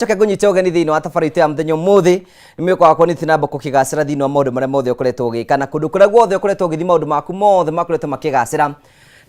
Coke ngũnyite ũgeni thĩinĩ wa tabarĩra itũ ya mũthenya ũmũthĩ. Nĩ mwĩhoko wakwa nĩ tinamba kũkĩgacĩra thĩinĩ wa maũndũ marĩa mothe ũkoretwo ũgĩka na kũndũ kũrĩa guothe ũkoretwo ũgĩthiĩ, maũndũ maku mothe makoretwo makĩgacĩra.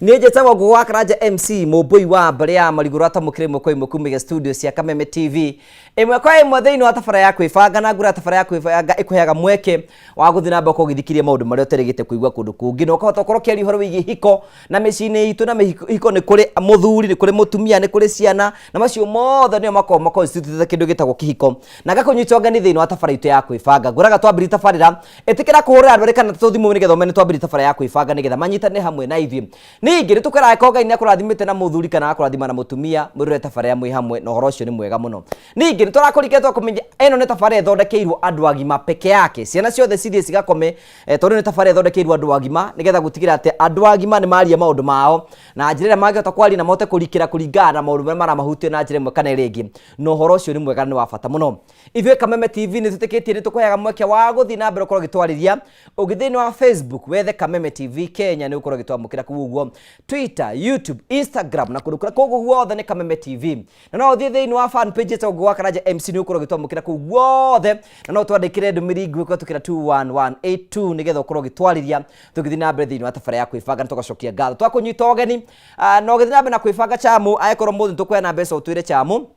Niĩ njĩtagwo Ngũgũ wa Karanja MC, mũmbũi wa mbarĩ ya Marigũ rwatamũkĩra ĩmwe kwa ĩmwe kumĩria studio cia Kameme TV ĩmwe kwa ĩmwe thĩinĩ wa tabarĩra ya kwĩbanga. Na ngura tabarĩra ya kwĩbanga ĩkũheaga mweke wa gũthiĩ na mbere ũgĩthikĩria maũndũ marĩa ũterĩgĩte kũigua kũndũ kũngĩ, na ũkahota gũkorwo ũkĩaria ũhoro wĩgiĩ hiko na mĩciĩ-inĩ itũ. Na mĩhiko nĩ kũrĩ mũthuri, nĩ kũrĩ mũtumia, nĩ kũrĩ ciana, na macio mothe nĩo makoragwo maconstitute kĩndũ gĩtagwo kĩhiko. Na ngakũnyita ũgeni thĩinĩ wa tabarĩra itũ ya kwĩbanga. Ngũraga twambĩrĩria tabarĩra, ĩtĩkĩra kũhũrĩra andũ erĩ kana atatũ thimũ nĩgetha ũmenye twambĩrĩria tabarĩra ya kwĩbanga, nĩgetha manyitane hamwe na ithuĩ. Ningĩ nĩ tũkwĩraga ko Ngai nĩ akũrathimĩte na mũthuri kana akũrathima na mũtumia, mwĩrore tabarĩra mwĩ hamwe, na ũhoro ũcio nĩ mwega mũno. Ningĩ nĩ tũrakũringĩra tũgakũmenyia ĩno nĩ tabarĩra ĩthondekeirwo andũ agima peke yake. Ciana ciothe cithiĩ cigakome, tondũ nĩ tabarĩra ĩthondekeirwo andũ agima nĩgetha gũtigĩrĩra atĩ andũ agima nĩ maria maũndũ mao na njĩra ĩrĩa mangĩhota kwaria na mahote kũrikĩra kũringana na maũndũ marĩa maramahutia na njĩra ĩmwe kana ĩrĩa ĩngĩ. Na ũhoro ũcio nĩ mwega na nĩ wa bata mũno. Ithuĩ Kameme TV nĩ twĩtĩkĩtie nĩ tũkũheaga mweke wa gũthiĩ na mbere ũkorwo ũgĩtwarĩria. Ũngĩthiĩ thĩinĩ wa Facebook wethe Kameme TV Kenya nĩ ũgũkorwo ũgĩtwamũkĩra kũu ũguo. Twitter, YouTube, Instagram na kũndũ kũrĩa kũguo guothe nĩ Kameme TV. Na no ũthiĩ thĩinĩ wa fan page ĩtagwo Ngũgũ wa Karanja MC nĩ ũgũkorwo ũgĩtwamũkĩra kũu guothe. Na no ũtwandĩkĩre ndũmĩrĩri nguhĩ kũhetũkĩra 21182 nĩgetha ũkorwo ũgĩtwarĩria tũgĩthiĩ na mbere thĩinĩ wa tabarĩra ya kwĩbanga, na tũgacokia ngatho. Twakũnyita ũgeni na ũgĩthiĩ na mbere na kwĩbanga chamu, angĩkorwo mũthĩ nĩtũkũheana mbeca ũtwĩre chamu.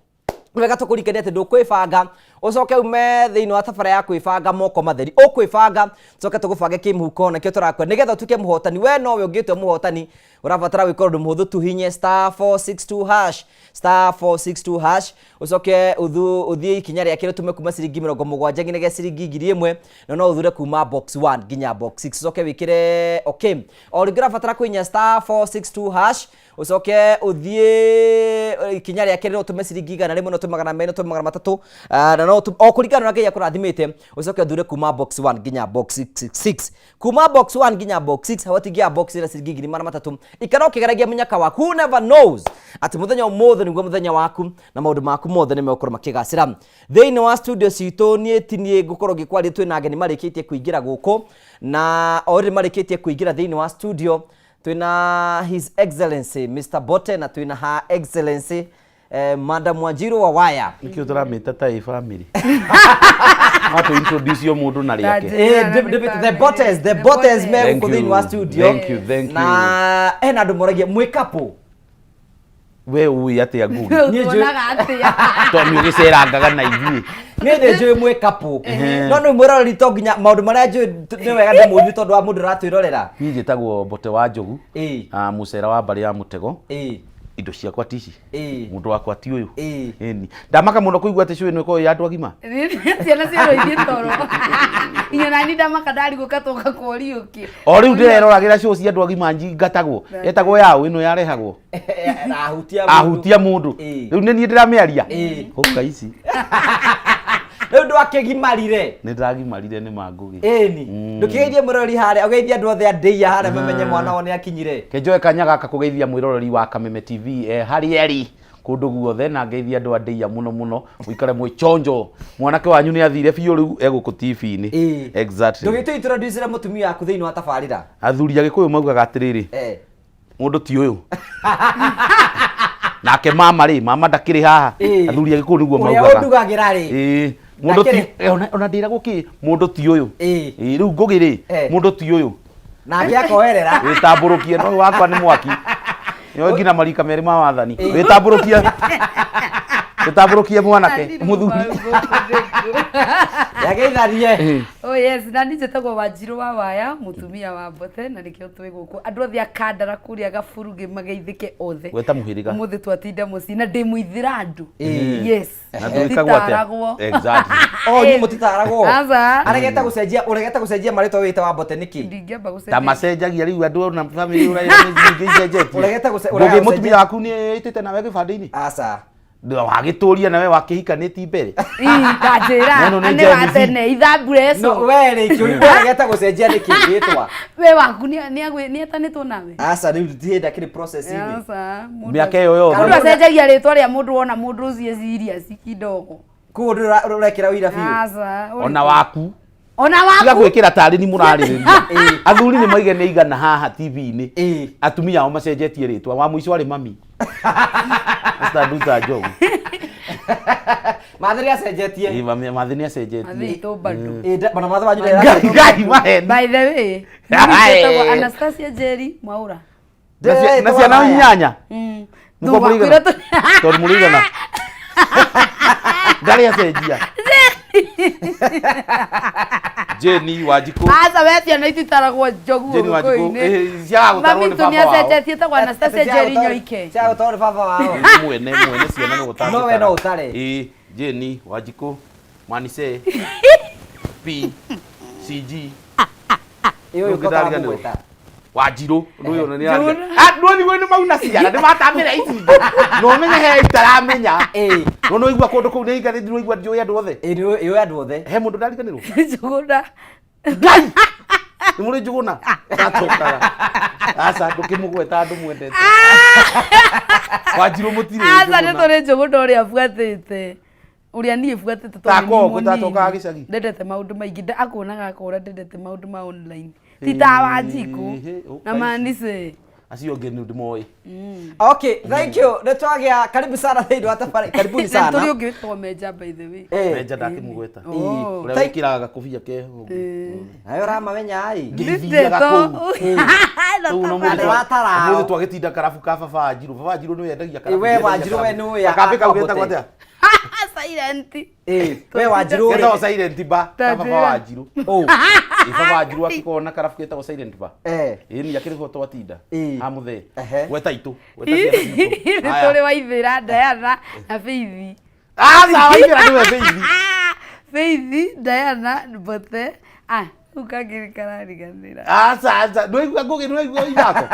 Wega tũkũrikania atĩ ndũkwĩbanga ũcoke ume thĩinĩ wa tabarĩra ya kwĩbanga moko matheri. Ũkwĩbanga coke tũgũbange kĩmũhuko, nakĩo tũrakũhe nĩgetha ũtuĩke mũhotani. We nowe ũngĩtua mũhotani, ũrabatara gwĩka ũndũ mũhũthũ tu, hihinye *462#, *462#, ũcoke ũthiĩ ikinya rĩa kerĩ, ũtũme kuma ciringi 70 nginyagia ciringi 1000, na no ũthure kuma box 1 nginya box 6, ũcoke wĩkĩre okay. O rĩngĩ ũrabatara kũhihinya *462#, ũcoke ũthiĩ ikinya rĩa kerĩ, no ũtũme ciringi 100, no ũtũme 200, no ũtũme 300, na no o kũringana na ũrĩa Ngai akũrathimĩte, ũcoke ũthure kuma box 1 nginya box 6. Kuma box 1 nginya box 6, hau hatingĩaga box ĩna ciringi 300,000. Ikara ũkĩgeragia mũnyaka waku. Who never knows atĩ mũthenya ũmũthĩ nĩguo mũthenya waku na maũndũ maku mothe nĩ megũkorwo makĩgacĩra. Thĩinĩ wa studio citũ, niĩ ti niĩ ngũkorwo ngĩkwaria, twĩna ageni marĩkĩtie kũingĩra gũkũ, na already marĩkĩtie kũingĩra thĩinĩ wa studio. Twĩna His Excellency Mr. Bote na twĩna Her Excellency Madam Wanjiru wa Waya. Nĩkĩo tũramĩta ta ĩ family. Matũ introduce o mũndũ na rĩake. The Botes, the Botes me Thank gũkũ thĩinĩ you. wa studio. Thank you, thank you. Na hena andũ moragia mwĩ couple. We ũĩ atĩa, Ngugi? Niĩ Tuonaga atĩa? Tondũ ũgĩcerangaga na ithuĩ. Niĩ nĩ njũĩ mwĩ couple. No nĩ mwĩroreri, to nginya maũndũ marĩa njũĩ nĩ wega ndĩmũrie tondũ wa mũndũ ũratwĩrorera. Niĩ njĩtagwo Mbote wa Njogu. Ah, mũcera wa mbarĩ ya mũtego. Indo ciakwa ti ici. Mũndũ wakwa ti ũyũ. Ĩni. Ndamaka mũno kũigua atĩ cũĩ ĩno ĩkoragwo ya andũ agima. Ciana ciarwo ithiĩ toro, inya nani ndamaka ndarigũka tũka kũriũki. O rĩu ndĩreroragĩra show cia andũ agima njingatagwo. Etagwo yaũ ĩno yarehagwo. Ahutia mũndũ. Ahutia mũndũ. Rĩu nĩ niĩ ndĩramĩaria. Ũka ici. Rĩu ndwakĩgimarire? Nĩ ndĩragimarire nĩ mangũgĩ. Ĩni ndũkĩgeithie mũrori harĩa, ũgeithie andũ othe a ndĩia harĩa mamenye mwana wao nĩ akinyire. Kenjoe kanya gaka kũgeithia mwĩroreri wa Kameme TV harĩa arĩ kũndũ guothe, na ngeithia andũ a ndĩia mũno mũno. Mũikare mwĩ chonjo, mwanake wanyu nĩ athire biũ, rĩu egũkũ TV-inĩ. Exactly. Ndũgĩtũ introduce mũtumia waku thĩinĩ wa tabarĩra. Athuri a Gĩkũyũ maugaga atĩrĩrĩ, mũndũ ti ũyũ nake mama rĩ, mama ndakĩrĩ haha. Athuri a Gĩkũyũ nĩguo ũrĩa maugaga. Ũndugagĩra rĩ. Ĩĩ, mũndũ ti Ndakĩrĩ. ona ndĩragwo kĩ, mũndũ ti ũyũ. Ĩĩ, rĩu Ngũgĩ rĩ, mũndũ ti ũyũ. Nake akoerera. Wĩtambũrũkie, no wakwa nĩ mwaki nĩoĩ nginya marika merĩ ma wathani. Wĩtambũrũkie, wĩtambũrũkie mwanake mũthuri. Yageithanie. Oh yes, na niĩ njĩtagwo Wanjirũ wa Waya, mũtumia wa Mbote, na nĩkĩo twĩ gũkũ. Andũ othe a Kandara kũrĩa Gaburugĩ mageithĩke othe. Gweta mũhĩrĩga. Ũmũthĩ twatinda mũciĩ na ndĩ mũithĩrandu. Yes. Na ndwĩkagwo atĩa? Nditaragwo. Exactly. O inyuĩ mũtitaragwo? Aca. Aregete gũcenjia, ũregete gũcenjia marĩtwa wĩte wa Mbote nĩkĩ? Ndingĩamba Ta gũcenjia. macenjagia rĩu andũ ona family ũrĩa nyingĩ icenjetie. Ũregete Ngũgĩ, ũrega mũtumia gũcenjia. waku nĩ ĩtĩte nawe gĩbandĩ-inĩ? Aca. Wagĩtũria nawe wakĩhikanĩti mbere. Ii, ndanjĩra. Neno nĩ Nĩ wa Gen Z. tene, ithambure No co. we rĩ, kĩũria, ũregete gũcenjia nĩkĩ rĩtwa? We waku nĩ etanĩtwo nawe? Aca, rĩu ndirĩ ndakĩrĩ process-inĩ. Aca, mũndũ Mĩaka ĩyo yothe. Mũndũ acenjagia rĩtwa rĩa mũndũ wona mũndũ ũcio e serious kidogo. Koguo ndũrĩ ũrekĩra ũira biũ? Aca. Ona waku. Ona Tiga waku. gwĩkĩra tarĩ ni mũrarĩrĩria. Athuri nĩ maige nĩ igana haha TV-inĩ. Atumia ao macenjetie rĩtwa. Wa mũico arĩ mami. Mr. Nduta Njogu. Mathe nĩ acenjetie. Ĩ, Mathe nĩ acenjetie. Mathe itũ bado. Ĩ, ona mathe wanyu Ngai Ngai maheni. By the way, Aye. njĩtagwo Anastasia Njeri Mwaura. Na ciana inyanya. Mũko Thutha mũrĩigana? kwĩra tũ- Tondũ mũrĩigana. Ndarĩ acenjia. Jane Wanjikũ. Aca we ciana ititaragwo njogu Jane Wanjikũ. Gĩkũyũ-inĩ. Eh, ciaga gũtarwo Mami nĩ tu nĩ baba wao. acenjetie etagwo Anastasia Njeri Nyoike. Cia gũtarwo nĩ baba wao. Mwene mwene ciana nĩ gũtangĩtara. No we no ũtare. Ĩ, Jane Wanjikũ. Manise. P C G Ĩ, ũyũ Ndũngĩndariganĩrwo. ũkaramũgweta. Wanjirũ ũndũ ũyũ nĩ Njũra. nĩ mauna ciana nĩ matamĩra ici na ũmenye he itaramenya Ĩ. no nĩ waigua kũndũ kũu nĩ igarĩ ndĩraigua njũĩ andũ othe Ĩ, nĩ ũĩ andũ othe. he mũndũ ndariganĩrwo Njũgũna. Ngai nĩ mũrĩ njũgũna ndatokaga aca ndũkĩmũgweta andũ mwendete Wanjirũ mũtirĩ Aca nĩ Njũgũna. tũrĩ njũgũna ũrĩa buatĩte. Ũrĩa niĩ buatĩte tondũ Ta nĩ kongo, mũnini. tatokaga gĩcagi. Ndendete maũndũ maingĩ akuonaga akora ndendete maũndũ ma online. Ti ta Wanjikũ Ĩhĩ, ũka na ici. Manise. Acio angĩ nĩ ndĩmoĩ. Okay, thank you. Nĩ twagĩa karibu sana thĩinĩ wa tabarĩra. Karibuni Na sana. tũrĩ ũngĩ wĩtagwo Menja by the way. Eh. Menja ndakĩmũgweta. Oh. Ũrĩa Thank- wĩkĩraga gakobia keho. Nawe ũramamenya ĩ. Ngĩthiaga kũu. Rĩu no Andũ atarao. Mũthĩ twagĩtinda karabu ka baba Wanjirũ. Baba Wanjirũ nĩwe endagia karabu. We Wanjirũ we nĩwe Gakambĩ kau akwambote. getagwo atĩa? Silent. Ĩ, we Wanjirũ rĩ. Getagwo silent bar. Ka baba Tanjĩra. Wanjirũ. Ũ. Ĩ baba Wanjirũ akĩkorwo na karabu getagwo silent bar. Eh. Ĩ ni akĩrĩ ho twatinda. Ĩ. Ha mũthee. Ehe. Gweta itũ. Gweta ciana citũ. Nĩ tũrĩ waithĩra Diana na Faith. Aca waithĩra nĩwe Faith. Faith, Diana, Mbote. Ah, rĩu kangĩ nĩ karariganĩra. Aca aca. Ndũraigua ngũgĩ ndũraigua ithako.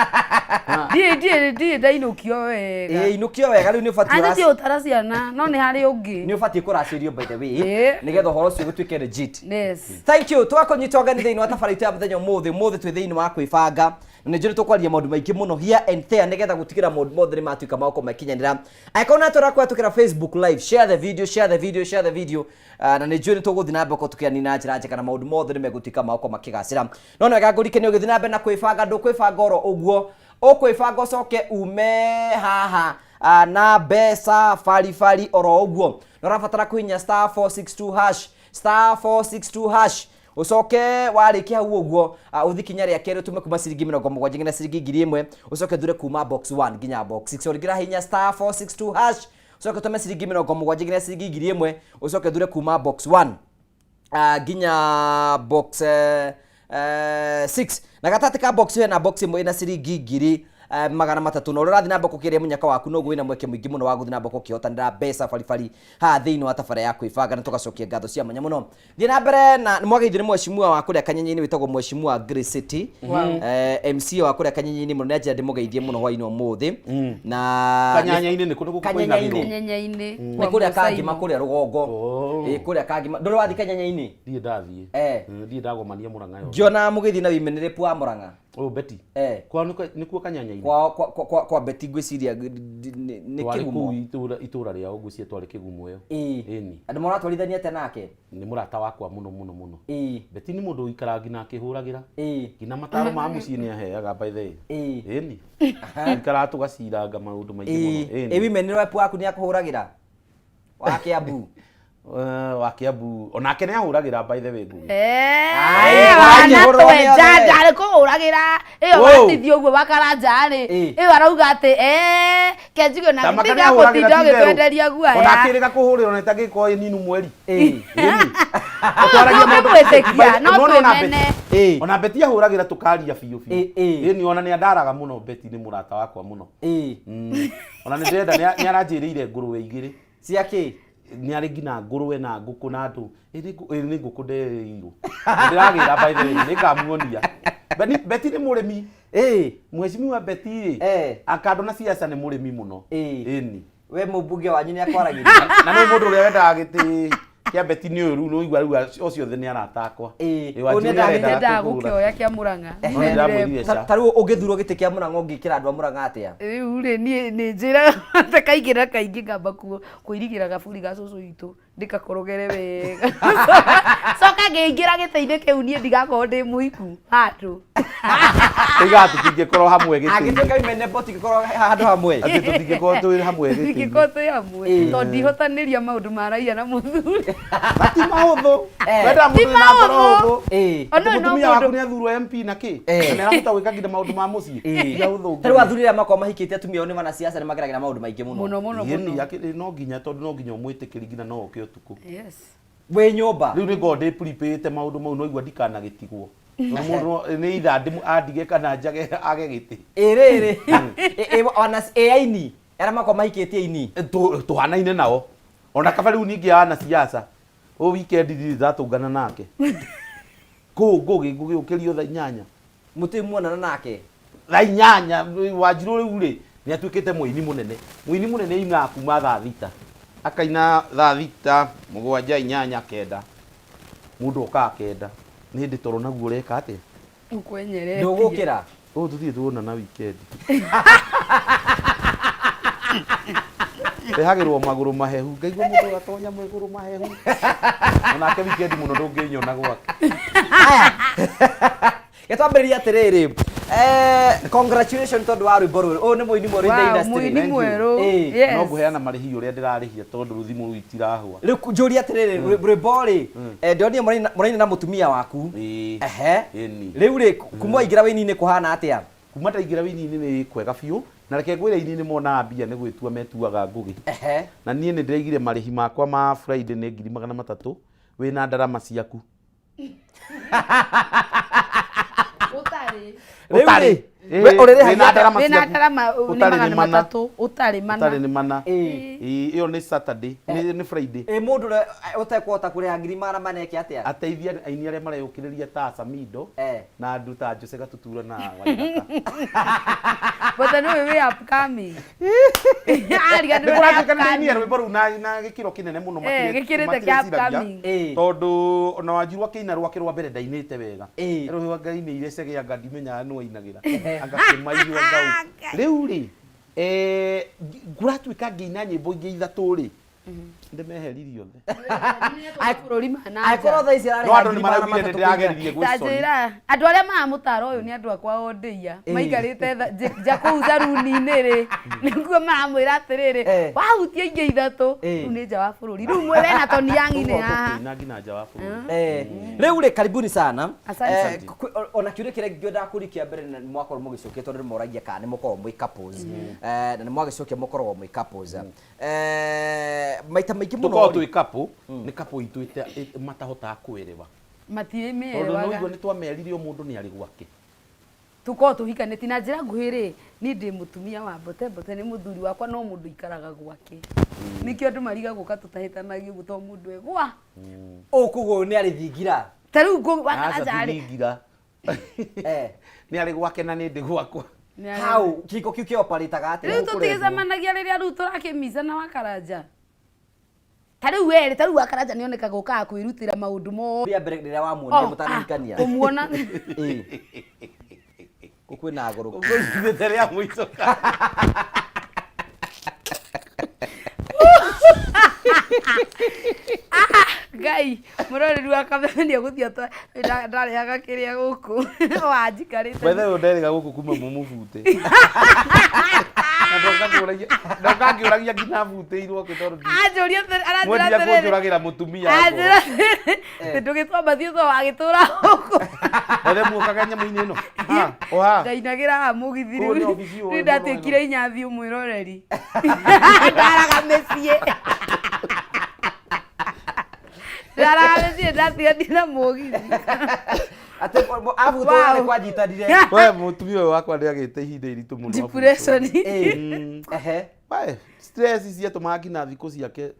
Ndirĩ ndirĩ ndirĩ ndainũkio wega. Ĩ, inũkio wega rĩu nĩ ũbatiĩ Aca ũrac- ti ũtara ciana, no nĩ harĩ ũngĩ. nĩ ũbatiĩ kũracĩrio by the way Ĩ. nĩgetha ũhoro ũcio ũgĩtuĩke legit. Yes. Thank you. Twakũnyita ũgeni thĩinĩ wa tabarĩra itũ ya mũthenya ũmũthĩ. Ũmũthĩ twĩ thĩinĩ wa kwĩbanga. Na nĩ njũĩ tũkwaria maũndũ maingĩ mũno here and there nĩgetha gũtigĩra maũndũ mothe nĩ matuĩka ma gũkorwo makinyanĩra. Angĩkorwo no tũrakũhetũkĩra Facebook live, share the video, share the video, share the video. Na nĩ njũĩ nĩ tũgũthiĩ na mbere gũkorwo tũkĩaria na njĩra njega na maũndũ mothe nĩ megũtuĩka ma gũkorwo makĩgacĩra. No nĩ wega ngũrikanie ũgĩthiĩ na mbere na kwĩbanga, ndũkwĩbanga oro ũguo. Ũkwĩbanga ũcoke ume haha na mbeca baribari oro ũguo. Na ũrabatara kũhihinya star 462 hash, star 462 hash. Ũcoke warĩkia hau ũguo ũthiĩ kinya rĩa kerĩ ũtũme kuma ciringi 70 nginya ciringi 1000 ũcoke ũthure kuma box 1 nginya box 6. Ũrĩngĩra hinya star 462 hash ũcoke ũtũme ciringi 70 nginya ciringi 1000 ũcoke ũthure kuma box 1 nginya box 6 na gatagatĩ ka box hena box ĩmwe ĩna ciringi 300,000 na ũrĩa ũrathiĩ na mbere gũkĩrĩa mũnyaka waku noguo wĩna mweke mũingĩ mũno wa gũthiĩ na mbere gũkĩhotanĩra mbeca baribari haha thĩinĩ wa tabarĩra ya kwĩbanga na tũgacokia ngatho cia mwanya mũno. Thiĩ na mbere na nĩ mwageithio nĩ mheshimiwa wa kũrĩa Kanyenye-inĩ wĩtagwo mheshimiwa Grace City. MCA wa kũrĩa Kanyenye-inĩ mũno nĩ anjĩra ndĩmũgeithie mũno hwaĩ-inĩ ũmũthĩ. Na Kanyanya-inĩ nĩ kũndũ gũkũ Kanyanya-inĩ. kũinamĩrwo. Nyenye-inĩ. Nĩ kũrĩa Kangima kũrĩa rũgongo. Oh. Ĩ, kũrĩa Kangima. Ndũrĩ wathiĩ Kanyanya-inĩ? Ndirĩ ndathiĩ. Eh. Ndirĩ ndagomania Mũrang'a yothe. Ngĩona mũgĩthiĩ na women rep wa Mũrang'a. Ũyũ Betty. Eh. Kwao nĩkuo Kanyanya-inĩ. Kwa kwa kwa kwa Betty ngwĩciria nĩ Twarĩ kĩgumo. kũu itũra rĩao ngwĩciria twarĩ kĩgumo ĩyo. Ĩ. Ĩni. Andũ maratwarithania atĩa nake? Nĩ mũrata wakwa mũno mũno mũno. Ĩ. Betty nĩ mũndũ ũikaraga nginya akĩhũragĩra. Ĩ. Nginya mataro ma mũciĩ nĩ aheaga by the way. Ĩ. Ĩni. Tũikaraga tũgaciranga maũndũ maingĩ Ĩ. mũno. Ĩ women rep waku nĩ akũhũragĩra? Wa Kiambu. Wa Kiambu onake nĩ ahũragĩra by the way Ngũgĩ. Aye, wakĩhũrwo nĩ othe. ndarĩ kũhũragĩra ĩyo Wow. watithio ũguo wakaranja rĩ Ĩ. ĩyo arauga atĩ kenjigio na Tamaka nĩ tiga ahũragĩra gũtinda ti itherũ. ũgĩtwenderia guaya Ona akĩrĩga kũhũrĩrwo na ĩtangĩkorwo ĩ ninu mweri. Ĩ. Ĩni. Twaragia maũndũ- Tũngĩmwĩtĩkia, no Nĩwona ona twĩmene. Betty- Ĩ. Ona Betty ahũragĩra tũkaria biũ biũ. Ĩ, ĩ. Ĩni ona nĩ andaraga mũno Betty nĩ mũrata wakwa mũno. Ĩ. Ona nĩ ndĩrenda nĩ aranjĩrĩire ngũrwe igĩrĩ. Cia kĩ? Nĩ arĩ nginya ngũrwe na ngũkũ na andũ. Ĩ nĩ ngũkũ nderĩirwo. Ndĩragĩra by the way nĩ ngamuonia. Betty nĩ mũrĩmi. Ĩ. Mheshimiwa Betty rĩ. Eh. Akando na siasa nĩ mũrĩmi mũno. Ĩ. Ĩni. We mũmbunge wanyu nĩ akwaragĩria. Na nĩ mũndũ ũrĩa wendaga gĩtĩ kĩa Betty nĩ ũyũ rĩu nĩũigua rĩu ũcio othe nĩ arata akwa. Ĩ. Ĩ, Wanjirũ Ũyũ nĩendaga nĩarendaga ndendaga kũgũra. gũkĩoya kĩa Mũrang'a. No nĩndĩramwĩrire ca. Ta rĩu ũngĩthurwo gĩtĩ kĩa Mũrang'a ũngĩkĩra andũ a Mũrang'a atĩa? Rĩu rĩ niĩ nĩ njĩraga atĩ kaingĩ na kaingĩ ngamba kũirigĩra gaburi ga cũcũ witũ ndĩkakorogere wega. Coka ngĩingĩra gĩtĩ-inĩ kĩu niĩ ndigakorwo ndĩ mũhiku handũ. Tũigaga tũtingĩkorwo hamwe gĩtĩ-inĩ. Angĩtuĩka imene mũtingĩkorwo handũ hamwe. Atĩ tũtingĩkorwo twĩ hamwe gĩtĩ-inĩ. Tũtingĩkorwo twĩ hamwe. Ĩĩ. Tondũ ndihotanĩria maũndũ ma raia na mũthuri. Na ti mahũthũ. Eh. Wendaga mũndũ Ti wĩna ngoro mahũthũ. hũthũ. Ĩĩ. Ona ũyũ no Mũtumia waku mũndũ nĩ athurwo MP na kĩ? Eh. Na nĩ arahota gwĩka nginya maũndũ ma mũciĩ. Ĩĩ. Ti ahũthũ. Ta rĩu athuri arĩa makoragwo mahikĩtie atumia ao nĩ wanasiasa nĩ mageragĩra maũndũ maingĩ mũno. mũno mũno Ĩni, mũno. no nginya tondũ no nginya ũmwĩtĩkĩri nginya no oke ũtukũ. Yes. Wĩ nyũmba. Rĩu nĩ ngoragwo ndĩ prepare maũndũ mau no igua ndikanagĩtigwo. Tondũ mũndũ nĩ either andige kana njage age gĩtĩ. Ĩ rĩrĩ. Ĩ wana ĩ aini. Arĩa makoragwo mahikĩtie aini. Tũhanaine nao. Ona kaba rĩu ningĩ wanasiasa. Ũyũ weekend ndirĩ ndatũngana nake. Kũu Ngũgĩ ngũgĩũkĩrio thaa 8. Mũtĩ muonana nake. Thaa 8 Wanjirũ rĩu rĩ nĩ atuĩkĩte mũini mũnene. Mũini mũnene ainaga kuma thaa 6. Akaina thaa 6, 7, 8, 9. Mũndũ okaga 9. Nĩ hĩndĩ toro naguo ũreka atĩa? Ũkwenyeretie. Ndũgũkĩra. Ũũ tũtirĩ tuonana weekend. Rehagĩrwo magũrũ mahehu. Ngaigua mũndũ ũyũ atonya magũrũ mahehu. Onake weekend mũno ndũngĩnyona gwake. Aya. Gĩtwambĩrĩria atĩrĩrĩ. Congratulations tondũ wa rwĩmbo rũrũ. Ũyũ nĩ mũini mwerũ in the Wow, industry. mũini Thank you. mwerũ. Ĩĩ. Yes. No ngũheana marĩhi ũrĩa ndĩrarĩhia tondũ rũthimũ rũu itirahũa. Rĩu njũrie atĩrĩrĩ, rwĩmbo rĩ, ndĩronire mũraina na mũtumia waku. Ĩĩ. Ehe. Ĩni. Rĩu rĩ, kuma waingĩra wĩini-inĩ kũhana atĩa? Kuma ndaingĩra wĩini-inĩ nĩ kwega biũ. Na reke ngwĩre aini nĩ monaga mbia nĩ gwĩtua metuaga ngũgĩ. Ehe. Na niĩ nĩ ndĩraigire marĩhi makwa ma Friday nĩ 300,000 wĩna ndarama ciaku. Ũtarĩ. Rĩu Ũtarĩ. rĩ, we ũrĩrĩhagia Wĩna ndarama Wĩna ciaku. ndarama nĩ Ũtarĩ nĩ magana mana. matatũ. Ũtarĩ mana. Ũtarĩ nĩ mana. Ĩĩ. Ĩĩ, ĩyo nĩ Saturday, nĩ Friday. Ĩ mũndũ ũrĩa ũtekũhota kũrĩha 400,000 eke atĩa? Ateithia aini arĩa mareyũkĩrĩria ta Samido Eh. na andũ ta Jose Gatutura na Waithaka. But nĩ ũĩ wĩ upcoming. Ariganĩrwo Nĩ nĩ kũratuĩka nĩ ndainire upcoming. rwĩmbo rũu na gĩkĩro kĩnene mũno Eh, gĩkĩrĩte kĩa matirĩciragia. upcoming. Ĩĩ. Tondũ ona Wanjiru akĩina rwake rwa mbere ndainĩte wega. Ĩĩ. Rũhĩ anga ainĩire cege anga ndimenyaga nũ ainagĩra. Anga kĩmaiyũ anga ũ. Rĩu rĩ, kũratuĩka ngĩina nyĩmbo ingĩ ithatũ rĩ, ndĩmeheririe othe. Bũrũri ma na nja. Angĩkorwo thaa ici No ararĩha andũ nĩ ngiri magana maraugire matatũ nĩ ndĩrageririe Ta gwĩconi. njĩra andũ arĩa maramũtara ũyũ nĩ andũ akwa ondĩia Ĩĩ. maikarĩte nja kũu tharuni-inĩ rĩ nĩguo maramwĩra atĩrĩrĩ Eh. wahutia ingĩ ithatũ Ĩĩ. rĩu nĩ nja wa bũrũri rĩu mwĩ wena Tony Young-inĩ Ũguo haha tũkĩina nginya nja wa bũrũri. Rĩu rĩ karibuni sana. Asante. Ona kĩũria kĩrĩa ngĩendaga kũria kĩa mbere na nĩ mwakorwo mũgĩcokia tondũ nĩ moragia kana nĩ mũkoragwo mwĩ couples. Na nĩ mwagĩcokia mũkoragwo mwĩ couples. Maita maingĩ mũno Tũkoragwo rĩ- twĩ couple, nĩ couple itũ matahotaga kwĩrĩwa. Tondũ matiĩmĩerewaga nĩ ũigua nĩ twamerire o mũndũ nĩ arĩ gwake. Tũkorwo tũhikanĩtie na njĩra nguhĩ rĩ niĩ ndĩ mũtumia wa Mbote, Mbote nĩ mũthuri wakwa no mũndũ ikaraga gwake. Nĩkĩo andũ marigagwo ka tũtahĩtanagia ũguo tondũ mũndũ e gwa. Ũũ koguo nĩ arĩ thingira. Ta rĩu Aca wakaraja ti rĩ. thingira. Nĩ arĩ gwake na nĩ ndĩ gwakwa. Hau kĩhiko kĩu kĩoparĩtaga atĩa? Rĩu tũtigĩcemanagia rĩrĩa rĩu tũrakĩmicana wakaraja. Ta rĩu werĩ, ta rĩu wakaraja nĩonekaga ũkaga kwĩrutĩra maũndũ mothe. Rĩa mbere rĩrĩa wamuonire mũtanahikania. Kũmuona. Ĩĩ. Gũkũ kwĩna goro. Ũkũnyitĩte rĩa mũico. Ngai, mũroreri wa kameme nĩ egũthiĩ ndarĩhaga kĩrĩa gũkũ wanjikarĩte. By the way, nderĩga gũkũ kuma mũmũbute. Na ndoka ngĩũragia nginya butĩirwo kĩ tondũ Anjũria atĩrĩ, aranjĩra mwendia atĩrĩrĩ. kũnjũragĩra mũtumia Anjĩra atĩrĩrĩ, ndũgĩtwambatie to wagĩtũra gũkũ. Ethe muokaga nyamũ-inĩ ĩno. Ha, o ha. Ndainagĩra haha mũgithi Kũu nĩ rĩu. obici ũyũ Rĩu mũno ndatuĩkire ĩno. inyathi mwĩroreri. Ndaraga mĩciĩ. Ndaraga mĩciĩ ndatiganire na mũgithi. Atĩ abutwo Wow. nĩ kwanyitanire. We mũtumia ũyũ wakwa nĩ agĩte ihinda iritũ mũno. Depression. Ĩĩ. Ehe. We, stress ciatũmaga nginya thikũ ciake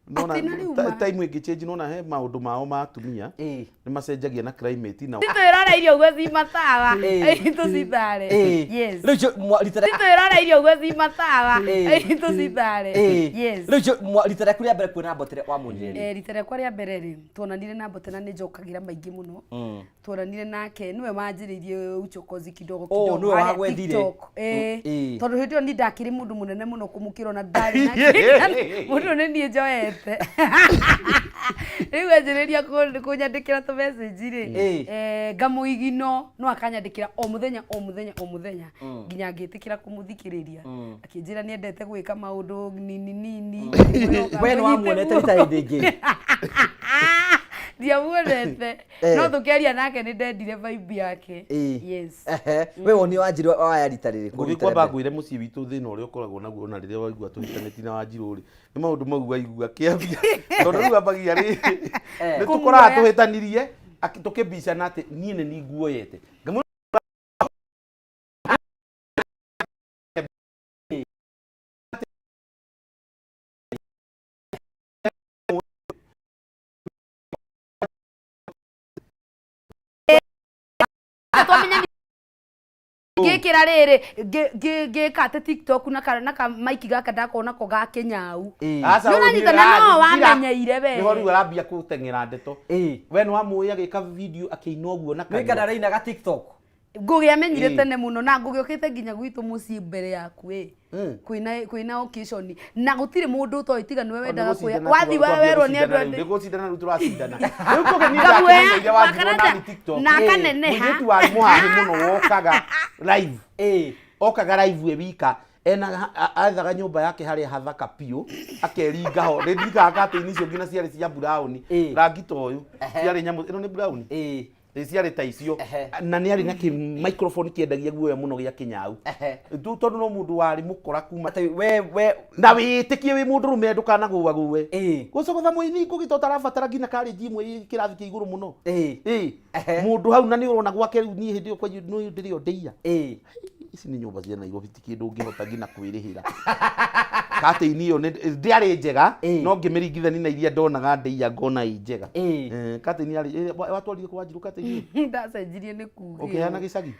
nona Atĩ na rĩu ma- time ĩngĩ change nona he maũndũ mao ma atumia Ĩĩ. nĩ macenjagia na climate na Twĩroreirie ũguo ci matawa. Ĩĩ. Tũcitare. Ĩĩ. Yes. Rĩu rita rĩa- Twĩroreirie ũguo ci matawa. Ĩĩ. Tũcitare. Ĩĩ. Yes. Rĩu rita rĩaku rĩa mbere kuona Mbote wamuonire rĩ? Rita rĩakwa rĩa mbere rĩ tuonanire na Mbote na nĩ njokagĩra maingĩ mũno. Tuonanire nake nĩwe wanjĩrĩirie uchokozi kidogo Oh, kidogo nĩwe harĩa wagwethire. TikTok. Ĩĩ. Tondũ hĩndĩ ĩyo niĩ ndakĩrĩ mũndũ mũnene mũno kũmũkĩra ona ndarĩ na kĩndũ. Mũndũ nĩ niĩ njoete. Rĩu anjĩrĩria kũnyandĩkĩra tũ message rĩ, ngamũigino, no akanyandĩkĩra o mũthenya o mũthenya o mũthenya nginya ngĩtĩkĩra kũmũthikĩrĩria. Akĩnjĩra nĩendete gwĩka maũndũ nini nini. We nĩ wamuonete rita hĩndĩ ĩngĩ? Ndiamuonete, no tũkĩaria nake nĩ ndendire vibe yake. Yes. Ehe. We woni Wanjirũ waya rita rĩrĩkũ? Ngũgĩ Rita rĩa kwamba mbere? ngwĩre mũciĩ witũ thĩna ũrĩa ũkoragwo naguo ona rĩrĩa waigua tũhikanĩtie na Wanjirũ rĩ, nĩ maũndũ mau waigua kĩambia, tondũ rĩu ambagia rĩ, nĩ tũkoraga Kũmuoya. tũhĩtanirie tũkĩmbicana atĩ niĩ nĩ niĩ nguoyete. Ngamwĩra Twamenya ngĩkĩra rĩrĩ, ngĩka atĩ TikTok na ka mic gaka ndakorwo nako ga kĩnyau. Aca, Nĩ ũranyita na ũthire, no thira. wamenyeire we. Nĩho rĩu arambia gũteng'era ndeto. We nĩ wamũĩ agĩka video akĩina ũguo na Nĩ kana kanua. arainaga TikTok? Ngũgĩ amenyire tene mũno, na Ngũgĩ okĩte nginya gwitũ mũciĩ mbere yaku ĩ. Kwĩna occasion na gũtirĩ mũndũ ũtoĩ tiga nĩwe wendaga kuoya wathi werwo nĩ andũ nĩ atĩ gũcindana rĩu tũracindana. Rĩu Ngũgĩ niĩ Ngamuoya, ndakĩmenyeire Wanjirũ Wakaranja, nani TikTok. na akaneneha. Mũirĩtu warĩ mũhahĩ mũno wokaga live. Okaga live e wika, ena ethaga nyũmba yake harĩa hathaka biũ, akeringa ho. Nĩ ndirikanaga curtain icio nginya ciarĩ cia brown, rangi ta ũyũ. Ciarĩ nyamũ ĩno nĩ brown. Ĩ, ciarĩ ta icio. Na nĩ arĩ na kĩ microphone kĩendagia guoya mũno gĩa kĩnyau. Rĩu tondũ no mũndũ warĩ mũkora kuma Atĩ we na wĩtĩkie wĩ mũndũ rũme ndũkanagũagũe. Gũcogotha mũini Ngũgĩ to ũtarabatara nginya karĩnji ĩmwe ĩ kĩrathi kĩa igũrũ mũno. Mũndũ hau na nĩ ũrona gwake rĩu niĩ hĩndĩ ĩyo kwanyu nĩ ndĩrĩ o ndĩia. Ici nĩ nyũmba cia Nairobi, ti kĩndũ ũngĩhota nginya kwĩrĩhĩra. Curtain ĩyo ndĩarĩ njega, no ngĩmĩringithania na iria ndonaga ndĩia ngona ĩ njega. Curtain yarĩ, watwarire kũ Wanjirũ curtain ĩyo? Ndacenjirie nĩ kugĩrwo. Ũkĩheana gĩcagi?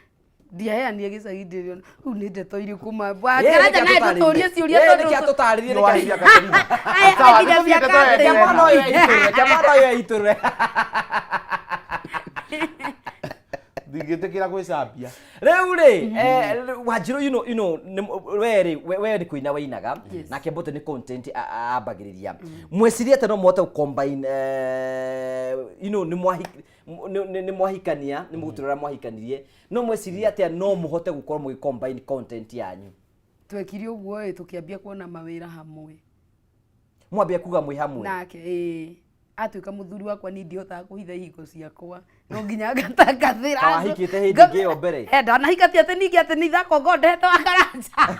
Ndiaheanire gĩcagi ndĩrĩ rĩu nĩ ndeto irĩkũ ma Wakaranja nawe tũtũrie ciũria Ĩ, tondũ nĩkĩ atũtarĩrie? No wahiria Katerina. Aya, Sawa, nginya nĩtũthiĩ cia ndeto ĩyo curtain. ĩngĩ. Mwana ũyũ eitũrũre, kĩa mwana ũyũ eitũrũre. Ndingĩtĩkĩra gwĩcambia. Rĩu rĩ, Wanjirũ, we rĩ, we nĩ kũina wainaga, nake Mbote nĩ content ambagĩrĩria. Mweciria atĩ no mũhote gũ-combine, nĩ mwahikania, nĩ mũgũtũrĩra mwahikanirie, no mweciria atĩa no mũhote gũkorwo mũgĩ combine content yanyu? Twekire ũguo ĩ, tũkĩambia kuona mawĩra hamwe. Mwambia kuga mwĩ hamwe? Nake ĩ, atuĩka mũthuri wakwa, niĩ ndihotaga kũhitha ihingo ciakwa, no nginya ngatangathĩra. Kawahikĩte hĩndĩ ĩngĩ ĩyo mbere? Ndanahika, ti atĩ ningĩ atĩ nĩ ithako ngondete Wakaranja.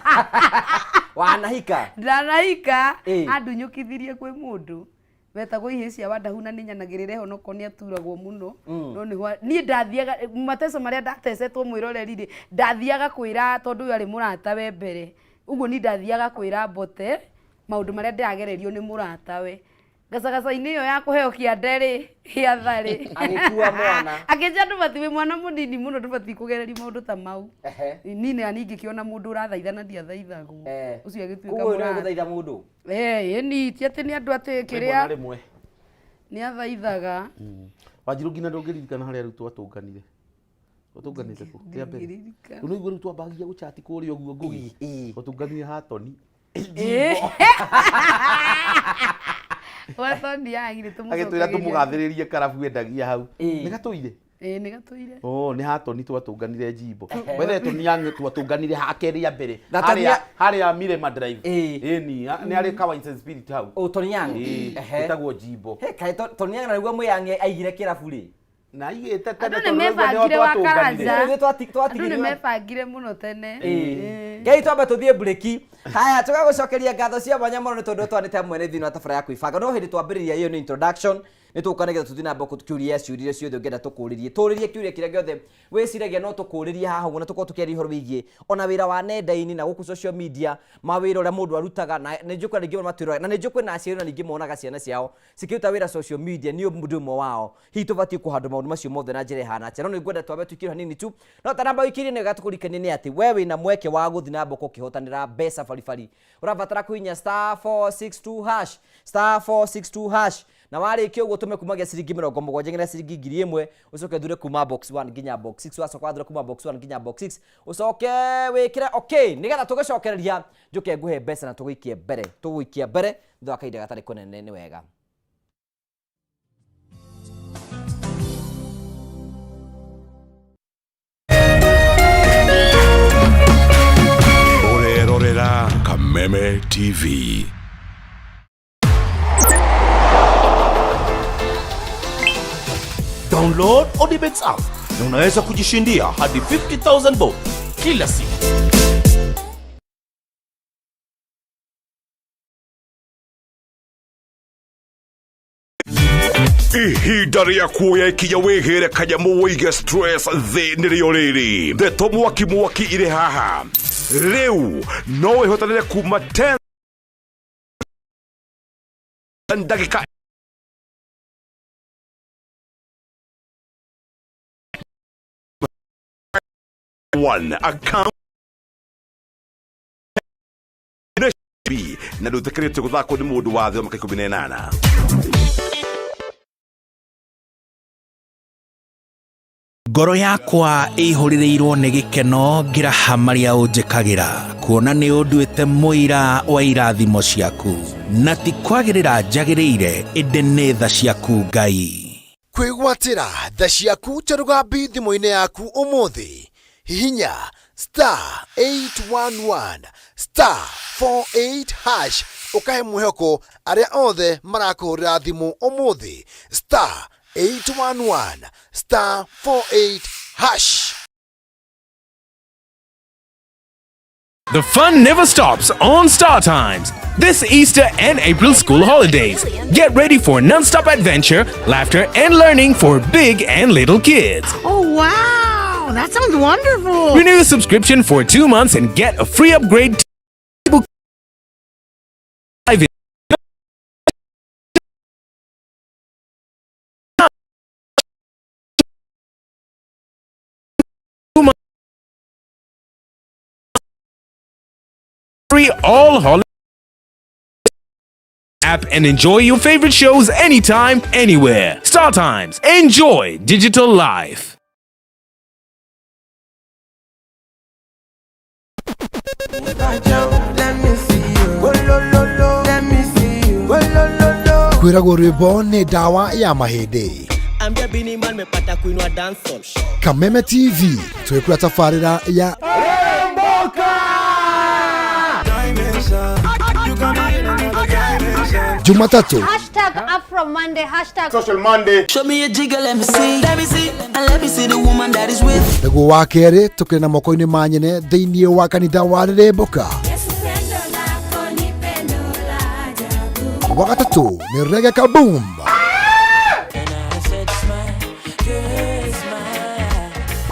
Wanahika? Ndanahika. Andunyũkithirie kwĩ mũndũ wetagwo ihĩ cia Wandahu, na nĩ nyanagĩrĩre ho noko nĩ aturagwo mũno. No nĩ niĩ ndathiaga mateco marĩa ndatecetwo mwĩroreri rĩ, ndathiaga kwĩra, tondũ ũyũ arĩ mũrata we mbere ũguo, niĩ ndathiaga kwĩra Mbote maũndũ marĩa ndĩragererio nĩ mũratawe gacagaca-inĩ ĩyo ya kũheo kĩande rĩ gĩa tharĩ. Agĩkua mwana. Akĩnjĩra ndũbatiĩ, wĩ mwana mũnini mũno, ndũbatiĩ kũgereria maũndũ ta mau. Niĩ na niĩ ngĩkĩona mũndũ ũrathaithana ndiathaithagwo. Ũcio agĩtuĩka Koguo nĩwe mũrata. gũthaitha mũndũ? Ĩni ti atĩ nĩ andũ atĩ Rĩmwe kĩrĩa na rĩmwe. Nĩ athaithaga. Wanjirũ nginya ndũngĩririkana harĩa rĩu twatũnganire. Twatũnganĩte kũ? Kĩa mbere. Ndingĩririkana. Rĩu nĩguo rĩu twambagia gũchati kũrĩa ũguo Ngũgĩ. Twatũnganire Hatoni. Watoni yagire Agĩtwĩra tũmũcokageria. tũmũgathĩrĩrie karabu endagia hau. Ĩĩ. Nĩ gatũire? Ĩĩ, nĩ gatũire. Oh, nĩ Hatoni twatũnganire Njimbo. Wethe Toni twatũnganire hake rĩa mbere. Na Toni Harĩa harĩa Mirema Drive. Ĩni, nĩ arĩ ka Wines and Spirit hau. O Tony Young? Ĩĩ, ĩtagwo Njimbo. He, kaĩ Tony Young na nĩguo mwĩyangi aigire kĩrabu rĩ? Na aigĩte tene Andũ nĩ tondũ rĩu nĩho mebangire twatũnganire. Wakaranja. Ithuĩ Andũ nĩ twatigire mebangire mũno tene. Ngai, twambe tũthiĩ breki. Haya, tũgagũcokeria ngatho cia mwanya mũno nĩ tondũ twanĩte hamwe nĩ thĩinĩ wa tabara ya kwĩbanga. No hĩndĩ twambĩrĩria, ĩyo nĩ introduction, nĩ tũgũka nĩgetha tũthiĩ na mbere kũria ciũria ciothe ũngĩenda tũkũrĩrie. Tũrĩrie kĩũria kĩrĩa gĩothe wĩciragia no tũkũrĩrie haha ũguo, na tũkorwo tũkĩaria ũhoro wĩgiĩ ona wĩra wa nenda-inĩ na gũkũ social media, mawĩra ũrĩa mũndũ arutaga, na nĩ njũĩ kwĩna rĩngĩ matwĩroraga, na nĩ njũĩ kwĩna aciari ona ningĩ monaga ciana ciao cikĩruta wĩra social media, nĩ ũndũ ũmwe wao. Hihi tũbatiĩ kũhandwo maũndũ macio mothe na njĩra ĩhana atĩa? No nĩ ngwenda twambe tũikĩre hanini tu, no tanamba ũikĩrie, nĩ wega tũkũririkanie nĩ atĩ we wĩna mweke wa gũthiĩ na mbere ũkĩhotanĩra mbeca baribari. Ũrabatara kũhihinya *462#, *462#, na warĩkia ũguo tũme kumagia ciringi 70 nginya ciringi 1000, ũcoke ũthure kuma box 1 nginya box 6. Wacoka wathura kuma box 1 nginya box 6, ũcoke wĩkĩre okay nĩgetha tũgĩcokereria njũke nguhe mbeca na tũgũikie mbere, tũgũikia mbere thutha wa kahinda gatarĩ kũnene. Nĩ wega. TV. Download Odibets app na unaweza kujishindia hadi 50,000 bob kila siku. Ihinda rĩa kuoya ikinya wĩgĩre kanyamũ wĩige stress thĩ nĩrĩo rĩrĩ. Ndeto mwaki mwaki irĩ haha rĩu, no wĩhotanĩre kuma 10 ndagĩka 1 account B na ndũĩtĩkĩrĩtio gũthakwo nĩ mũndũ wa thĩ wa mĩaka 18. Ngoro yakwa ĩihũrĩrĩirwo nĩ gĩkeno ngĩraha marĩa ũnjĩkagĩra, kuona nĩ ũnduĩte mũira wa irathimo ciaku, na ti kwagĩrĩra njagĩrĩire, ĩndĩ nĩ tha ciaku Ngai. Kwĩgwatĩra tha ciaku ta rũgambi thimũ-inĩ yaku ũmũthĩ, hihinya *811*48# ũkahe mwĩhoko arĩa othe marakũhũrĩra thimũ ũmũthĩ, *811*48#. The fun never stops on Star Times. This Easter and April school holidays. Get ready for non-stop adventure, laughter, and learning for big and little kids. Oh, wow! That sounds wonderful! Renew your subscription for 2 months and get a free upgrade to 5 free all holiday app and enjoy your favorite shows anytime, anywhere. Star Times. Enjoy digital life. Kwĩragwo rwĩmbo nĩ ndawa ya mahĩndĩ. Ambia Bini Man mepata kuinua dancehall. Kameme TV twĩkũra tabarĩra ya Jumatatu Hashtag Afro Monday, hashtag Social Monday. Show me a jigger, let me see. Let me see, and let me see the woman that is with. Nĩguo wa kerĩ tũkĩrĩ na moko-inĩ ma nyene thĩinĩ wa kanitha wa Rĩrĩmbũka. Wa gatatũ nĩ Reggae Kaboom.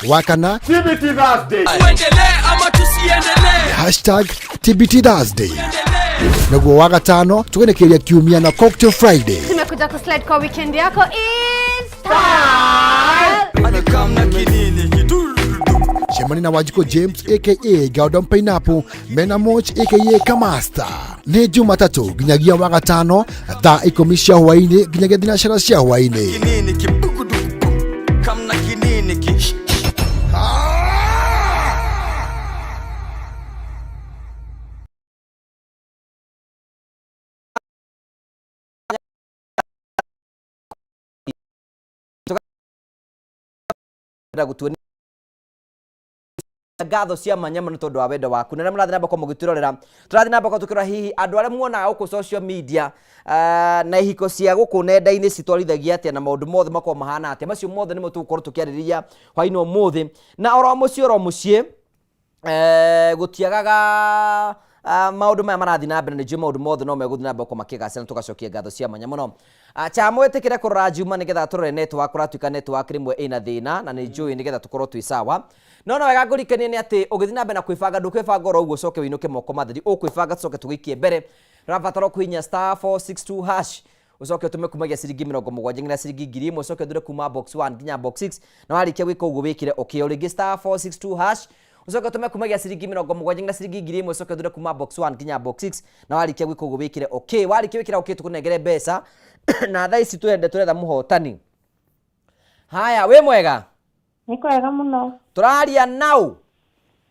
Wa kana TBT Thursday. Tuendelee ama tusiendelee? Hashtag TBT Thursday. Naguo wa gatano tũgenekeria kiumia na Cocktail Friday. Tumekuja kuslide kwa weekend yako is style. Cemani na Wanjikũ James aka Gordon Pineapple mena Moch aka Kamasta nĩ Jumatatũ nginyagia wa gatano thaa 10 cia hwaĩ-inĩ nginyagia thinacara cia hwaĩ-inĩ. Kinini kibukuduku kamna kinini ki. Gutuonia ngatho cia manyama nĩ tondũ wa wendo waku na arĩa mũrathiĩ na mbere mũgĩtwĩrorera, tũrathiĩ na mbere tũkĩrora hihi andũ arĩa muonaga gũkũ social media na ihiko cia gũkũ nenda-inĩ citwarithagia atĩa na maũndũ mothe makoragwo mahana atĩa. Macio mothe nĩmo tũgũkorwo tũkĩarĩrĩria hwaĩ-inĩ ũmũthĩ, na oro mũciĩ oro mũciĩ gũtiagaga maũndũ maya marathiĩ na mbere, nĩ njũĩ maũndũ mothe no megũthiĩ na mbere gũkorwo makĩgacĩra na tũgacokia ngatho cia mwanya mũno. Cha mwĩtĩkĩre kũrora Juma nĩgetha tũrore network, ũratuĩka network rĩmwe ĩna thĩna na nĩ njũĩ nĩgetha tũkorwo twĩ sawa. No no wega ngũrikanie nĩ atĩ ũgĩthiĩ na mbere na kwĩbanga, ndũkwĩbanga oro ũguo ũcoke wĩinũke moko matheri, ũkwĩbanga tũcoke tũgĩikie mbere. Ũrabatara kũhihinya *462# ũcoke ũtũme kumagia ciringi 70 nginya ciringi 1000, ũcoke ũthure kuma box 1 nginya box 6, na warĩkia gwĩka ũguo wĩkĩre okay. O rĩngĩ *462# ũcoke ũtũme kumagia ciringi 70 nginya ciringi 1000, ũcoke ũthure kuma box 1 nginya box 6, na warĩkia gwĩka ũguo wĩkĩre okay. Warĩkia gwĩkĩra okay tũkũnengere mbeca na thaa ici twende tũretha mũhotani. Haya, wĩ mwega? Nĩ kwega mũno. Tũraria nau?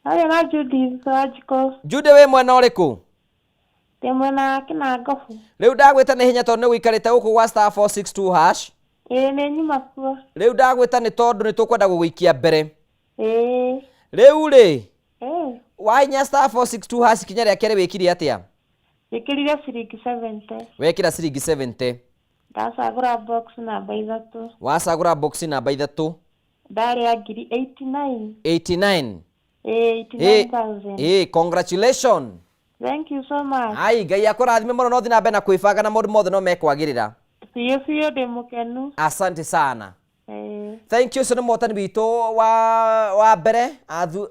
Aria na Judith Wanjikũ. Jude, wĩ mwena ũrĩkũ? Ndĩ mwena wa Kĩnangobu. Rĩu ndagwĩta nĩ hinya tondũ nĩ ũikarĩte gũkũ gwa *462#. Ĩĩ nĩ nyuma kuo. Rĩu ndagwĩta nĩ tondũ nĩ tũkwenda gũgũikia mbere. Ĩĩ. Rĩu rĩ, Ĩĩ. wahinya *462# kinya rĩa kerĩ wĩkire atĩa? Njĩkĩrire ciringi 70. Wekĩra ciringi 70. Ndacagũra box namba 3. Wacagũra box namba 3. Ndarĩa ngiri 89. 89. Ĩĩ, 89,000. Ĩĩ, congratulations. Thank you so much. Ai, Ngai akũrathime mũno no thiĩ na mbere na kwĩbanga na maũndũ mothe no mekwagĩrĩra. Biũ biũ ndĩ mũkenu. Asante sana. Ĩĩ. Thank you. Ũcio nĩ mũhotani witũ wa mbere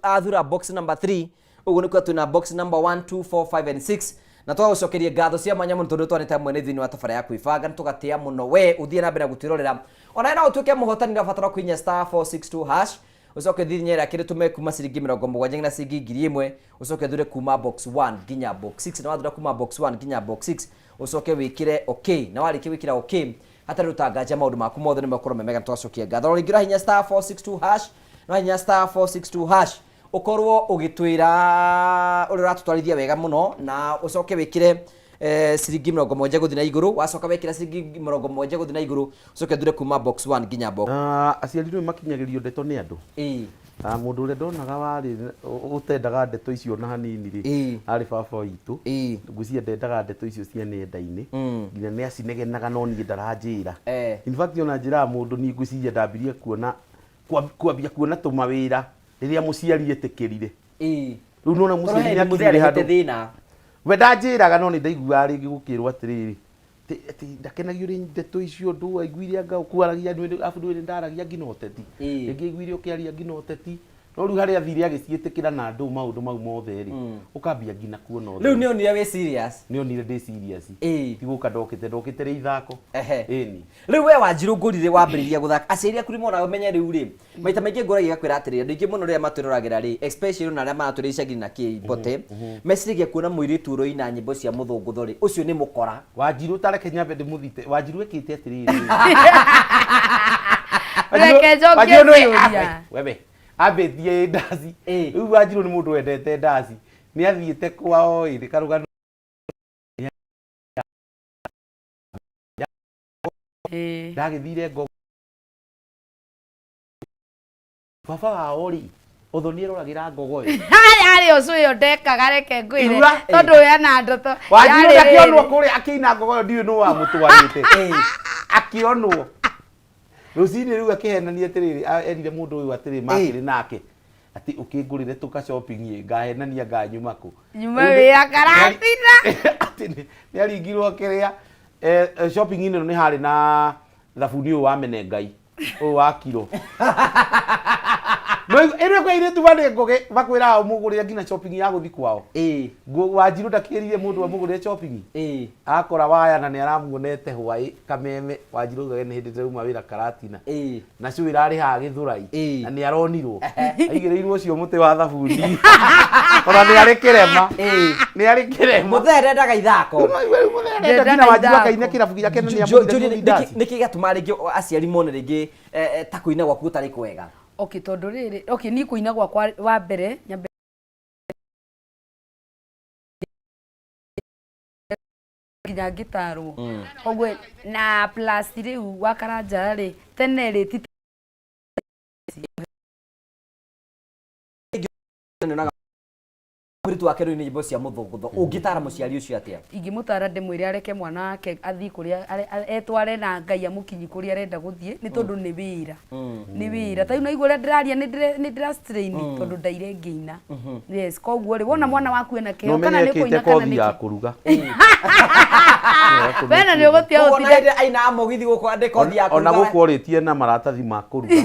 athura box number 3. Ũguo nĩkuo twĩna box number 1, 2, 4, 5 and 6. Na twagũcokeria ngatho cia mwanya mũno tondũ twanĩte hamwe na ithuĩ thĩinĩ wa tabarĩra ya kwĩbanga. Nĩ tũgatĩa mũno we ũthiĩ na mbere na gũtwĩrorera. Ona no ũtuĩke mũhotani ũrabatara kũhihinya star 462 hash. Ũcoke ũthiĩ hinya ĩrĩa kĩndũ tũme kuma ciringi mĩrongo mũgwanja nginya ciringi ngiri ĩmwe. Ũcoke ũthure kuma box 1 nginya box 6. Na wathura kuma box 1 nginya box 6, ũcoke wĩkĩre okay. Na warĩkia gwĩkĩra okay, hatarĩ rũtanganja maũndũ maku mothe nĩ mekorwo me mega. Twacokia ngatho. Rĩngĩ ũrahihinya star 462 hash. Na wahihinya star 462 hash, ũkorwo ũgĩtwĩra ũrĩa ũratũtwarithia wega mũno, na ũcoke wĩkĩre ciringi mĩrongo mũgwanja gũthiĩ na igũrũ. Wacoka wekĩra ciringi mĩrongo mũgwanja gũthiĩ na igũrũ, ũcoke ũthure kuma box 1 nginya box. Aciari rĩu makinyagĩrio ndeto nĩ andũ. Mũndũ ũrĩa ndonaga warĩ ũtendaga ndeto icio na hanini rĩ, arĩ baba witũ. Ngwĩciria ndendaga ndeto icio cia nenda-inĩ. Nginya nĩ acinegenaga no niĩ ndaranjĩra. In fact ona njĩraga mũndũ niĩ ngwĩciria ndambirie kuona kwambia kuona tũmawĩra rĩrĩa mũciari etĩkĩrire. Rĩu nona mũciari Tondũ nĩ mũthee akinyire arehete handũ. thĩna. We ndanjĩraga no nĩ ndaiguaga rĩngĩ gũkĩrwo atĩrĩrĩ, atĩ ndakenagio nĩ ndeto icio ndũ aiguire anga ũkwaragia arabu ndũĩ nĩ ndaragia nginya ũteti. Rĩngĩ aiguire ũkĩaria nginya ũteti. No rĩu harĩa athire agĩciĩtĩkĩra na andũ maũndũ mau mothe rĩ, ũkambia nginya kuona ũtheri. Rĩu nĩ onire wĩ serious. Nĩ onire ndĩ serious. Ti gũka ndokĩte, ndokĩte rĩ ithako. Ĩni. Rĩu we Wanjirũ ngũrire wambĩrĩria gũthaka, aciari aku nĩ mona ũmenye rĩu rĩ, maita maingĩ ngũragia gakwĩra atĩrĩrĩ, andũ aingĩ mũno rĩrĩa matwĩroragĩra rĩ, especially ona arĩa maratwĩra icagi na kĩ Mbote, meciragia kuona mũirĩtu ũroina nyĩmbo cia mũthũngũtho rĩ, ũcio nĩ mũkora. Wanjirũ ta reke nyambe ndĩmũthite. Wanjirũ ekĩte atĩrĩrĩ. Reke njokie Wanjirũ nĩ- kĩũria. Wewe, ambĩtie ndaci. Rĩu Wanjirũ nĩ mũndũ wendete ndaci. Nĩ athiĩte kwao ĩ, karũgano. Ndagĩthire ngo. Baba wao rĩ, ũthũ nĩ eroragĩra ngogoyo. Yarĩ ũcũ ĩyo ndekaga reke ngwĩre. Irura? Tondũ ũyũ ena ndoto. Wanjirũ Yarĩ ndakĩonwo rĩrĩ. kũrĩa akĩina ngogoyo ndiũĩ nũ wamũtwarĩte. Akĩonwo. Rũcinĩ rĩu akĩhenania atĩrĩrĩ, erire mũndũ ũyũ atĩrĩ, makĩrĩ nake. Atĩ ũkĩngũrĩre tũka shopping ĩ, ngahenania nganyuma kũ. Nyuma wĩra karatina. Atĩ nĩ aringirwo kĩrĩa. Shopping ĩno nĩ harĩ na thabuni ũyũ wa Menengai, ũyũ wa kiro. No ĩno kwa airĩtu marĩ ngũgĩ makwĩraga ũmũgũrĩre nginya shopping ya gũthiĩ kwao. Wanjirũ ndakĩrire mũndũ amũgũrĩre shopping. Akora waya na nĩ aramuonete hwaĩ kameme. Wanjirũ augage nĩ hĩndĩ ndĩrauma wĩra Karatina. Na cũĩ ĩrarĩ haha Gĩthũrai. Na nĩ aronirwo. Aigĩrĩirwo ũcio mũtĩ wa thabuni. Ona nĩ arĩ kĩrema. Nĩ arĩ kĩrema. Mũthee ndendaga ithako. Ndendaga nginya Wanjirũ akaina kĩrabu gĩake na nĩ amũgũrĩre Nĩkĩ ndaci. nĩkĩ gĩatũma rĩngĩ aciari mone rĩngĩ ta kũina gwaku gũtarĩ kwega? Okay, tondũ rĩrĩ, okay, niĩ kũina gwakwa wa mbere, nyambe nginya ngĩtarwo. Koguo na plus rĩu wa Karanja rĩ, tene rĩ ti Mũirĩtu wake rĩu nĩ nyĩmbo cia mũthũngũtho. Ũngĩtara mũciari ũcio atĩa? Ingĩmũtara ndĩmwĩre areke mwana wake athiĩ kũrĩa etware na Ngai amũkinyi kũrĩa arenda gũthiĩ, nĩ tondũ nĩ wĩra. Nĩ wĩra. Ta rĩu naigua ũrĩa ndĩraria nĩ ndĩra strain tondũ ndaire ngĩina. Yes, koguo rĩ, wona mwana waku ena kĩheo, No kana menye nĩ kũina ekĩte kana kothi nĩ ya kĩ. kũruga. We na nĩ ũgũtiga Koguo gũtinda na hĩndĩ aina mũgithi gũkũ andĩ kothi ya Ona kũruga. gũkũ orĩtie na maratathi ma kũruga.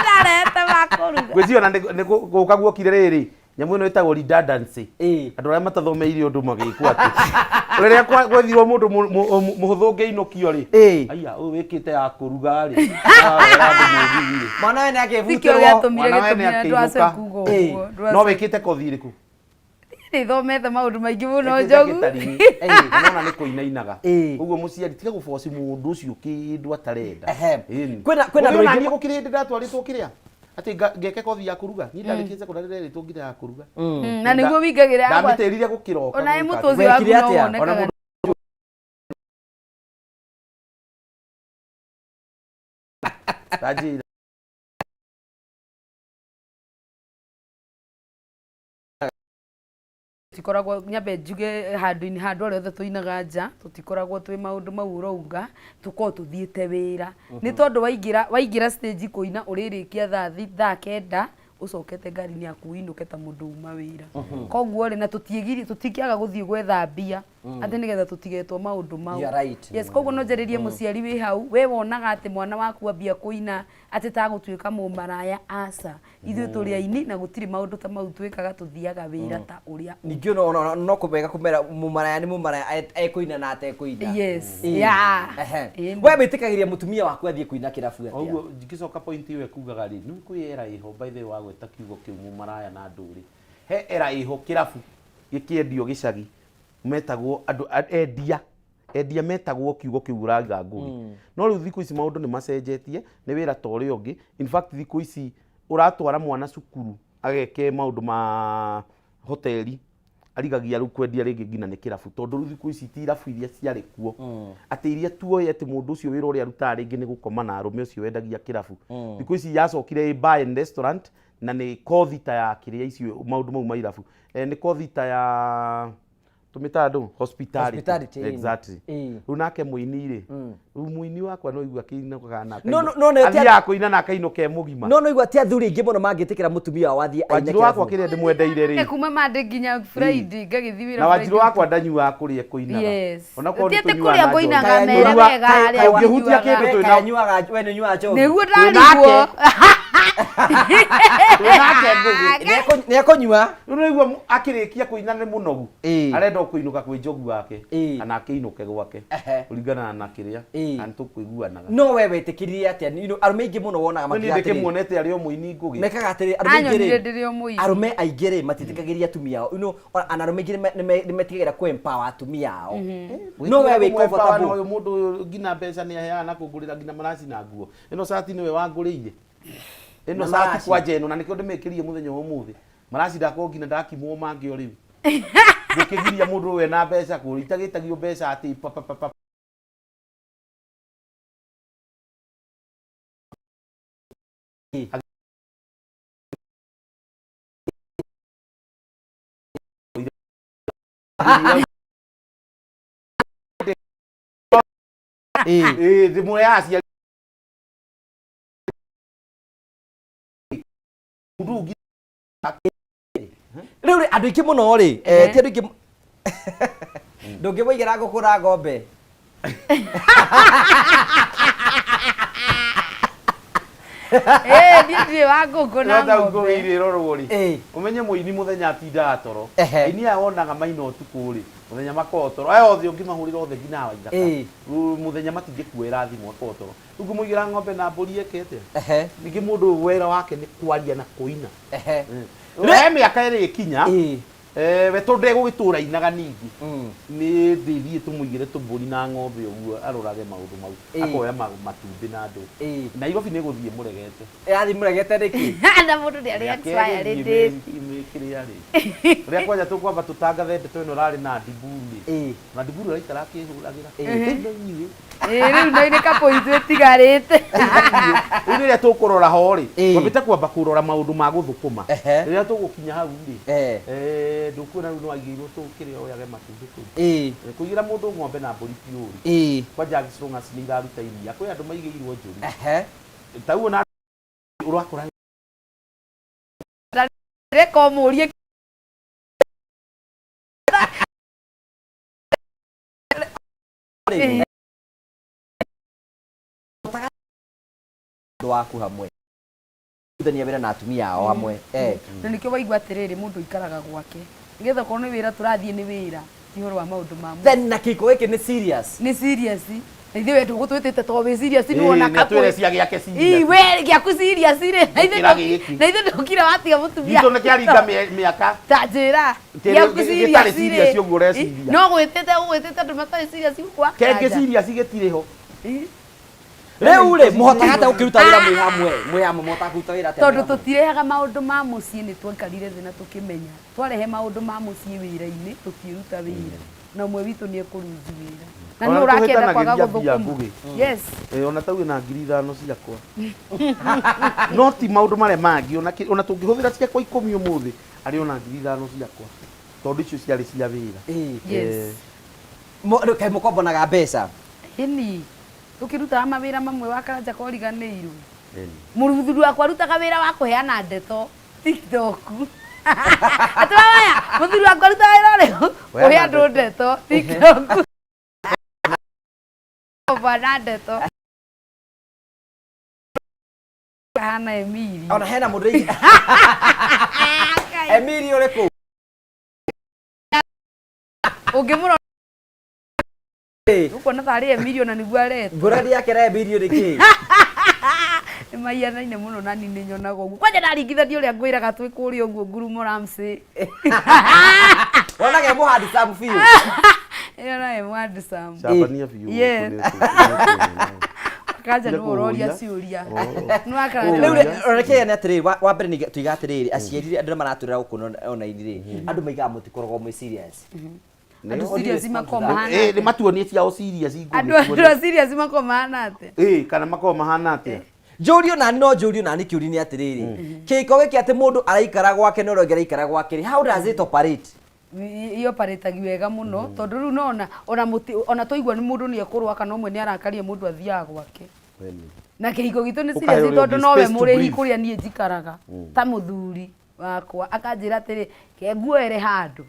Ndarehete ma kũruga. Ngwĩciria ona nĩ gũka guokire rĩrĩ, nyamũ ĩno ĩtagwo redundancy. Andũ arĩa matathomeire ũndũ magĩkwo atĩ. Rĩrĩa gwethirwo mũndũ mũhũthũ ũngĩinũkio rĩ. Aya, ũyũ wĩkĩte ya kũruga rĩ. Arahũra andũ mũgithi rĩ. Mwana we nĩ Tikĩo akĩbutirwo. gĩatũmire Mwana we nĩ gĩtũmire andũ acio akĩinũka. kuga ũguo. Andũ No acio. wĩkĩte kothi ĩrĩkũ? Nĩthomete maũndũ maingĩ mũno Ekĩte Njogu. gĩtarini. Nona nĩ kũinainaga. Ũguo mũciari tiga gũboci mũndũ ũcio kĩndũ atarenda. Ĩni. Kwĩna andũ Mũthĩ ona aingĩ niĩ gũkĩrĩ hĩndĩ ndatwarĩtwo kĩrĩa atĩ ngeke kothi ya kũruga. Niĩ ndarĩkĩtie sekondary nderĩtwo nginya ya kũruga. Na nĩguo wingagĩra yakwa. Ndamĩtĩrire gũkĩroka. Ona ĩ gwĩka mũtũ atĩ. ũcio waku Wekire no atĩa? Ona wonekaga. mũndũ Ndanjĩra. Tũtikoragwo, nyambe njuge handũ-inĩ handũ harĩa othe tũinaga nja, tũtikoragwo twĩ maũndũ mau ũrauga, tũkoragwo tũthiĩte wĩra. Nĩ tondũ waingĩra waingĩra stage kũina ũrĩrĩkia thaa 9 ũcokete ngari-inĩ yaku ũinũke ta mũndũ uma wĩra. Koguo rĩ, na tũtiĩgirie, tũtingĩaga gũthiĩ gwetha mbia atĩ nĩgetha tũtigetwo maũndũ mau. You are right. Yes, koguo no njarĩrie mũciari wĩ hau, we wonaga atĩ mwana waku ambia kũina atĩ tagũtuĩka mũmaraya, aca. Ithuĩ tũrĩ aini na gũtirĩ maũndũ ta mau twĩkaga, tũthiaga wĩra ta ũrĩa ũngĩ. Ningĩ no kũmega kũmera mũmaraya nĩ mũmaraya ekũina na atekũina. Yes. Ĩĩ. Yeah. Ehe. Ĩĩ. We wĩtĩkagĩria mũtumia waku athiĩ kũina kĩrabu atĩa? Ũguo ngĩcoka point ĩyo ĩkugaga rĩ, nĩ kwĩ era ĩho by the way wagweta kiugo kĩu mũmaraya na ndũrĩ. He era ĩho kĩrabu gĩkĩendio gĩcagi metagwo andũ endia endia metagwo kiugo kĩu ũrauga Ngũgĩ. No rĩu thikũ ici maũndũ nĩ macenjetie, nĩ wĩra ta ũrĩa ũngĩ. In fact thikũ ici ũratwara mwana cukuru ageke maũndũ ma hoteli arigagia rĩu kwendia rĩngĩ nginya nĩ kĩrabu tondũ rĩu thikũ ici ti irabu iria ciarĩ kuo atĩ iria tuoĩ atĩ mũndũ ũcio wĩra ũrĩa arutaga rĩngĩ nĩ gũkoma na arũme ũcio wendagia kĩrabu. Thikũ ici yacokire ĩ bar and restaurant na nĩ kothi ta ya kĩrĩa icio maũndũ mau ma irabu, nĩ kothi ta ya tũmĩtaga ndũ hospitality. Hospitality, ĩĩ. Exactly. Ĩĩ. Rĩu nake mũini rĩ, rĩu mũini wakwa no igua akĩinũkaga na No, no, no, no, athiaga kũina na akainũka e mũgima. No igua ti athuri aingĩ mũno mangĩtĩkĩra mũtumia wao athiĩ aine Wanjirũ wakwa kĩrabu. kĩrĩa ndĩmwendeire rĩ, Kuma Monday nginya Friday ngagĩthiĩ wĩra. Na Wanjirũ Friday. wakwa ndanyuaga kũrĩa kũinaga. Yes. Onakorwo Ti nĩ atĩ tũnyuaga kũrĩa na ngũinaga njohi. mere Tũnyuaga- wega harĩa Ũngĩhutia ngũnyuaga. kĩndũ twĩna Kanyuaga we nĩ ũnyuaga njohi? Nĩguo Twĩ ndarigwo. Twĩnake Ngũgĩ. Nĩ ekũnyua. Rĩu nĩguo akĩrĩkia kũina nĩ mũnogu. Ĩĩ. Arenda o kũinũka kwĩ njogu wake Ĩĩ. kana akĩinũke gwake Ehe. kũringana na kĩrĩa Ĩĩ. na nĩtũkũiguanaga. No we wetĩkĩrire atĩa? You know, arũme aingĩ mũno wonaga Niĩ makiuga atĩrĩrĩ. ndĩkĩmuonete arĩ o mũini Ngũgĩ. Mekaga atĩrĩrĩ, arũme aingĩ Anyonire rĩ, ndĩrĩ o mũini. arũme aingĩ rĩ matiĩtĩkagĩria atumia ao. You know, ona arũme aingĩ nĩ metigagĩra kũ empower atumia ao. No we wĩ comfortable. Ũyũ mũndũ ũyũ nginya mbeca nĩ aheaga na kũngũrĩra nginya maraci na nguo. Ĩno cati nĩwe wangũrĩire. Ĩno Na cati maraci. kwanja ĩno na nĩkĩo ndĩmĩkĩrire mũthenya wa ũmũthĩ. Maraci ndakorwo nginya ndakimwo mangĩ o rĩu. Ngũkĩgiria mũndũ ũyũ ena mbeca kũrĩa itagĩtagio mbeca atĩ pa pa pa pa. Ĩĩ ndĩmũheaga aciari mũndũ ũngĩ. Rĩu rĩ andũ aingĩ mũno rĩ, ti andũ aingĩ ndũngĩmũigĩra ngũkũ na ng'ombe. Ĩĩ niĩ ndirĩ wa ngũkũ na Ndĩrenda ng'ombe. ngũgĩ irĩrorwo rĩ, Ĩĩ. ũmenye mũini mũthenya atindaga toro. Ehe. Aini aya wonaga maina ũtukũ rĩ, mũthenya makoragwo toro. Aya othe ũngĩmahũrĩra othe nginya hawa ithaka. Ĩĩ. Rĩu mũthenya matingĩkuoera thimũ akoragwo toro. Rĩu ngũmũigĩra ng'ombe na mbũri eke atĩa? Ehe. Ningĩ mũndũ ũyũ wĩra wake nĩ kwaria na kũina. Ehe. He mĩaka ĩrĩ ĩkinya, Ĩĩ. we tondũ ndegũgĩtũra ainaga ningĩ, nĩ ndĩthiĩ tũmũigĩre tũmbũri na ng'ombe ũguo arorage maũndũ mau. Ĩĩ. Akoya matumbĩ na andũ. Ĩĩ. Nairobi nĩ gũthiĩ mũregete. Ĩrathiĩ mũregete nĩkĩ? Na mũndũ nĩ arĩ Mĩaka expiry ĩgũthiĩ date. mĩkĩrĩa rĩ. Rĩrĩa kwanja tũkwamba tũtangathe ndeto ĩno ĩrarĩ na Ndiburu rĩ. Ĩĩ. Na Ndiburu araikara akĩhũragĩra. Ĩĩ. No inyuĩ. Ĩĩ rĩu no nĩ kapoint ĩtigarĩte. Rĩu rĩrĩa tũkũrora ho rĩ, Ĩĩ. twambĩte kwamba kũrora maũndũ ma gũthũkũma. Ehe. Rĩrĩa tũgũkinya hau rĩ, Eh. ndũkuona rĩu nĩwaigĩirwo tũkĩrĩa oyage matumbĩ kũu. Ĩĩ. Kũigĩra mũndũ ng'ombe na mbũri ti ũru. Ĩĩ. Kwanja as long as nĩ iraruta iria. Kwĩ andũ maigĩirwo njũri. Ehe. Ta ũguo na ũrakora Reka ũmũrie. Rĩ. Ũndũ waku hamwe. Kũrutithania wĩra na atumia ao hamwe. Na nĩkĩo waigua atĩrĩrĩ mũndũ aikaraga gwake. Nĩgetha okorwo nĩ wĩra tũrathiĩ nĩ wĩra, ti ũhoro wa maũndũ ma mũciĩ. Then na kĩhiko gĩkĩ nĩ serious. Nĩ serious. Na ithuĩ we ndũgũtwĩtĩte to wĩ serious nĩ Ĩĩ, wona nĩ atwĩre cia gĩake serious. Ii we gĩaku serious rĩ. Na ithuĩ Gũkĩra gĩkĩ. na ithuĩ ndũkira watiga mũtumia. Gitũ nĩ kĩaringa mĩaka. Ta njĩra. Kĩrĩ- Gĩaku gĩtarĩ serious serious rĩ. ũguo ũreciria. No gwĩtĩte ũgwĩtĩte andũ matarĩ serious gũkũ Kengĩ serious gĩtirĩ ho. Rĩu rĩ mũhotaga atĩa gũkĩruta wĩra mwĩ hamwe? Mwĩ hamwe mũhotaga kũruta wĩra atĩa? Tondũ mwĩ hamwe? tũtirehaga maũndũ ma mũciĩ nĩ twaikarire thĩ na tũkĩmenya twarehe maũndũ ma mũciĩ wĩra-inĩ tũtiĩruta wĩra na ũmwe witũ nĩ ekũruzi wĩra na Ona nĩ ũrakĩenda kwaga tũhĩtanagĩria mbia gũthũkũma. Ngũgĩ. Yes. Ona tau ĩna 5,000 ciakwa. No ti maũndũ marĩa mangĩ ona ona tũngĩhũthĩra ciakwa 10 ũmũthĩ arĩ ona 5,000 ciakwa. Tondũ icio ciarĩ cia wĩra. Yes. Rĩu kaĩ mũkombonaga mbeca? Ĩni, tũkĩrutaga mawĩra mamwe wa Karanja koriganĩirwo. Mũthuri wakwa arutaga wĩra wa kũheana ndeto TikTok. Atĩ waya, mũthuri wakwa arutaga wĩra ũrĩkũ? Kũhe andũ ndeto TikTok. Kũheana ndeto. Hana Emiri. Ona hena mũndũ Emiri ũrĩkũ? Ũngĩmũrora ũkuona tarĩ Emiri ona nĩguo aretwo. Ngũrani yake na Emiri nĩ kĩĩ? Nĩ mahianaine mũno na niĩ nĩ nyonaga ũguo. Kwanja ndaringithania ũrĩa ngwĩraga twĩ kũrĩa ũguo ngurumo Ramsey. Wonaga e mũhandicamu biũ. Nyonaga e mũhandicamu. Cambania biũ. Yes. Kanja nĩ ũroria ciũria. Nĩ wakara Rĩu rĩ, reke nĩ atĩrĩrĩ, wa mbere nĩ tuiga atĩrĩrĩ, aciari andũ arĩa maratwĩrora gũkũ online rĩ, andũ maigaga mũtikoragwo mwĩ serious. Andũ serious makoragwo mahana Eh, nĩ atĩa? matuonie ciao serious Andũ andũ a serious makoragwo mahana atĩa? Eh, kana makoragwo mahana atĩa? Njũrio nani no njũrio nani kĩũria nĩ atĩrĩrĩ, kĩhiko gĩkĩ atĩ mũndũ araikara gwake na ũrĩa ũngĩ araikara gwake rĩ, how does it operate? Ioparĩtagi wega mũno tondũ rĩu nona ona mũti ona twaigua nĩ mũndũ nĩ ekũrũa kana ũmwe nĩ arakaria mũndũ athiaga gwake na kĩhiko gitũ nĩ Ũkahe serious ũrĩa tondũ ũngĩ nowe space to mũrĩhi breathe. kũrĩa niĩ njikaraga ta mũthuri wakwa akanjĩra atĩrĩ ke nguoere handũ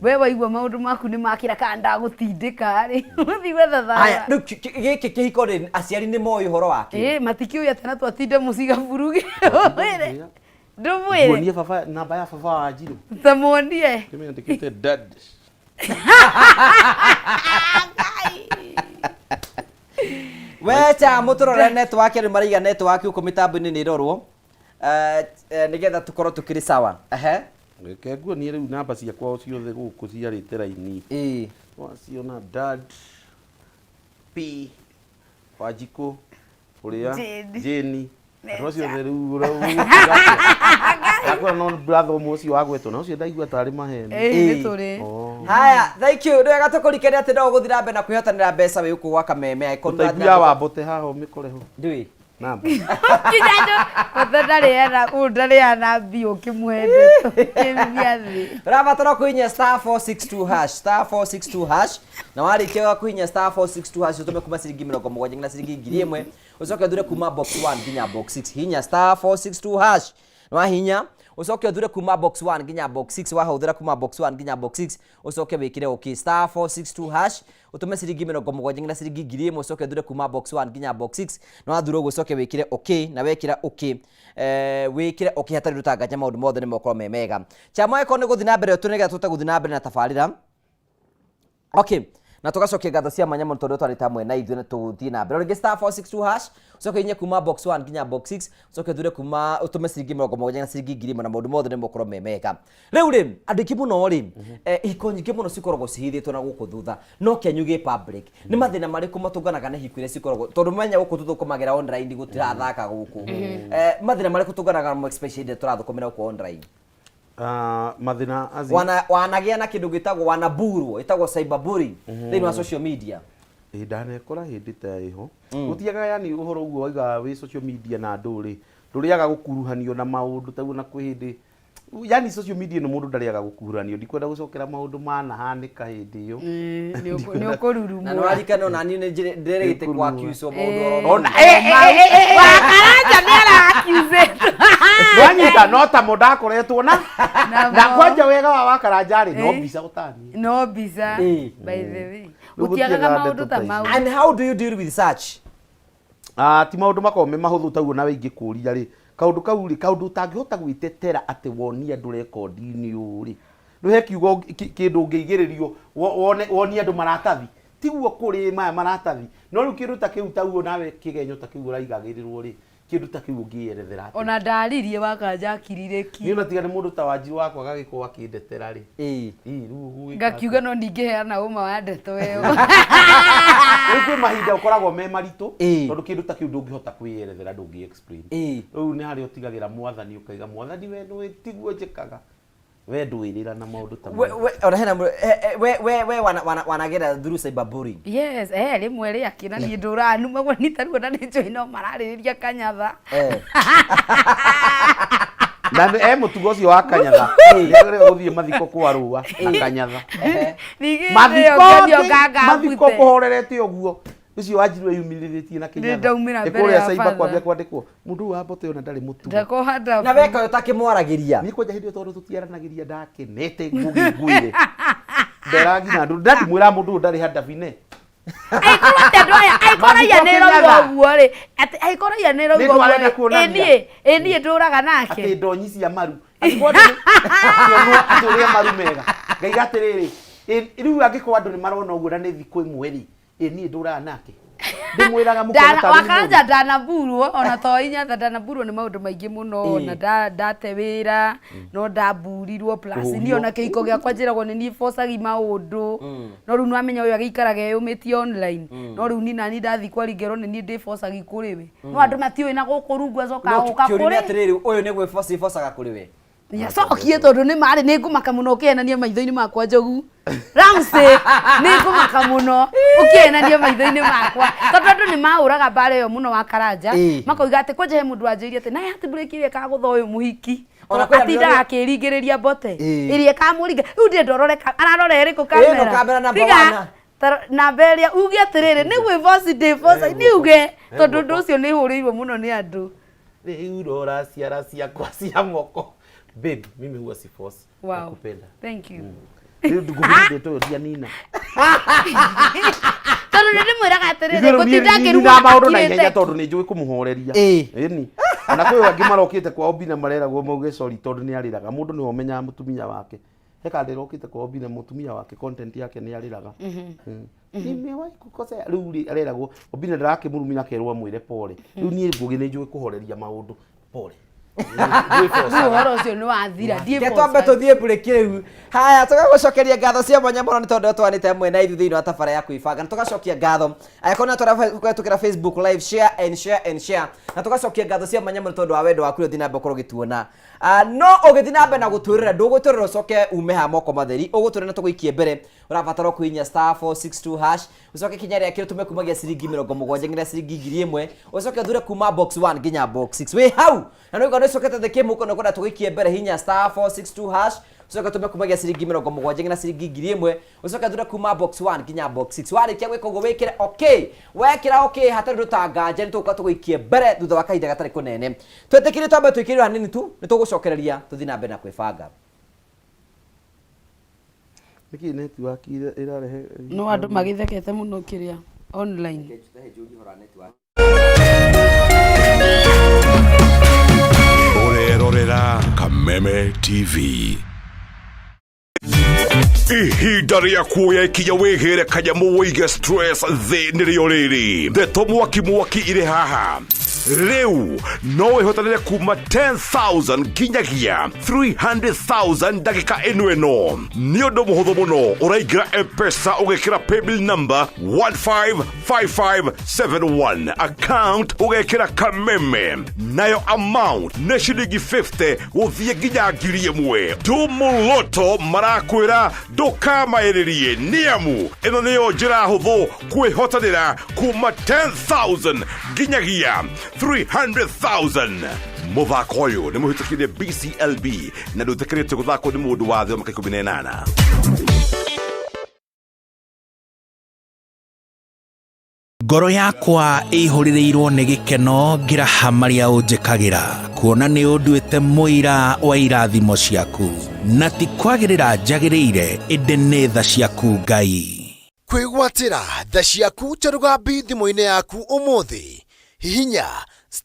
we waigua maũndũ maku nĩ makĩra kana ndagũtindĩka rĩ ũthiĩ gwetha Aya, thayũ rĩu gĩkĩ kĩhiko rĩ, aciari nĩ moĩ ũhoro wake? Ĩ matikĩũĩ atĩ na twatinde mũciĩ gaburuge ndũmwĩre ndũmwĩre Nguonie baba namba ya baba wa Njirũ. tamuonie Kĩmĩandĩkĩte dad. We cha mũtũrore network andũ maraiga network gũkũ mĩtambo-inĩ nĩ ĩrorwo nĩgetha tũkorwo tũkĩrĩ sawa. Ehe. Reke nguonie rĩu namba ciakwa ciothe gũkũ ciarĩte raini. Ĩĩ. Waciona dad P Wanjikũ ũrĩa Jane. Jane andũ acio othe rĩu ũrĩa no brother ũmwe ũcio wagwetwo na ũcio ndaigua tarĩ maheni. Ĩ nĩ tũrĩ Oh. Haya, thank you. Nĩ wega tũkũrikania atĩ no ũgũthiĩ na mbere na kwĩhotanĩra mbeca wĩ gũkũ gwa Kameme. Angĩkorwo nĩ ũrathiĩ Ũtaigu na ya mbere- wambote haha ũmĩkore ho. Ndũĩ. Namba. Nginya andũ bata ndarĩana ũyũ ndarĩana mbia ũkĩmũhe ndeto kĩmia thĩ. Ũrabatara kũhihinya star 462 hash, star 462 hash, na warĩkia kũhihinya star 462 hash ũtũme kuma ciringi 70 nginya ciringi 1000, ũcoke ũthure kuma box 1 nginya box 6. Hihinya star 462 hash. Na wahihinya ũcoke ũthure kuma box 1 nginya box 6, wahũthĩra kuma box 1 nginya box 6 ũcoke wĩkĩre okay star 462 hash ũtũme ciringi 70 nginya ciringi 1000, ũcoke ũthure kuma box 1 nginya box 6, na wathura ũguo ũcoke wĩkĩre okay, na wekĩra okay wĩkĩre okay hatarĩ rũtanganja maũndũ mothe nĩ mokorwo me mega. Chama ĩkorwo nĩ gũthiĩ na mbere tũ nĩgetha tũhote gũthiĩ na mbere na tabarĩra. Okay, na tũgacokia ngatho cia mwanya mũno tondũ twarĩ hamwe na ithuĩ na tũgũthiĩ na mbere. O rĩngĩ star 462 hash, ũcoke ũhinye kuma box 1 nginya box 6, ũcoke ũthure kuma ũtũme ciringi 70 na ciringi 1000 na maũndũ mothe nĩ mokorwo me mega. Rĩu rĩ, andũ aingĩ mũno rĩ, ihiko nyingĩ mũno cikoragwo cihithĩtwo na gũkũ thutha, no kĩanyu gĩ public. Nĩ mathĩna marĩkũ matũnganaga na ihiko iria cikoragwo, tondũ menya gũkũ tũthũkũmagĩra online gũtirathaka gũkũ. Mathĩna marĩkũ tũnganaga namo especially hĩndĩ ĩrĩa tũrathũkũmĩra gũkũ online? Mathĩna as in- Wanagĩa na kĩndũ gĩtagwo wanaburwo, ĩtagwo cyberbullying thĩinĩ wa social media. Ĩ ndanekora hĩndĩ ta ĩho gũtiaga yani ũhoro ũguo waigaga wĩ social media na andũ rĩ ndũrĩaga gũkuruhanio na maũndũ taguo na kwĩ hĩndĩ yani social media ĩno mũndũ ndarĩaga gũkuruhanio ndikwenda gũcokera maũndũ manahanĩka hĩndĩ ĩyo. Nĩ ũkũrurumwo. Na nĩ warikana ona niĩ nĩ ndĩrĩgĩte kwa accuse maũndũ oro. Ona Wakaranja nĩ ara-accuse-ĩtwo. Nwanyita no tamo ndakoretwo na Namo. na kwanja wega wa wakaranja rĩ no Eh. mbica ũtani. No mbica by the way. Rĩu Gũtiagaga gũtiagaga maũndũ ndeto ta ta ici. mau. And how do you deal with such? Ti maũndũ makoragwo me mahũthũ taguo nawe ingĩkũria rĩ kaũndũ kau rĩ kaũndũ ũtangĩhota gwĩtetera atĩ wonie andũ rekondi-inĩ ũũ rĩ rĩu he kiugo kĩndũ ũngĩigĩrĩrio wone wonie andũ maratathi tiguo kũrĩ maya maratathi no rĩu kĩndũ ta kĩu taguo nawe kĩgenyo ta kĩu ũraigagĩrĩrwo rĩ kĩndũ ta kĩu ũngĩerethera atĩa? Ona ndaririe wakaranja akirire ki. Niĩ ona tiga nĩ mũndũ ta Wanjirũ wakwa agagĩkorwo akĩndetera rĩ. Ĩĩ. Ĩĩ, rĩu ũgwĩka Ngakiuga no ndingĩheana ũma wa ndeto ĩyo. Rĩu kwĩ mahinda ũkoragwo me maritũ Ĩĩ. tondũ kĩndũ ta kĩu ndũngĩhota kwĩyerethera ndũngĩ explain. Ĩĩ. Rĩu nĩ harĩa ũtigagĩra mwathani ũkaiga mwathani we nĩũĩ tiguo njĩkaga. We ndũĩrĩra na maũndũ ta We mau. we ona hena we we we wana wana wanagera through cyberbullying. Yes, rĩmwe rĩake na niĩ ndũraga numagwo nĩ taruo na nĩ njũĩ no mararĩrĩria kanyatha. Na e mũtugo ũcio wa kanyatha nĩagĩrĩire gũthiĩ mathiko kwa rũa na kanyatha. Ningĩ Mathiko ĩyo nganga mathiko abute. kũhorerete ũguo ũcio wanjiru eyumĩrĩrĩtie na Nĩ ndaumĩra kĩnyatha mbere kũrĩa ya cyber father. kwambia kwandĩkwo mũndũ ũyũ wa mbote ona ndarĩ mũtugo. Ndakoha ndabu. Na weka ũyũ ũtakĩmwaragĩria. Niĩ kwanja hĩndĩ ĩyo tondũ tũtiaranagĩria ndakenete ngugi ngwire ndera nginya andũ ndandimwĩra mũndũ ũyũ ndarĩ handabine. Angĩkorwo atĩ andũ aya angĩkorwo raia Mathiko nĩ ĩrauga Kĩnyatha. ũguo rĩ atĩ angĩkorwo raia nĩ ĩrauga Nĩ ũguo ndwarenda rĩ kuonania. ĩ niĩ ĩ niĩ ndũraga nake. Atĩ ndonyi cia maru atĩ atĩ ũrĩa maru mega ngaiga atĩrĩrĩ ĩ, rĩu angĩkorwo andũ nĩ marona ũguo na nĩ thikũ ĩmwe rĩ ĩ niĩ ndũraga nake ndĩmwĩraga mũkona tarĩ Wakaranja ndanaburwo ona to inyatha ndanaburwo nĩ maũndũ maingĩ mũno Ĩĩ. na ndate wĩra no ndaburirwo plus niĩ Kũhũrio. ona kĩhiko gĩakwa njĩragwo nĩ niĩ bocagi maũndũ no rĩu nĩwamenya ũyũ agĩikaraga eyũmĩtie online no rĩu niĩ nani ndathiĩ kwaringerwo nĩ niĩ ndĩbocagi kũrĩ we no andũ matiũĩ na gũkũ rungu acokaga No gũka kĩũria nĩ kũrĩ atĩrĩrĩ ũyũ nĩ gwĩboca kũrĩ we. Nĩacokie tondũ nĩ marĩ nĩ ngũmaka mũno ũkĩhenania maitho-inĩ makwa njogu Ramsey nĩ ngũmaka mũno ũkĩhenania maitho-inĩ makwa tondũ andũ nĩ mahũraga mbara ĩyo mũno wa Karanja Ĩĩ. makoiga atĩ kwanja he mũndũ wanjĩrire atĩ naye heartbreak ĩrĩa ĩkagũtha ũyũ mũhiki Ona Tondũ kwĩna atindaga andũ akĩringĩrĩria mbote Ĩĩ. ĩrĩa ĩkamũringa rĩu ndĩ ndorore ararora ĩrĩkũ Ĩno kamera kamera number Tiga, one. namba ĩrĩa uge atĩrĩrĩ nĩ gwĩboci ndĩboca nĩ uge tondũ ũndũ ũcio nĩ hũrĩirwo mũno nĩ andũ. Rĩu rora ciara ciakwa cia moko babe mimi huwa si force. Wow. Nakupenda. Thank you. Rĩu ngũbindĩte ũyũ ndianina. Tondũ nĩ ndĩmwĩraga atĩrĩrĩ Ithuĩ rĩu ngũtinda niĩ ngĩruma ninaga maũndũ na ihenya akirĩte. tondũ nĩ njũĩ kũmũhoreria. Ĩĩ. Ĩni. Ona kwĩ angĩ marokĩte kwao mbina mareragwo mauge sorry tondũ nĩ arĩraga. Mũndũ nĩwe ũmenyaga mũtumia wake. He kandĩ ĩrokĩte kwao mbina mũtumia wake content yake nĩ arĩraga. Nimewahi kukosea rĩu rĩ areragwo Obina ndarakĩmũrumia akerwo amwĩre pole. Rĩu niĩ ngũgĩ nĩ njũĩ kũhoreria maũndũ pole. Rĩu ũhoro ũcio nĩ wathira Reke twambe tũthiĩ break rĩu haya tũgagũcokeria ngatho cia mwanya mũno nĩ tondũ twanĩte hamwe na ithuĩ thĩinĩ wa tabara ya kwĩbanga na tũgacokia ngatho angĩkorwo nĩ tũrakũhetũkĩra Facebook live share and share and share na tũgacokia ngatho cia mwanya mũno tondũ wa wendo waku ũrĩa ũthiĩ na mbere gũkorwo ũgĩtuona. Ah, no ũgĩthiĩ na mbere na gũtwĩrĩra ndũgũtwĩrĩra ũcoke ume haha moko matheri ũgũtwĩrĩra na tũgũikie mbere ũrabatara kũhihinya *462# ũcoke kinya rĩa kĩrĩ tũme kumagia ciringi 70 nginya ciringi 1000 ũcoke ũthure kuma box 1 nginya box 6 wĩ hau na nĩ ũigua nĩ ũcokete thĩ kĩmũko na ũkwenda tũgũikie mbere hinya *462# ũcoke tũme kumagia ciringi 70 nginya ciringi 1000 ũcoke ũthure kuma box 1 nginya box 6 warĩkia gwĩka ũguo wĩkĩre okay wekĩra okay hatarĩ ũndũ ta nganja nĩ tũgũka tũgũikie mbere thutha wa kahinda gatarĩ kũnene twĩtĩkĩrie twambe twĩkĩrĩrwo hanini tu nĩ tũgũcokereria tũthiĩ na mbere na kwĩbanga. Nĩkĩ network ĩrarehe No andũ magĩthekete mũno kĩrĩa online. Ũrerorera Kameme TV. Ihinda rĩa kuoya ikinya wĩgĩre kanyamũ wĩige stress thĩ nĩrĩo rĩrĩ ndeto mwaki mwaki irĩ haha rĩu no wĩhotanĩre kuma 10,000 nginyagia 300,000 ndagĩka ĩno ĩno nĩ ũndũ mũhũthũ mũno ũraingĩra M-Pesa ũgekĩra paybill number 155571 account ũgekĩra Kameme nayo amount nĩ ciringi 50 gũthiĩ nginya 1000 Tumuloto marakwĩra ndũkamaĩrĩrie nĩamu ĩno nĩyo njĩra hũthũ kwĩhotanĩra kuma 10,000 nginyagia 300,000 mũthako ũyũ nĩ mũhĩtũkĩrie BCLB na ndũtĩkĩrĩtio gũthakwo nĩ mũndũ wa thĩ wa mĩaka 18. Ngoro yakwa ĩihũrĩrĩirwo nĩ gĩkeno ngĩraha marĩa ũnjĩkagĩra kuona nĩ ũnduĩte mũira wa irathimo ciaku na ti kwagĩrĩra njagĩrĩire ĩndĩ nĩ tha ciaku Ngai. Kwĩgwatĩra tha ciaku ta rũgambi thimũ-inĩ yaku ũmũthĩ hihinya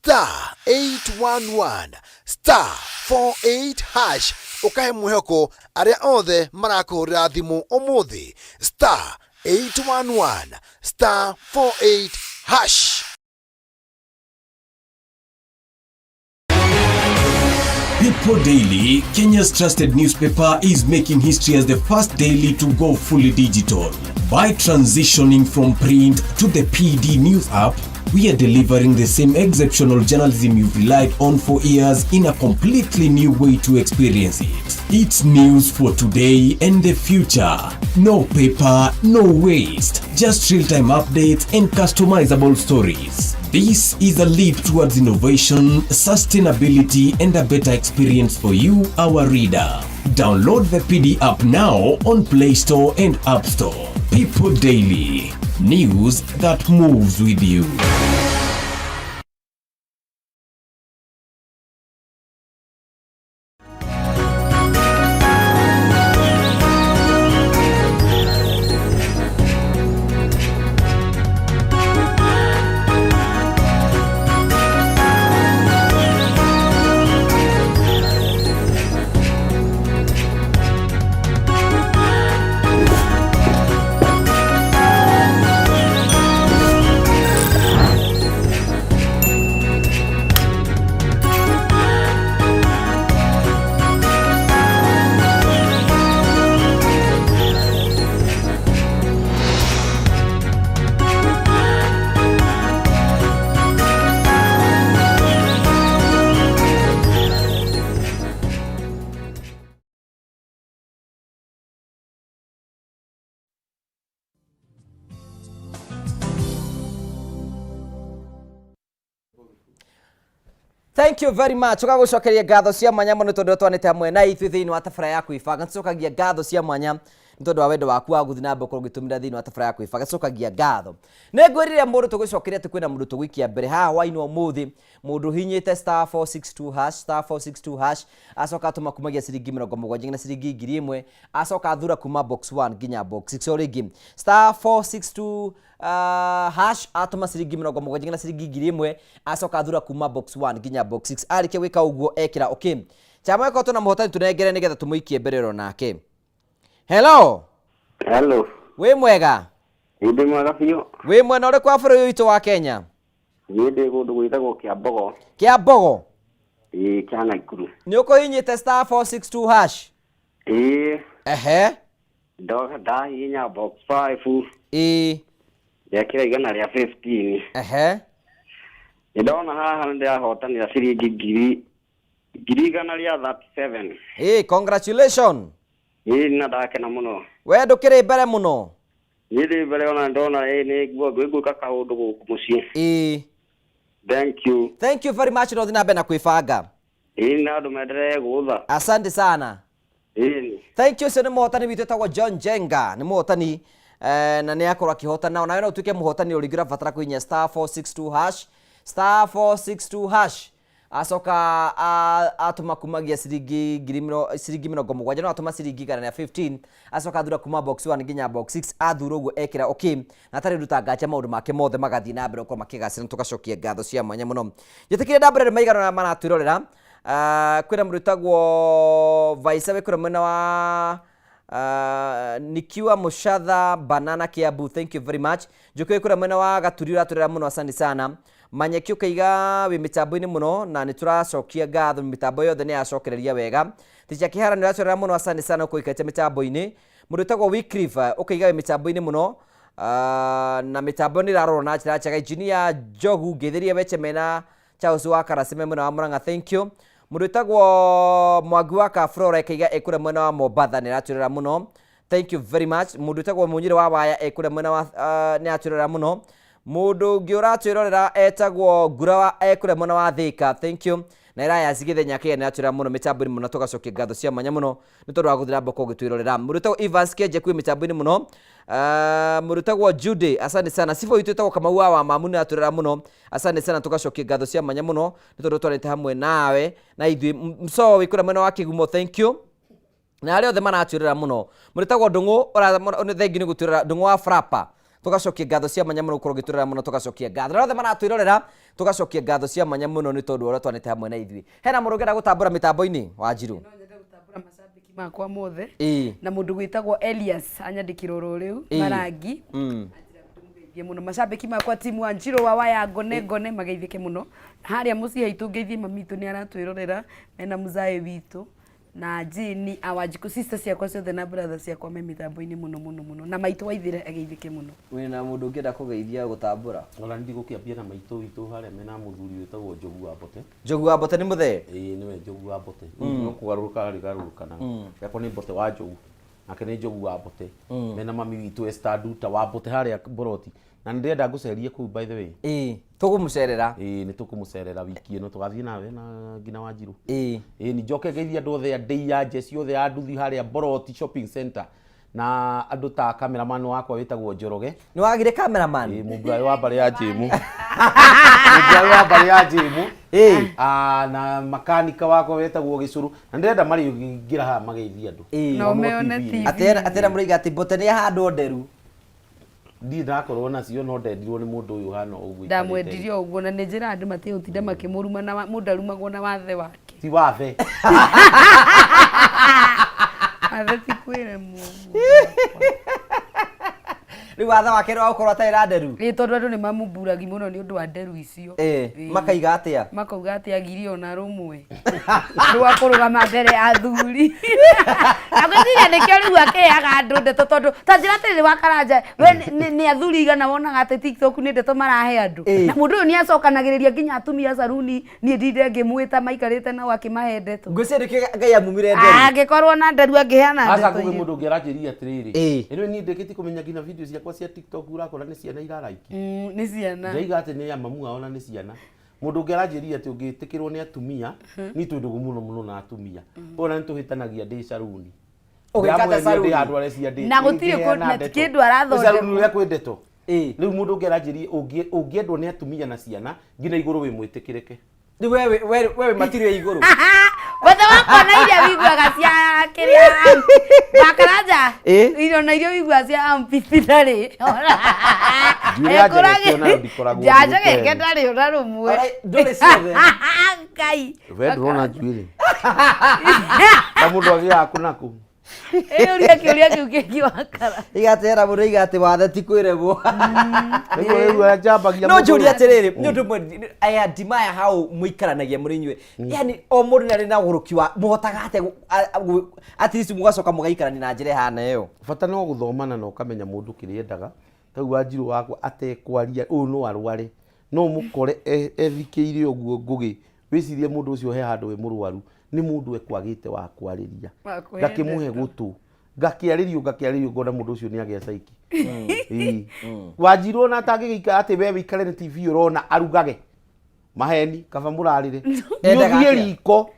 *811*48# ũkahe mwĩhoko arĩa othe marakũhũrĩra thimũ ũmũthĩ *811*48#. People Daily, Kenya's trusted newspaper, is making history as the first daily to go fully digital. By transitioning from print to the PD News app, we are delivering the same exceptional journalism you've relied on for years in a completely new way to experience it. It's news for today and the future. No paper, no waste. Just real-time updates and customizable stories. This is a leap towards innovation, sustainability, and a better experience for you, our reader. Download the PD app now on Play Store and App Store. People Daily, news that moves with you. Thank you very much. Ũgagũcokeria ngatho cia mwanya mũno tondũ twanĩte hamwe na ithuĩ thĩinĩ wa tabara ya kwĩbanga. Tũcokagia ngatho cia mwanya nĩ tondũ wa wendo waku wa gũthiĩ na mbere gũkorwo ũgĩtũmĩra thĩinĩ wa tabara ya kwĩbanga. Tũcokagia ngatho. Nĩ ngwĩrire mũndũ tũgũcokeria atĩ kwĩna mũndũ tũgũikia mbere haha hwainĩ wa ũmũthĩ, mũndũ ũhinyĩte star 462 hash, star 462 hash, acoka atũma kumagia ciringi 70 nginya ciringi 1000, acoka athura kuma box 1 nginya box 6 o rĩngĩ. Star 462 hash atũma ciringi 70 nginya ciringi 1000, acoka athura kuma box 1 nginya box 6. Arĩkia gwĩka ũguo ekĩra okay. Chama ĩkorwo tũna mũhotani tũnengere nĩgetha tũmũikie mbere ĩro nake. Hello. Hello. Wĩ mwega? Ndĩ mwega biũ. Wĩ mwena ũrĩkũ wa bũrũri witũ wa Kenya? Niĩ ndĩ kũndũ gwĩtagwo Kĩambogo. Kĩambogo? Ĩĩ, kĩa Naikuru. Nĩ ũkũhinyĩte star 462 hash? Ĩĩ. Ehe. Ndoka ndahihinya box 5. Ĩĩ. Ndekĩra 115. Ehe. Nĩ ndona haha nĩ ndĩrahotanĩra ciringi 137,000. Ĩĩ, congratulations. Ĩĩ, na ndakena mũno. We ndũkĩrĩ mbere mũno. Niĩ ndĩ mbere ona ndona ĩĩ nĩ ngwĩka kaũndũ gũkũ mũciĩ. Ĩĩ. Thank you. Thank you very much, na ũthiĩ na mbere na kwĩbanga. Ĩĩ, na andũ menderee gũtha. Asante sana. Ĩĩ. Thank you, ũcio nĩ mũhotani witũ etagwo John Jenga, nĩ mũhotani na nĩ akorwo akĩhotana. Onawe no ũtuĩke mũhotani o rĩngĩ, ũrabatara kũhihinya star 462 hash, star 462 hash, acoka atũma kumagia ciringi 70, no atũma ciringi 115, acoka athura kuma box 1 nginya box 6, athura ũguo ekĩra okay, na atarĩ ũndũ tangacha maũndũ make mothe magathiĩ na mbere gũkorwo makĩgacĩra, na tũgacokia ngatho cia mwanya mũno. Njĩtĩkĩrie ndambũre andũ maigana ũna maratwĩrorera. Kwĩna mũndũ wĩtagwo Vaisa wĩ kũrĩa mwena wa Nikiwa Mushatha Banana Kiambu, thank you very much. Njũkĩ wĩ kũrĩa mwena wa Gaturi ũratwĩrora mũno, asante sana. Manyeki ũkaiga wĩ mĩtambo-inĩ mũno na nĩ tũracokia ngatho, mĩtambo yothe nĩ yacokereria wega. Ticha Kĩhara nĩ ũratwĩrora mũno, asante sana ũkũikarĩte mĩtambo-inĩ. Mũndũ wĩtagwo Wycliffe ũkaiga wĩ mĩtambo-inĩ mũno, na mĩtambo nĩ ĩrarorwo na njĩra njega. Engineer Njogu ngĩthĩria weche mena Charles wa Karasime mwena wa Murang'a, thank you. Mũndũ wĩtagwo Mwangi wa Kafrora ĩkaiga ĩ kũrĩa mwena wa Mombatha nĩ aratwĩrora mũno, thank you very much. Mũndũ wĩtagwo Mũnyĩrĩ wa Waya ĩ kũrĩa mwena wa nĩ aratwĩrora mũno. Mũndũ ũngĩ ũratwĩrorera etagwo Ngura wa ĩ kũrĩa mwena wa Thika, thank you. Na Elias Gĩthenya Kenya nĩ aratwĩrora mũno mĩtambo-inĩ mũno, tũgacokia ngatho cia mwanya mũno nĩ tondũ wa gũthiĩ na mbere gũtwĩrorera. Mũndũ wĩtagwo Evans Kenje kwĩ mĩtambo-inĩ mũno. Mũndũ wĩtagwo Jude, asante sana. Sifo witũ wĩtagwo Kamau wa Wamamu nĩ aratwĩrora mũno, asante sana, tũgacokia ngatho cia mwanya mũno nĩ tondũ twarĩte hamwe nawe na ithuĩ. Msoo wĩ kũrĩa mwena wa Kĩgumo, thank you. Na arĩa othe maratwĩrora mũno. Mũndũ wĩtagwo Ndũng'ũ, nĩ thengi nĩ gũtwĩrora, Ndũng'ũ wa Frapa, tũgacokia ngatho cia mwanya mũno gũkorwo ũgĩtwĩrora mũno, tũgacokia ngatho. Na arĩa othe maratwĩrorera, tũgacokia ngatho cia mwanya mũno nĩ tondũ wa ũrĩa twanĩte hamwe na ithuĩ. Hena mũndũ ũngĩenda gũtambũra mĩtambo-inĩ, Wanjiru? Makwa mothe. Ĩĩ. Na mũndũ gwĩtagwo Elias anyandĩkĩra oro rĩu Ĩĩ. marangi. Ngeithie mũno macambĩki makwa timu Wanjiru wa waya ngone ngone mageithĩke mũno. Harĩa mũciĩ haitũ ngeithie mami witũ nĩ aratwĩrorera mena mũzae witũ na Jini awanjikũ sister ciakwa ciothe na brother ciakwa me mĩtambo-inĩ mũno mũno mũno na maitũ waithĩra ageithĩke mũno. Wĩna mũndũ ũngĩenda kũgeithia gũtambũra? Ona nĩ ndigũkĩambia na maitũ witũ harĩa mena mũthuri wĩtagwo Njogu wa Mbote. Njogu wa Mbote nĩ mũthee? Ĩĩ nĩwe Njogu wa Mbote. No kũgarũrũka arĩgarũrũkana. Yakwa nĩ Mbote wa Njogu. Nake nĩ Njogu wa Mbote. Mena mami witũ Esther Nduta wa Mbote harĩa Mboroti. Na nĩndĩrenda ngũcerie kũu by the way. Ĩĩ, tũkũmũcerera. Ĩĩ, nĩ tũkũmũcerera wiki ĩno, tũgathiĩ nawe na nginya Wanjirũ. Ĩĩ. Ĩĩ, nĩ njoke ngeithie andũ othe a ndĩi ya njeci othe a nduthi harĩa Boroti Shopping Center na andũ ta cameraman wakwa wĩtagwo Njoroge. Nĩ wagire cameraman? Ĩĩ, mũmbraĩ wa mbarĩ ya Jĩmũ. Mũmbraĩ wa mbarĩ ya Jĩmũ. Ĩĩ. Ah, na makanika wakwa wetagwo Gĩcũrũ. Na ndĩrenda marĩingĩra haha mageithie andũ. Ĩĩ. Na ũmeone TV. Atera atera mũraiga atĩ mbote nĩ yahandwo nderu. Ndirĩ ndakorwo nacio no ndendirwo nĩ mũndũ ũyũ ũhana ũguo. Ndamwendirie o ũguo na nĩ njĩra andũ matige gũtinda makĩmũruma na mũndũ arumagwo na wathe wake. Ti wathe. Wathe ti kwĩremwo. Rĩu wathe wake nĩ wa gũkorwo atarĩ na nderu. Ĩĩ, tondũ andũ nĩ mamũmburagi mũno nĩ ũndũ wa nderu icio. Ĩĩ, Ĩĩ. makaiga atĩa? Makauga atĩ agiri ona rũmwe rwa kũrũgama mbere ya athuri. Na ngwĩciria nĩkĩo rĩu akĩheaga andũ ndeto tondũ ta njĩra atĩrĩrĩ wa Karanja, we nĩ athuri igana wonaga atĩ TikTok nĩ ndeto marahe andũ. Ĩĩ. Na mũndũ ũyũ nĩ acokanagĩrĩria nginya atumia caruni, niĩ ndinde ngĩmwĩta maikarĩte nao akĩmahe ndeto. Ngwĩciria nĩkĩo Ngai amumire nderu. Angĩkorwo na nderu angĩheana Aca ndeto kũgĩ iria. mũndũ ũngĩ aranjĩria atĩrĩrĩ. Ĩĩ. Ĩno niĩ ndĩkĩtie kũmenya nginya video ciakwa cia TikTok ũrakora nĩ ciana iraraiki. Nĩ ciana. Ndaiga atĩ nĩ ya mamu ao na nĩ ciana. Mũndũ ũngĩ aranjĩria atĩ ũngĩtĩkĩrwo nĩ atumia, niĩ twĩ ndũgũ mũno mũno na atumia. Ona nĩ tũhĩtanagia ndĩ caruni. Ũgĩka atĩa Ndĩramwendia ndĩ caruni? handũ arecia ndĩ. Na gũtirĩ ngĩheana na ti ndeto. kĩndũ arathondekwo. Nĩ caruni ũrĩa kwĩ ndeto. Ĩĩ. Rĩu mũndũ ũngĩ aranjĩria ũngĩendwo nĩ atumia na ciana nginya igũrũ wĩ mwĩtĩkĩrĩke. Rĩu we wĩ material igũrũ. Bata wakwa na iria wiguaga cia kĩrĩa wa Karanja. Ĩĩ. Irio na iria wiguaga cia amphitheatre. Ndiũrĩ anjegeke ona ndikoragwo Njanjegeke ndĩ ndarĩ ona rũmwe. Ora, ndũrĩ ciothe. Ngai. We ndũrona njuĩrĩ. Ta mũndũ agĩaga kũ na kũ. Ĩ ũria kĩũria kĩu kĩngĩ wa Karanja. Igatera mũndũ iga atĩ wathe ti kwĩremwo. Rĩu rĩu njambagia No mũndũ- njũrie atĩrĩrĩ, nĩ ũndũ ũmwe I admire how mũikaranagia mũrĩ inyuĩ. Yani o mũndũ nĩ arĩ na ũgũrũki wa mũhotaga atĩa at least mũgacoka mũgaikarania na njĩra ĩhana ĩyo. Bata no gũthomana na ũkamenya mũndũ kĩrĩa endaga. Ta rĩu Wanjirũ wakwa atekwaria ũyũ no arware no mũkore ethikĩire ũguo ngũgĩ wĩcirie mũndũ ũcio he handũ we mũrwaru nĩ mũndũ ekwagĩte wa kwarĩria Wa kũhe ngakĩmũhe ndeto. gũtũ ngakĩarĩrio ngakĩarĩrio ngona mũndũ ũcio nĩ agĩa caiki. Ĩĩ. Wanjirũ ona atangĩgĩikara atĩ we wĩikare nĩ TV ũrona arugage maheni kaba mũrarĩre. Endaga Nĩ ũthiĩ atĩa? riko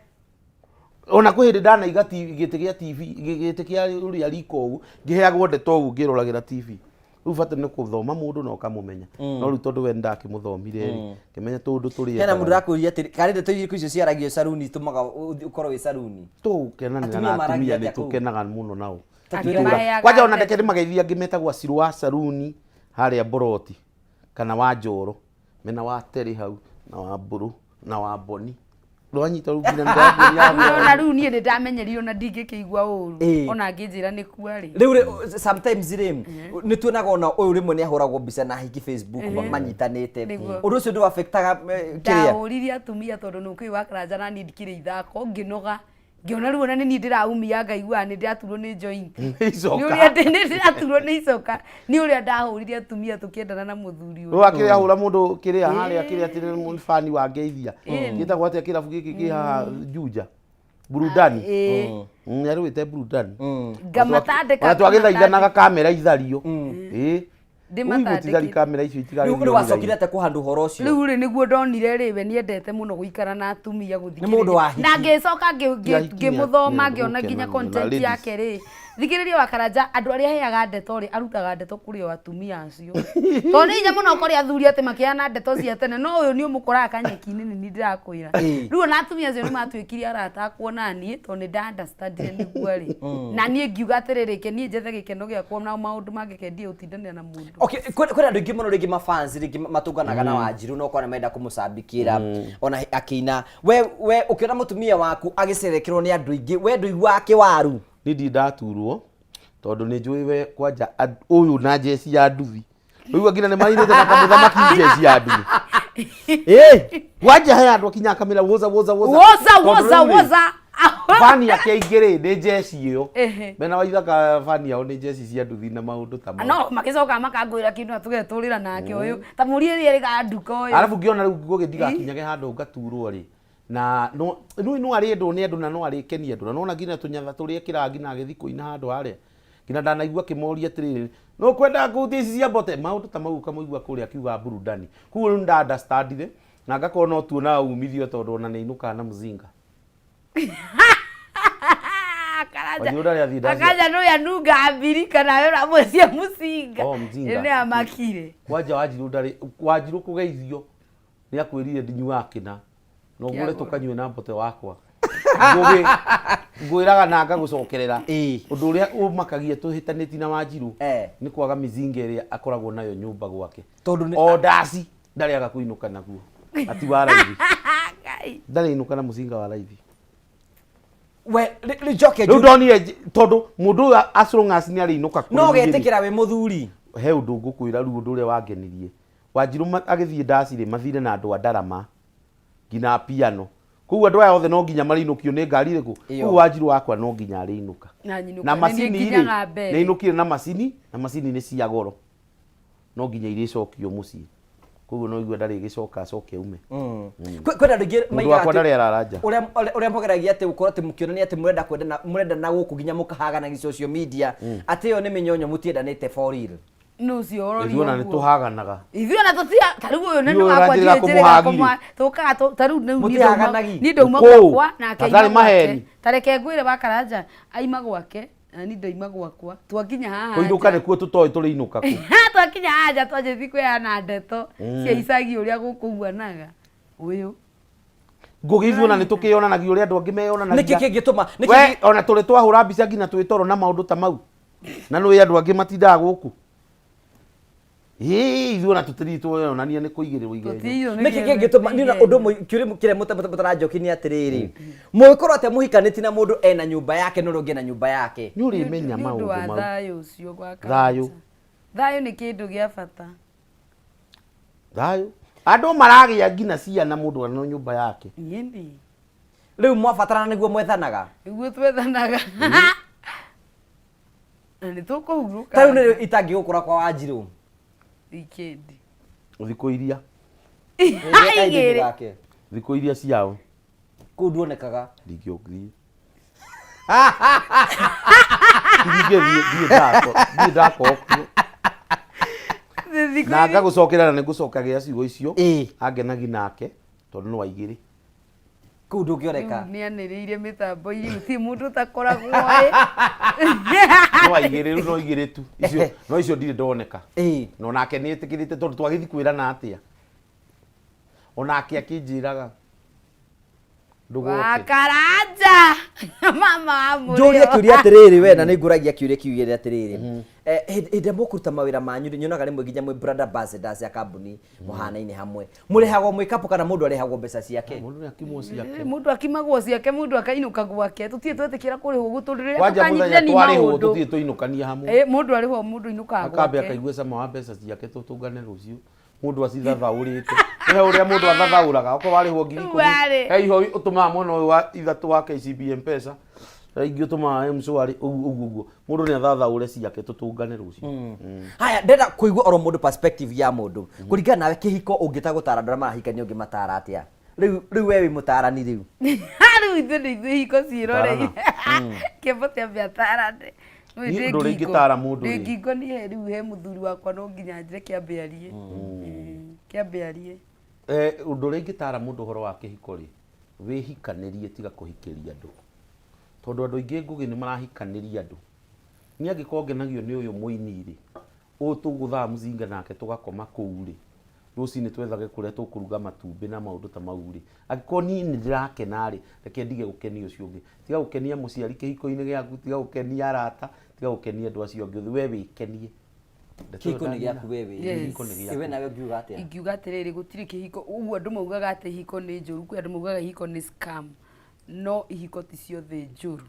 ona kwĩ hĩndĩ ndanaiga gĩtĩ gĩa TV gĩtĩ kĩa ũrĩa riko ũguo ngĩheagwo ndeto ũguo ngĩroragĩra TV. Rĩu bata nĩ gũthoma mũndũ na ũkamũmenya. No rĩu tondũ we nĩndakĩmũthomire rĩ, ngĩmenya tũndũ tũrĩa Hena mũndũ ũrakũria atĩrĩ, karĩ ndeto irĩkũ icio ciaragio caruni itũmaga ũkorwo wĩ caruni? Tũkenanĩra Atumia na maragia atumia atĩa nĩ kũu? tũkenaga mũno nao. Akĩmaheaga Kwanja ona ndeto. ndeke nĩmageithia angĩ metagwo Acirũ wa caruni harĩa Boroti kana wa Njoro mena wa Terĩ hau na wa Mbũrũ na wa Mboni. Ndwanyita rĩu nginya nĩndakũria Ona rĩu niĩ nĩndamenyerio na ndingĩkĩigua ũru. Ĩĩ. Ona angĩnjĩra nĩ kua rĩ. Rĩu rĩ, sometimes rĩ nĩ tuonaga ona ũyũ rĩmwe nĩ ahũragwo mbica na hiki Facebook manyitanĩte. Nĩguo. Ũndũ ũcio ndũ affectaga kĩrĩa? Ndahũririe atumia tondũ nĩ ũkĩũĩ wa Karanja na niĩ ndikĩrĩ ithako ngĩnoga. Ngĩona rĩu ona nĩ niĩ ndĩraumia ngaigua nĩ ndĩraturwo nĩ joint. Nĩ icoka. Nĩ ũrĩa nĩ ndĩraturwo nĩ icoka. Nĩ ũrĩa ndahũrire atumia tũkĩendana na mũthuri ũyũ. Rĩu akĩrĩa ahũra mũndũ kĩrĩa harĩa kĩrĩa atĩ nĩ fani wa ngeithia. Gĩtagwo atĩa kĩrabu gĩkĩ kĩ haha Juja? Burudani. Ĩĩ. Nĩarũĩte burudani. Ngamatandĩka. Ona twagĩthaithanaga kamera ithario. Ĩĩ. Ũi gũtithari Ndĩmatandĩkĩte. kamera icio Rĩu itigarĩrio. rĩ wacokire atĩa kũhandũ ũhoro ũcio? Rĩu rĩ nĩguo ndonire rĩ we nĩendete mũno gũikara na atumia Nĩ mũndũ wa hiki. na ngĩcoka Ti ahiki nĩ ngĩmũthoma nĩ ngĩona nginya gũkenanio na content ladies. yake rĩ thikĩrĩria wa Karanja andũ arĩa aheaga ndeto rĩ arutaga ndeto kũrĩ o atumia acio tondũ nĩ hinya mũno ũkore athuri atĩ makĩheana ndeto cia tene no ũyũ nĩ ũmũkoraga kanyeki-inĩ nĩ niĩ ndĩrakwĩra Ĩĩ. rĩu ona atumia acio nĩ matuĩkire arata akwa na niĩ tondũ nĩ nda understandire nĩguo rĩ na niĩ ngiuga atĩrĩrĩ reke niĩ njethe gĩkeno gĩakwa na maũndũ mangĩ kendie gũtindanĩra na mũndũ Okay, kwĩna andũ aingĩ mũno rĩngĩ mafans rĩngĩ matũnganaga na Wanjirũ na ũkona menda kũmũcambikĩra ona akĩina. We ũkĩona mũtumia waku agĩcerekerwo nĩ andũ aingĩ, we ndũiguaga kĩwaru? Niĩ ndirĩ ndaturwo tondũ nĩ njũĩ we kwanja ũyũ na njeci ya nduthi. Ũigua nginya nĩ mainĩte na kamũthamaki njeci ya nduthi. Ĩĩ, kwanja he andũ akinyaga kamĩra woza woza woza. woza Tondũ woza rĩu rĩ, woza Bani ake aingĩ rĩ nĩ njeci ĩyo. Ehe. Mena waithaka bani yao nĩ njeci cia nduthi na maũndũ ta mau. no magĩcoka makangwĩra kĩndũ na tũgetũrĩra nake ũyũ ta mũrie rĩrĩa rĩga nduka ũyũ Arabu ngĩona rĩu ngũgĩ ndigakinyage handũ ngaturwo rĩ na no no no arĩendwo nĩ andũ na no arĩkenia andũ na nona nginya tũnyatha tũrĩa ekĩraga nginya agĩthiĩ kũina handũ harĩa Nginya ndanaigua akĩmoria atĩrĩrĩ, nũ kwenda ngũthi ici cia mbote? Maũndũ ta mau ũkamũigua kũrĩa akiuga burudani. Koguo rĩu nda understandire na ngakorwo no tuonaga umithio tondũ ona nĩ ainũkaga na mzinga. Karanja Wanjiru ndarĩ athiĩ ndacia. Akanja nũ yanunga mbiri kana we ũramwecia mũcinga. Oh, mzinga. Nĩ amakire. Kwanja Wanjiru ndarĩ Wanjiru kũgeithio nĩ akwĩrire ndinyuaga kĩna no ngũre Kĩa goro. tũkanyue na mbote wakwa. Ngũgĩ ngwĩraga na ngagũcokerera ũndũ ũrĩa ũmakagia tũhĩtanĩti na Wanjiru nĩ kwaga mizinga ĩrĩa akoragwo nayo nyũmba gwake. Tondũ nĩ o ndaci ndarĩ aga kũinũka naguo ati wa raithi ndarĩ inũka na mũcinga wa raithi we rĩu njoke rĩu ndonire tondũ mũndũ ũyũ as long as nĩ arĩinũka kũrĩ no niĩ rĩ, getĩkĩra wĩ mũthuri he ũndũ ngũkwĩra rĩu ũndũ ũrĩa wangenirie Wanjirũ agĩthiĩ ndaci rĩ mathire na andũ a ndarama nginya piano koguo andũ aya othe no nginya marĩinũkio nĩ ngari ĩrĩkũ Ĩyo. koguo Wanjirũ wakwa no nginya arĩinũka Na nyinũka. na Nĩ niĩ macini rĩ nginyaga mbere. nĩ ainũkire na macini na macini nĩ cia goro no nginya irĩcokio mũciĩ koguo no igue ndarĩ gĩcoka acoke aume Kwĩna andũ aingĩ Mũndũ maigaga wakwa atĩ- ndarĩ arara nja. ũrĩa mũgeragia atĩ gũkorwo atĩ mũkĩonania atĩ mũrenda kwendana mũrendana gũkũ nginya mũkahagana social media atĩ ĩyo nĩ mĩnyonyo mũtiendanĩte for real Nũ ũcio ũroria ithuĩ ona nĩ ũguo? tũhaganaga Ithuĩ ona tũtia ta rĩu ũyũ nĩ Ithuĩ wakwa ũranjĩrĩra ndiũĩ njĩrĩga kũmũhagi-rĩ. kũmũha tũkaga ta rĩu nĩ Mũtihaganagi? niĩ ndauma Kũũ. gwakwa nake Hatarĩ aima gwake maheni. ta reke ngwĩre wa Karanja aima gwake na niĩ ndaima gwakwa twakinya haha kũinũka nja nĩkuo tũtoĩ tũrĩinũka kũ twakinya haha nja twanjĩtie kwĩyana ndeto cia icagi ũrĩa gũkũhuanaga ũyũ ngũgĩ ithuĩ ona nĩ tũkĩyonanagia ũrĩa andũ angĩ meyonanagia Nĩkĩ kĩngĩtũma nĩkĩ we ona tũrĩ twahũra mbica nginya twĩ toro na maũndũ ta mau na nĩ andũ angĩ matindaga gũkũ ĩĩ ithuĩ ona tũtĩrĩ tweyonania nĩ kũigĩrĩrwo igenyo Tũtiiywo nĩ nĩkĩ kĩndũ kĩngĩtũma niĩ na ũndũ ũmwe kĩũria kĩrĩa mũtaranjoki nĩ atĩrĩrĩ mũngĩkorwo atĩa mũhikanĩtie na mũndũ ena nyũmba yake na ũrĩa ũngĩ ena nyũmba yake nĩ ũrĩmenya Nĩ ũndũ maũndũ wa mau thayũ ũcio gwa thayũ Karanja. Thayũ nĩ kĩndũ gĩa bata thayũ andũ maragĩa nginya ciana mũndũ arĩ na nyũmba yake Nyini rĩu mwabatarana nĩguo mwethanaga nĩguo twethanaga na nĩ tũkũhurũka ta rĩu nĩ itangĩgũkora kwa Wanjirũ wikendi thikũ iria Igĩrĩ. gake thikũ iria ciao kũu nduonekaga ndingĩũthiĩ ndingĩthiĩ thiĩ thiĩ ndakokio Thikũ na iria- ngagũcokera na nĩngũcokagĩra ciugo icio Ĩĩ. angenagi nake tondũ no aigĩrĩ kũu ndũngĩoneka Rĩu nĩanĩrĩire mĩtambo-inĩ gũtirĩ mũndũ ũtakoragwo ĩ no aigĩrĩ rĩu no igĩrĩ tu icio no icio ndirĩ ndoneka Ĩĩ. no nake nĩ ĩtĩkĩrĩte tondũ twagĩthiĩ kwĩrana atĩa onake akĩnjĩraga ndũgoke Wakaranja mama wa mũrĩo njũrie kĩũria atĩrĩrĩ we na nĩ ngũragia kĩũria kĩu gĩrĩ atĩrĩrĩ Eh, hĩndĩ hĩndĩ ĩrĩa mũkũruta mawĩra manyu rĩ nyonaga rĩmwe nginya mwĩ brand ambassadors ya kambuni mũhanaine hamwe mũrĩhagwo mwĩ couple kana mũndũ arĩhagwo mbeca ciake mũndũ nĩ akimwo ciake mũndũ akimagwo ciake mũndũ akainũka gwake tũtirĩ twetĩkĩra kũrĩhwo ũguo tondũ rĩrĩa kwanja mũthenya tũkanyitithania twarĩhwo maũndũ tũthiĩ tũinũkanie hamwe Eh, mũndũ arĩhwo mũndũ ainũkaga akambe gwake akaigua cama wa mbeca ciake tũtũngane rũciũ mũndũ acithathaũrĩte he ũrĩa mũndũ athathaũraga okorwo warĩhwo 10,000 Warĩ. he iho ũtũmaga mwena ũyũ wa ithatũ wa KCB M-Pesa he ingĩ ũtũmaga M-Shwari ũguo ũguo ũguo mũndũ nĩ athathaũre ciake tũtũngane rũciũ haya ndenda kũigua oro mũndũ perspective ya mũndũ kũringana nawe kĩhiko ũngĩta gũtara andũ arĩa marahikania ũngĩmatara atĩa rĩu rĩu we wĩ mũtarani rĩu rĩu ithuĩ nĩ ithuĩ hiko ciĩroreire kĩambo kĩambe atarane Niĩ ũndũ ũrĩa ingĩtara mũndũ ndĩ rĩ. ngingo niĩ rĩu he mũthuri wakwa no nginya njĩre kĩambe arie kĩambe arie Eh, ũndũ ũrĩa ingĩtara mũndũ ũhoro wa kĩhiko rĩ wĩhikanĩrie tiga kũhikĩria andũ tondũ andũ aingĩ ngũgĩ nĩ marahikanĩria andũ niĩ angĩkorwo ngenagio nĩ ũyũ mũini rĩ ũyũ tũgũthaa mũcinga nake tũgakoma kũu rĩ rũcinĩ twethage kũrĩa tũkũruga matumbĩ na maũndũ ta mau rĩ angĩkorwo niĩ nĩ ndĩrakena rĩ reke ndige gũkenia ũcio ũngĩ tiga gũkenia mũciari kĩhiko-inĩ gĩaku tiga gũkenia arata tiga gũkenia andũ acio angĩ we wĩkenie Ndeto ĩyo kĩhiko nĩ gĩaku we wĩ Yes. Kĩhiko nĩ gĩaku. we nawe ũngiuga atĩa ingiuga atĩrĩrĩ gũtirĩ kĩhiko ũguo andũ maugaga atĩ ihiko nĩ njũru kwĩ andũ maugaga ihiko nĩ scam no ihiko ti ciothe njũru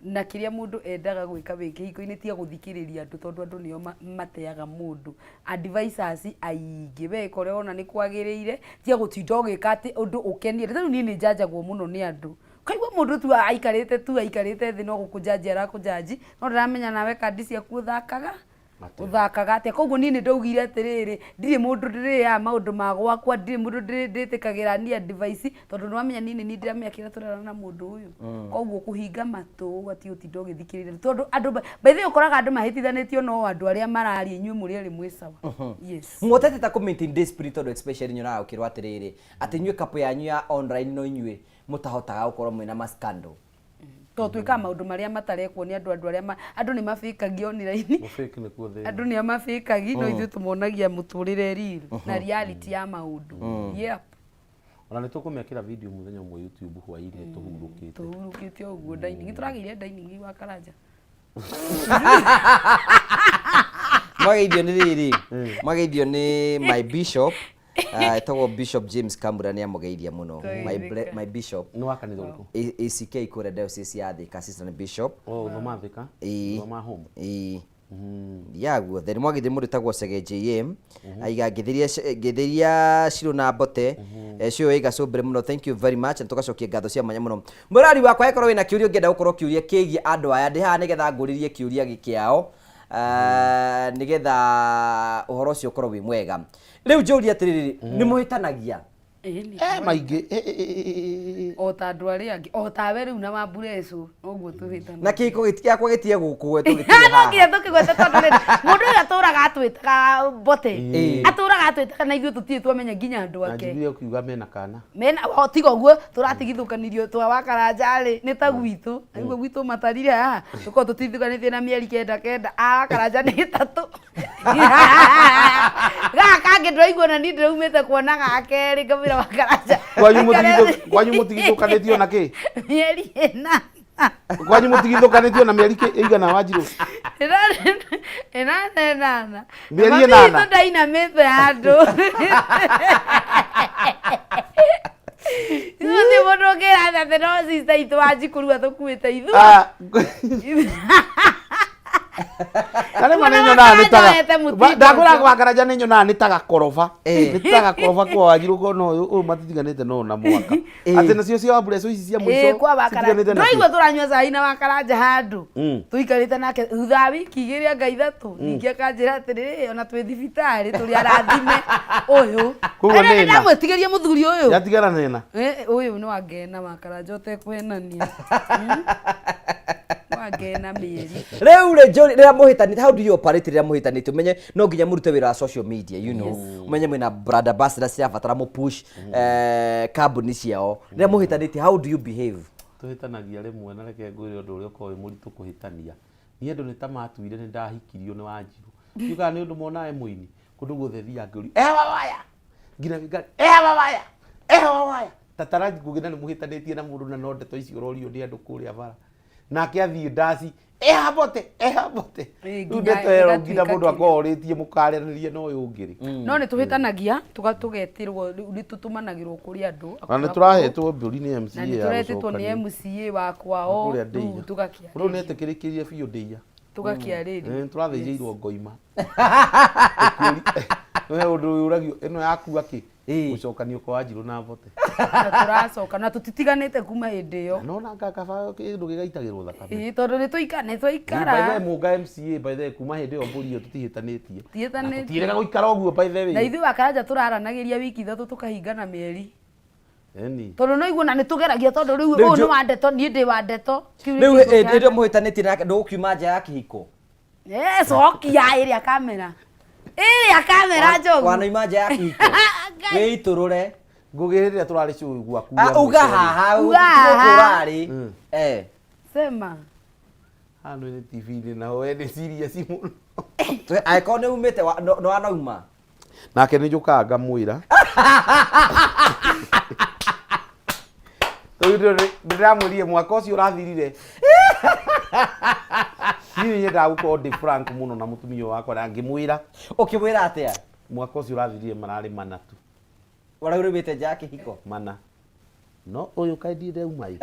na kĩrĩa mũndũ endaga gwĩka wĩ kĩhiko-inĩ tiga gũthikĩrĩria andũ tondũ andũ nĩo mateaga mũndũ advisors aingĩ we ĩka ũrĩa wona nĩ kwagĩrĩire tiga gũtinda ũgĩka atĩ ũndũ ũkenie rĩu niĩ nĩ njanjagwo mũno nĩ andũ kaigua mũndũ tu aikarĩte tu aikarĩte thĩ no gũkũnjanji arakũnjanji no ndĩramenya nawe kandi ciaku ũthakaga Ũthakaga atĩa? Koguo niĩ nĩ ndaugire atĩrĩrĩ, ndirĩ mũndũ ndĩrĩaga maũndũ ma gwakwa, ndirĩ mũndũ ndĩtĩkagĩra niĩ advice, tondũ nĩ wamenya niĩ nĩ niĩ ndĩramenya kĩrĩa tũrerana na mũndũ ũyũ. Koguo kũhinga matũ ũgatiga gũtinda ũgĩthikĩrĩria tondũ andũ by the way ũkoraga andũ mahĩtithanĩtio no andũ arĩa mararia inyuĩ mũrĩ erĩ mwĩ sawa. Yes. Mũhotete ta kũ maintain discipline tondũ especially nyonaga ũkĩrwo atĩrĩrĩ atĩ inyuĩ couple yanyu ya online no inyuĩ mũtahotaga gũkorwo mwĩna ma scandal. Tondũ twĩkaga maũndũ marĩa matarekwo nĩ andũ andũ arĩa andũ nĩ mabĩkagia online. Gũfake nĩkuo thĩna. Andũ nĩ mabĩkagi no ithuĩ tũmonagia mũtũrĩre real na reality ya maũndũ. Yep. Ona nĩ tũkũmekĩra video mũthenya ũmwe YouTube hwainĩ tũhurũkĩte. Tũhurũkĩte ũguo dining. Tũragĩire dining wa Karanja. Mwageithio nĩ rĩrĩ, mwageithio nĩ my bishop, etagwo Bishop James Kamura nĩ amũgeithia mũno. My bishop. Nĩ wa kanitha ũrĩkũ? ACK kũrĩa diocese ya Thika, assistant bishop. Oh, thoma Thika. Ĩĩ. Thoma home. Ĩĩ. Ya guothe nĩ mwageithio mũndũ wĩtagwo Chege JM aiga ngĩthĩria Shiro na Mbote cio wĩ gacũmbĩrĩ mũno, thank you very much, na tũgacokia ngatho cia mwanya mũno. Mũrari wakwa, angĩkorwo wĩna kĩũria ũngĩenda gũkorwo kĩũria kĩgiĩ andũ aya, ndĩ haha nĩgetha ngũrĩrie kĩũria kĩao, nĩgetha ũhoro ũcio ũkorwo wĩ mwega. Rĩu njũrie atĩrĩrĩ, nĩ mũhĩtanagia? Ĩĩ, nĩ Maingĩ. Eh, eh, eh, eh, eh. O ta andũ arĩa angĩ, o tawe rĩu na Wamburecu noguo tũhĩtanagia. Na kĩhiko gĩakwa gĩtige gũkũ we tũgĩtige No nginya haha. tũkĩgwete tondũ rĩrĩ, mũndũ ũyũ atũraga atwĩtaga Mbote, atũraga atwĩtaga na ithuĩ tũtirĩ twamenya nginya andũ Na ake. njiguire ũkiuga mena kana. Mena o tiga ũguo tũratigithũkanirio twa Wakaranja rĩ nĩ ta gwitũ nĩguo gwitũ matarire haha tũkorwo tũtigithũkanĩtie na mĩeri kenda kenda, a Wakaranja nĩ ĩtatũ. Gaka kangĩ ndĩraigua na niĩ ndĩraumĩte kuona ga kerĩ ngamwĩra Wakaranja Kwanyu kwanyu mũtigithũkanĩtio na kĩ? Mĩeri ĩna. Kwanyu mũtigithũkanĩtio na mĩeri ĩigana Wanjirũ? Ĩnana ĩnana. Mĩeri ĩnana? Mami witũ ndainamĩte handũ. Gũtirĩ mũndũ ũngĩra atĩ no sister itũ Wanjikũ rĩu atũkuĩte ithuĩ. Ah, na rĩmwe nĩ nyonaga nĩ taga Njoete mũtindo ndakwĩra ũcio. Wakaranja nĩ nyonaga nĩ ta gakoroba Eh. nĩ ta gakoroba kwa Wanjirũ ũkona ũyũ ũyũ matitiganĩte no na mwaka atĩ nacio cia Wamburecu ici cia Ĩĩ, mũico kwa Wakaranja citiganĩte na ndĩraigua tũranyua cai na Wakaranja handũ Mm. tũikarĩte nake thutha wa wiki igĩrĩ anga ithatũ ningĩ akanjĩra atĩrĩrĩ ona twĩ thibitarĩ tũrĩ arathime ũyũ. Koguo Ĩno nĩ ĩna. nĩndamwĩtigĩria mũthuri ũyũ. Yatigana na ĩna. Ũyũ nĩ wangena Wakaranja ũtekũhenania. Wangena mĩeri. Rĩu rĩ njũri rĩrĩa mũhĩtanĩte, how do you operate rĩrĩa mũhĩtanĩte? Ũmenye no nginya mũrute wĩra wa social media, you know. Ũmenye mwĩna brand ambassador cirabatara mũ push kambuni ciao. Rĩrĩa mũhĩtanĩte, how do you behave? Tũhĩtanagia rĩmwe na reke ngwĩre ũndũ ũrĩa ũkoragwo wĩ mũritũ kũhĩtania. Niĩ andũ nĩ ta matuire nĩ ndahikirio nĩ Wanjirũ. Ndiũĩ kana nĩ ũndũ monaga e mũini. Kũndũ guothe thiaga ngĩũrio, eha wawaya! Nginya ngari, eha wawaya! Eha wawaya! Ta taraji ngũgĩ na nĩ mũhĩtanĩtie na mũndũ na no ndeto icio ũrorio nĩ andũ kũrĩa bara. Nake athiĩ ndaci, eha Mbote, eha Mbote. Ĩ, Rĩu nginya ndeto ĩyo nginya ĩgatuĩka mũndũ kĩrĩa. akoragwo orĩtie mũkarĩranĩria na ũyũ ũngĩ rĩ. No nĩ tũhĩtanagia tũgetĩrwo rĩu nĩ tũtũmanagĩrwo kũrĩ andũ Na nĩ tũrahetwo mbũri nĩ MCA na nĩ ya tũretĩtwo nĩ gũcokania. MCA wa kwao Kũrĩa rĩu Ndeiya. tũgakĩarĩria. Rĩu nĩ etĩkĩrĩkĩrie biũ Ndeiya. Tũgakĩarĩria. Nĩ tũrathĩnjĩirwo ngoima. Nĩ ũndũ ũragio ĩno yaku akĩ gũcokanio kwa Wanjirũ na Mbote. Na tũracoka na tũtitiganĩte kuma hĩndĩ ĩyo. No na kaba kĩndũ gĩgaitagĩrwo thakame. Ĩĩ, tondũ nĩ tũikara nĩ By the way, twaikara. Mũnga MCA by the way kuma hĩndĩ ĩyo mbũri ĩyo tũtihĩtanĩtie. Tũtihĩtanĩtie. Tũtirega gũikara ũguo by the way. Na ithuĩ Wakaranja tũraranagĩria wiki ithatũ tũkahingana mĩeri. Eni. Tondũ no igua na nĩ tũgeragia tondũ rĩu Rĩu ũyũ nĩ wa ndeto niĩ ndĩ wa ndeto. Kĩu nĩ Rĩu kĩndũ hĩndĩ kĩa- ĩrĩa mũhĩtanĩtie nake ndũgũkiuma nja ya kĩhiko. Cokia ĩrĩa kamera. Ĩrĩa kamera njogu. Wanauma nja ya kĩhiko. Wĩitũrũre. Ngũgĩ rĩrĩa tũrarĩ cũĩ gwaku. Ah, uga haha, Uga haha. ũrarĩ. Eh. Sema. Haha nĩ TV-inĩ naho we nĩ serious mũno. Angĩkorwo nĩ umĩte nĩ wanauma. Nake nĩ njũkaga ngamwĩra. Rĩu ndĩramwĩrire mwaka ũcio ũrathirire. Niĩ nĩ nyendaga gũkorwo ndĩ frank mũno na mũtumia ũyũ wakwa na ngĩmwĩra. Ũkĩmwĩra atĩa? Mwaka ũcio ũrathirire mararĩ mana tu. Ũraurĩmĩte nja ya kĩhiko? Mana. No ũyũ kaĩ ndirĩ ndauma ĩ.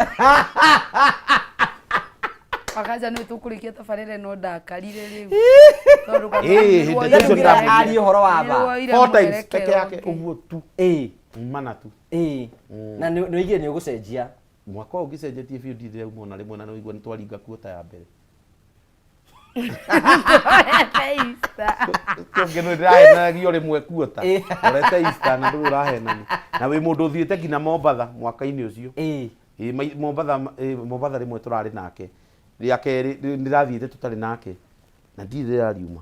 Wakanja nĩ tũkũrĩkia tabarĩra ĩno ndakarire rĩu. Tondũ Ĩĩ, hĩndĩ ũcio ndĩramwĩra. Arie ũhoro wa ma. Nĩwoire Four times mwerekero peke yake ũngĩ. ũguo tu. Ĩĩ. Mana tu. Ĩĩ. Na nĩ oigire nĩ ũgũcenjia. Mwaka ũyũ ũngĩcenjetie biũ ndirĩ ndauma ona rĩmwe na nĩwaigua nĩ twaringa kuota ya mbere. Tũrorete Easter. Kĩongeno ndĩrahenanagio rĩmwe kuota ũrete Easter na ndũrĩ ũrahenania na wĩ mũndũ ũthiĩte nginya Mombatha mwaka-inĩ ũcio. Ĩ, Mombatha, ĩ, Mombatha rĩmwe tũrarĩ nake rĩa kerĩ ndĩrathiĩte tũtarĩ nake na ndirĩ rĩrariuma.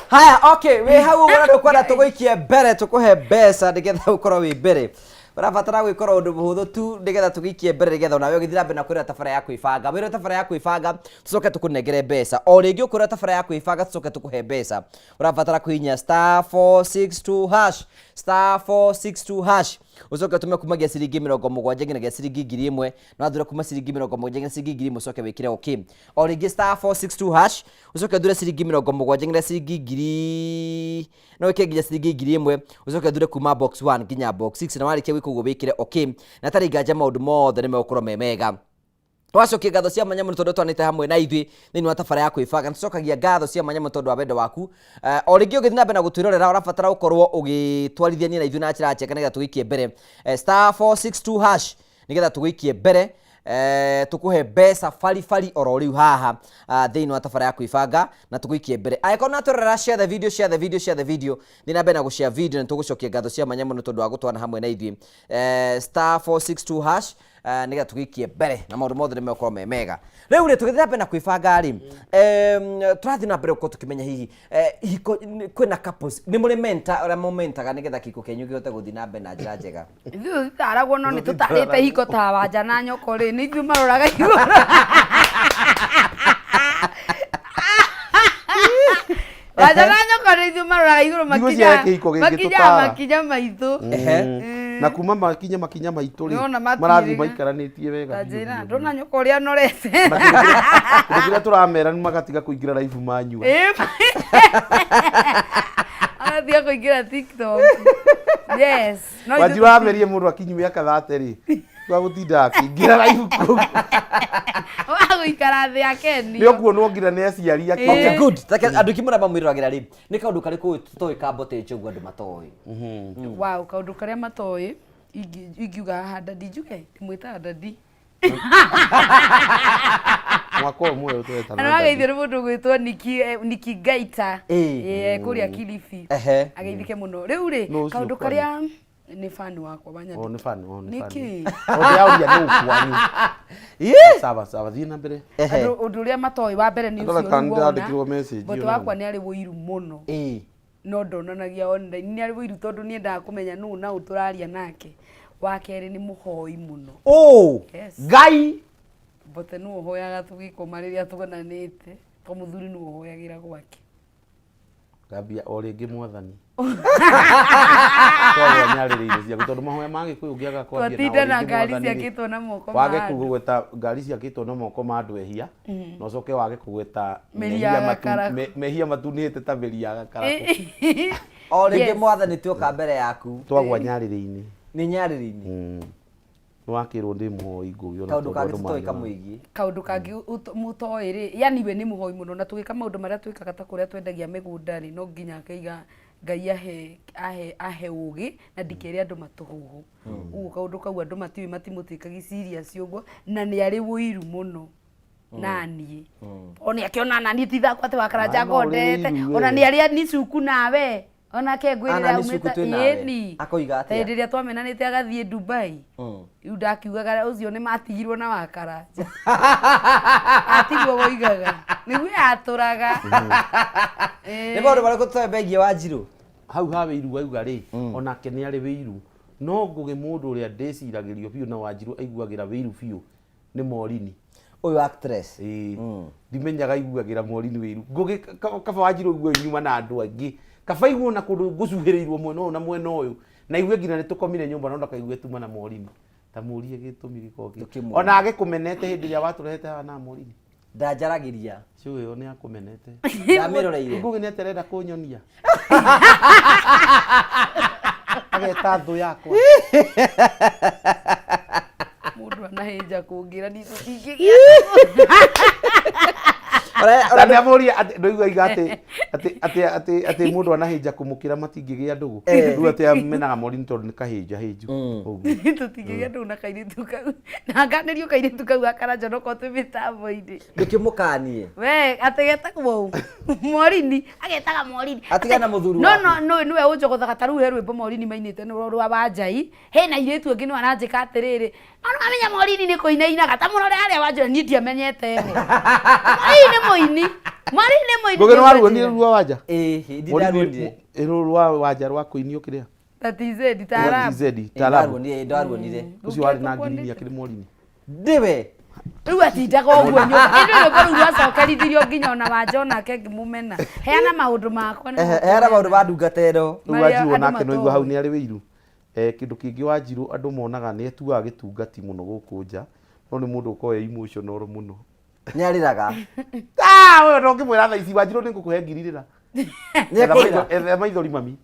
Haya, okay, wĩ hau ũguo na ndũkwenda tũgũikie mbere tũkũhe mbeca nĩgetha ũkorwo wĩ mbere. Ũrabatara gwĩkora ũndũ mũhũthũ tu nĩgetha tũgĩikie mbere nĩgetha onawe ũgĩthiĩ na mbere na kwĩrora tabara ya kwĩbanga. Wĩrore tabara ya kwĩbanga tũcoke tũkũnengere mbeca. O rĩngĩ ũkwĩrora tabara ya kwĩbanga tũcoke tũkũhe mbeca. Ũrabatara kũhihinya star 462 hash, star 462 hash. Ũcoke ũtũme kumagia ciringi 70 nginyagia ciringi 1000, na wathure kuma ciringi 70 nginya ciringi 1000 ũcoke wĩkĩre okay. O rĩngĩ star 462 hash, ũcoke ũthure ciringi 70 nginya ciringi ngiri, no wĩkĩre nginya ciringi 1000, ũcoke ũthure kuma box 1 nginya box 6, na warĩkia gwĩka ũguo wĩkĩre okay. Na hatarĩ nganja maũndũ mothe nĩ megũkorwo me mega. Twacokia ngatho cia mwanya mũno tondũ twanĩte hamwe na ithuĩ thĩinĩ wa tabara ya kwĩbanga. Nĩ tũcokagia ngatho cia mwanya mũno tondũ wa wendo waku. O rĩngĩ ũgĩthiĩ na mbere na gũtwĩrorera ũrabatara gũkorwo ũgĩtwarithania na ithuĩ na njĩra njega nĩgetha tũgĩikie mbere. Star 462 hash nĩgetha tũgĩikie mbere. Tũkũhe mbeca baribari oro rĩu haha thĩinĩ wa tabara ya kwĩbanga na tũgũikie mbere. Angĩkorwo nĩ watwĩrorera, share the video, share the video, share the video. Thiĩ na mbere na gũshare video na tũgũcokia ngatho cia mwanya mũno tondũ wa gũtwana hamwe na ithuĩ. Star 462 hash nĩgetha tũgĩikie mbere na maũndũ mothe nĩ megũkorwo me mega. Rĩu rĩ tũgĩthiĩ na mbere na kwĩbanga rĩ, tũrathiĩ na mbere gũkorwo tũkĩmenya hihi ihiko kwĩna couples nĩ mũrĩ mentor ũrĩa mũmentaga nĩgetha kĩhiko kĩanyu kĩhote gũthiĩ na mbere na njĩra njega? Ithuĩ tũtitaragwo no nĩ tũtarĩte hiko ta wanja na nyoko rĩ, nĩ ithuĩ maroraga igũrũ. Wanja na nyoko nĩ ithuĩ maroraga igũrũ Ndigwĩciria makinya kĩhiko makinya gĩngĩtũtara. makinya maitũ. Na kuma makinya makinya maitũ rĩ, Nĩwona matirĩ marathiĩ ga- maikaranĩtie wega Ta biũ njĩra, biũ. ndona nyoko ũrĩa anorete. Na kĩndũ kĩrĩa tũramera nĩ magatiga kũingĩra live manyua. Agathiĩ kũingĩra TikTok. Yes. No ithuĩ Wanjiru amerie mũndũ akinyi mĩaka 30 rĩ, twagũtinda akĩingĩra live kũu. Wagũikara thĩ akenio. Nĩ ũkuonwo nginya nĩ aciari ake. Okay, good. Take andũ aingĩ mũno mamwĩroragĩra rĩ, nĩ kaũndũ karĩkũ tũtoĩ ka Mbote Njogu andũ matoĩ? Wow, kaũndũ karĩa matoĩ ingiuga haha dadi njuge ndĩmwĩtaga dadi. Mwaka ũyũ mwerũ tũretana Na nĩwageithio nĩ mũndũ ũgwĩtwo Niki, Niki Ngaita. Kũrĩa Kilifi. Ageithĩke mũno. Rĩu rĩ, Nũ ũcio kaũndũ kwani? karĩa nĩ fan wakwa wa Oh, nĩ fan, oh, nĩ fan. Nĩkĩ? Oh, ndĩrauria nũ kwanyu. Sawa, sawa, thiĩ na mbere. Ũndũ ũrĩa matoĩ wa mbere nĩ Ndona ũcio kana rĩu wona. nĩndandĩkirwo message Mbote ona. wakwa nĩ arĩ ũiru mũno. No ndonanagia online. Nĩ arĩ ũiru tondũ nĩ endaga kũmenya nũ na ũ tũraria nake. Wa kerĩ nĩ mũhoi mũno. Oh, Yes. Ngai. Mbote nĩ ũhoyaga tũgĩkoma rĩrĩa tuonanĩte. To mũthuri nĩ ũhoyagĩra gwake. Ngambia o rĩngĩ mwathani. Twagwa nyarĩrĩ-inĩ ciaku tondũ mahoya ma Gĩkũyũ ũngĩaga kwambia na Twatinda o na rĩngĩ ngari mwathani rĩ, ciakĩtwo na moko ma wage andũ. kũgweta ngari ciakĩtwo na moko ma andũ ehia na ũcoke wage kũgweta Mĩri ya mehia gakarakũ. mehia matunĩhĩte ta mĩri ya gakarakũ. O rĩngĩ Yes. mwathani tuoka mbere yaku. Twagwa nyarĩrĩ-inĩ. Nĩ nyarĩrĩ-inĩ. Nĩ wakĩrwo ndĩ mũhoi ngũgĩ ona Kaũndũ tondũ kangĩ andũ tũtoĩ manyonaga. kamwĩgiĩ. Kaũndũ kangĩ mũtoĩ rĩ, yani we nĩ mũhoi mũno na tũgĩka maũndũ marĩa twĩkaga ta kũrĩa twendagia mĩgũnda rĩ, no nginya akaiga Ngai ahe ũgĩ na ndikere andũ matũhũhũ. Ũguo kaũndũ kau andũ matiũĩ matimũtuĩkagia serious ũguo na nĩ arĩ ũiru mũno naniĩ. O nĩ akĩona naniĩ ti thakwa atĩ wakaranja Maĩ no ũrĩ ngondete ũiru ona we. nĩ arĩa nĩ cuku nawe onake ngwĩrĩra Ana nĩ cuku aumĩte twĩ nawe. ĩni. Akoiga atĩa? Hĩndĩ ĩrĩa twamenanĩte agathiĩ Dubai. Rĩu ndakiugaga ũcio nĩ matigirwo na wakaranja. Atigwo woigaga. Nĩguo yatũraga. Nĩ maũndũ marĩkũ tũtoĩ megiĩ Wanjirũ? Hau ha wĩiru wauga rĩ, onake nĩ arĩ wĩiru. No ngũgĩ mũndũ ũrĩa ndĩciragĩrio biũ na Wanjirũ aiguagĩra wĩiru biũ nĩ Morini. Ũyũ actress. Ĩĩ. Ndimenyaga aiguagĩra Morini wĩiru. Ngũgĩ kaba Wanjirũ aigue nyuma na andũ angĩ. Kaba aigue ona kũndũ ngũcuhĩrĩirwo mwena ũyũ na mwena ũyũ. Na aigue nginya nĩ tũkomire nyũmba no ndakaigue tuma na Morini. Ta mũrie gĩtũmi gĩkorwo kĩ. Tũkĩmũrie. Ona agĩkũmenete hĩndĩ ĩrĩa watũrehete haha na Morini. Ndanjaragĩria. Cũĩ ĩyo nĩ akũmenete. Ndamĩroreire. Ngũgĩ nĩ atĩa arenda kũnyonia. Ageta thũ yakwa. Mũndũ anahĩnja kũngĩra niĩ tũtingĩgĩa. Na nĩ amũria atĩ ndũigua aiga atĩ Atĩ atĩ atĩ atĩ mũndũ anahĩnja kũmũkĩra matingĩgĩa ndũgũ. Rĩu atĩ amenaga Morini tondũ nĩ kahĩnja hĩnju. Ũguo. Tũtingĩgĩa ndũgũ na kairĩtu kau na nganĩrio kairĩtu kau gakaranja nokorwo twĩ mĩtambo-inĩ. Ndũkĩmũkanie. We atĩ getagwo ũ? Morini agetaga Morini. Atigane na mũthuri No waku. no no nĩwe ũnjogothaga ta rĩu he rwĩmbo Morini mainĩte nĩ rwa Wanjai. Hena airĩtu angĩ no aranjĩka atĩrĩrĩ, no nĩwamenya Morini nĩ kũina ainaga ta mũrore harĩa wanjĩra niĩ ndiamenyete ho. Morini nĩ mũini. Morini nĩ mũini. Ngũgĩ nĩwaruonire rwa wanja? Ĩĩ, ndindaruonire. Rũrũ rwa wanja rwa kũinio kĩrĩa? Ta TZ, taarabu. TZ, taarabu. Ndaruonire, ndaruonire. Ũcio warĩ na ngirini akĩrĩ Morini. Ndĩwe. Rĩu atindaga ũguo nyũmba. Ĩndĩ rwĩmbo rũu rwacokerithirio nginya ona wanja onake ngĩmũmena. Heana maũndũ makwa. nĩguo Heana maũndũ ma ndungata ĩno. Rĩu Marĩa Wanjirũ andũ onake no igua hau matoĩ. nĩ arĩ wĩiru. Eh, kĩndũ kĩngĩ Wanjirũ andũ monaga nĩ etuaga gĩtungati mũno gũkũ nja, no nĩ mũndũ ũkoragwo e emotional mũno. Nĩ arĩraga. Ah, wewe no ngĩmwĩra thaa ici Wanjirũ nĩ ngũkũhe ngiri rĩra. Nĩ ekũrĩra. Etha maithori mami.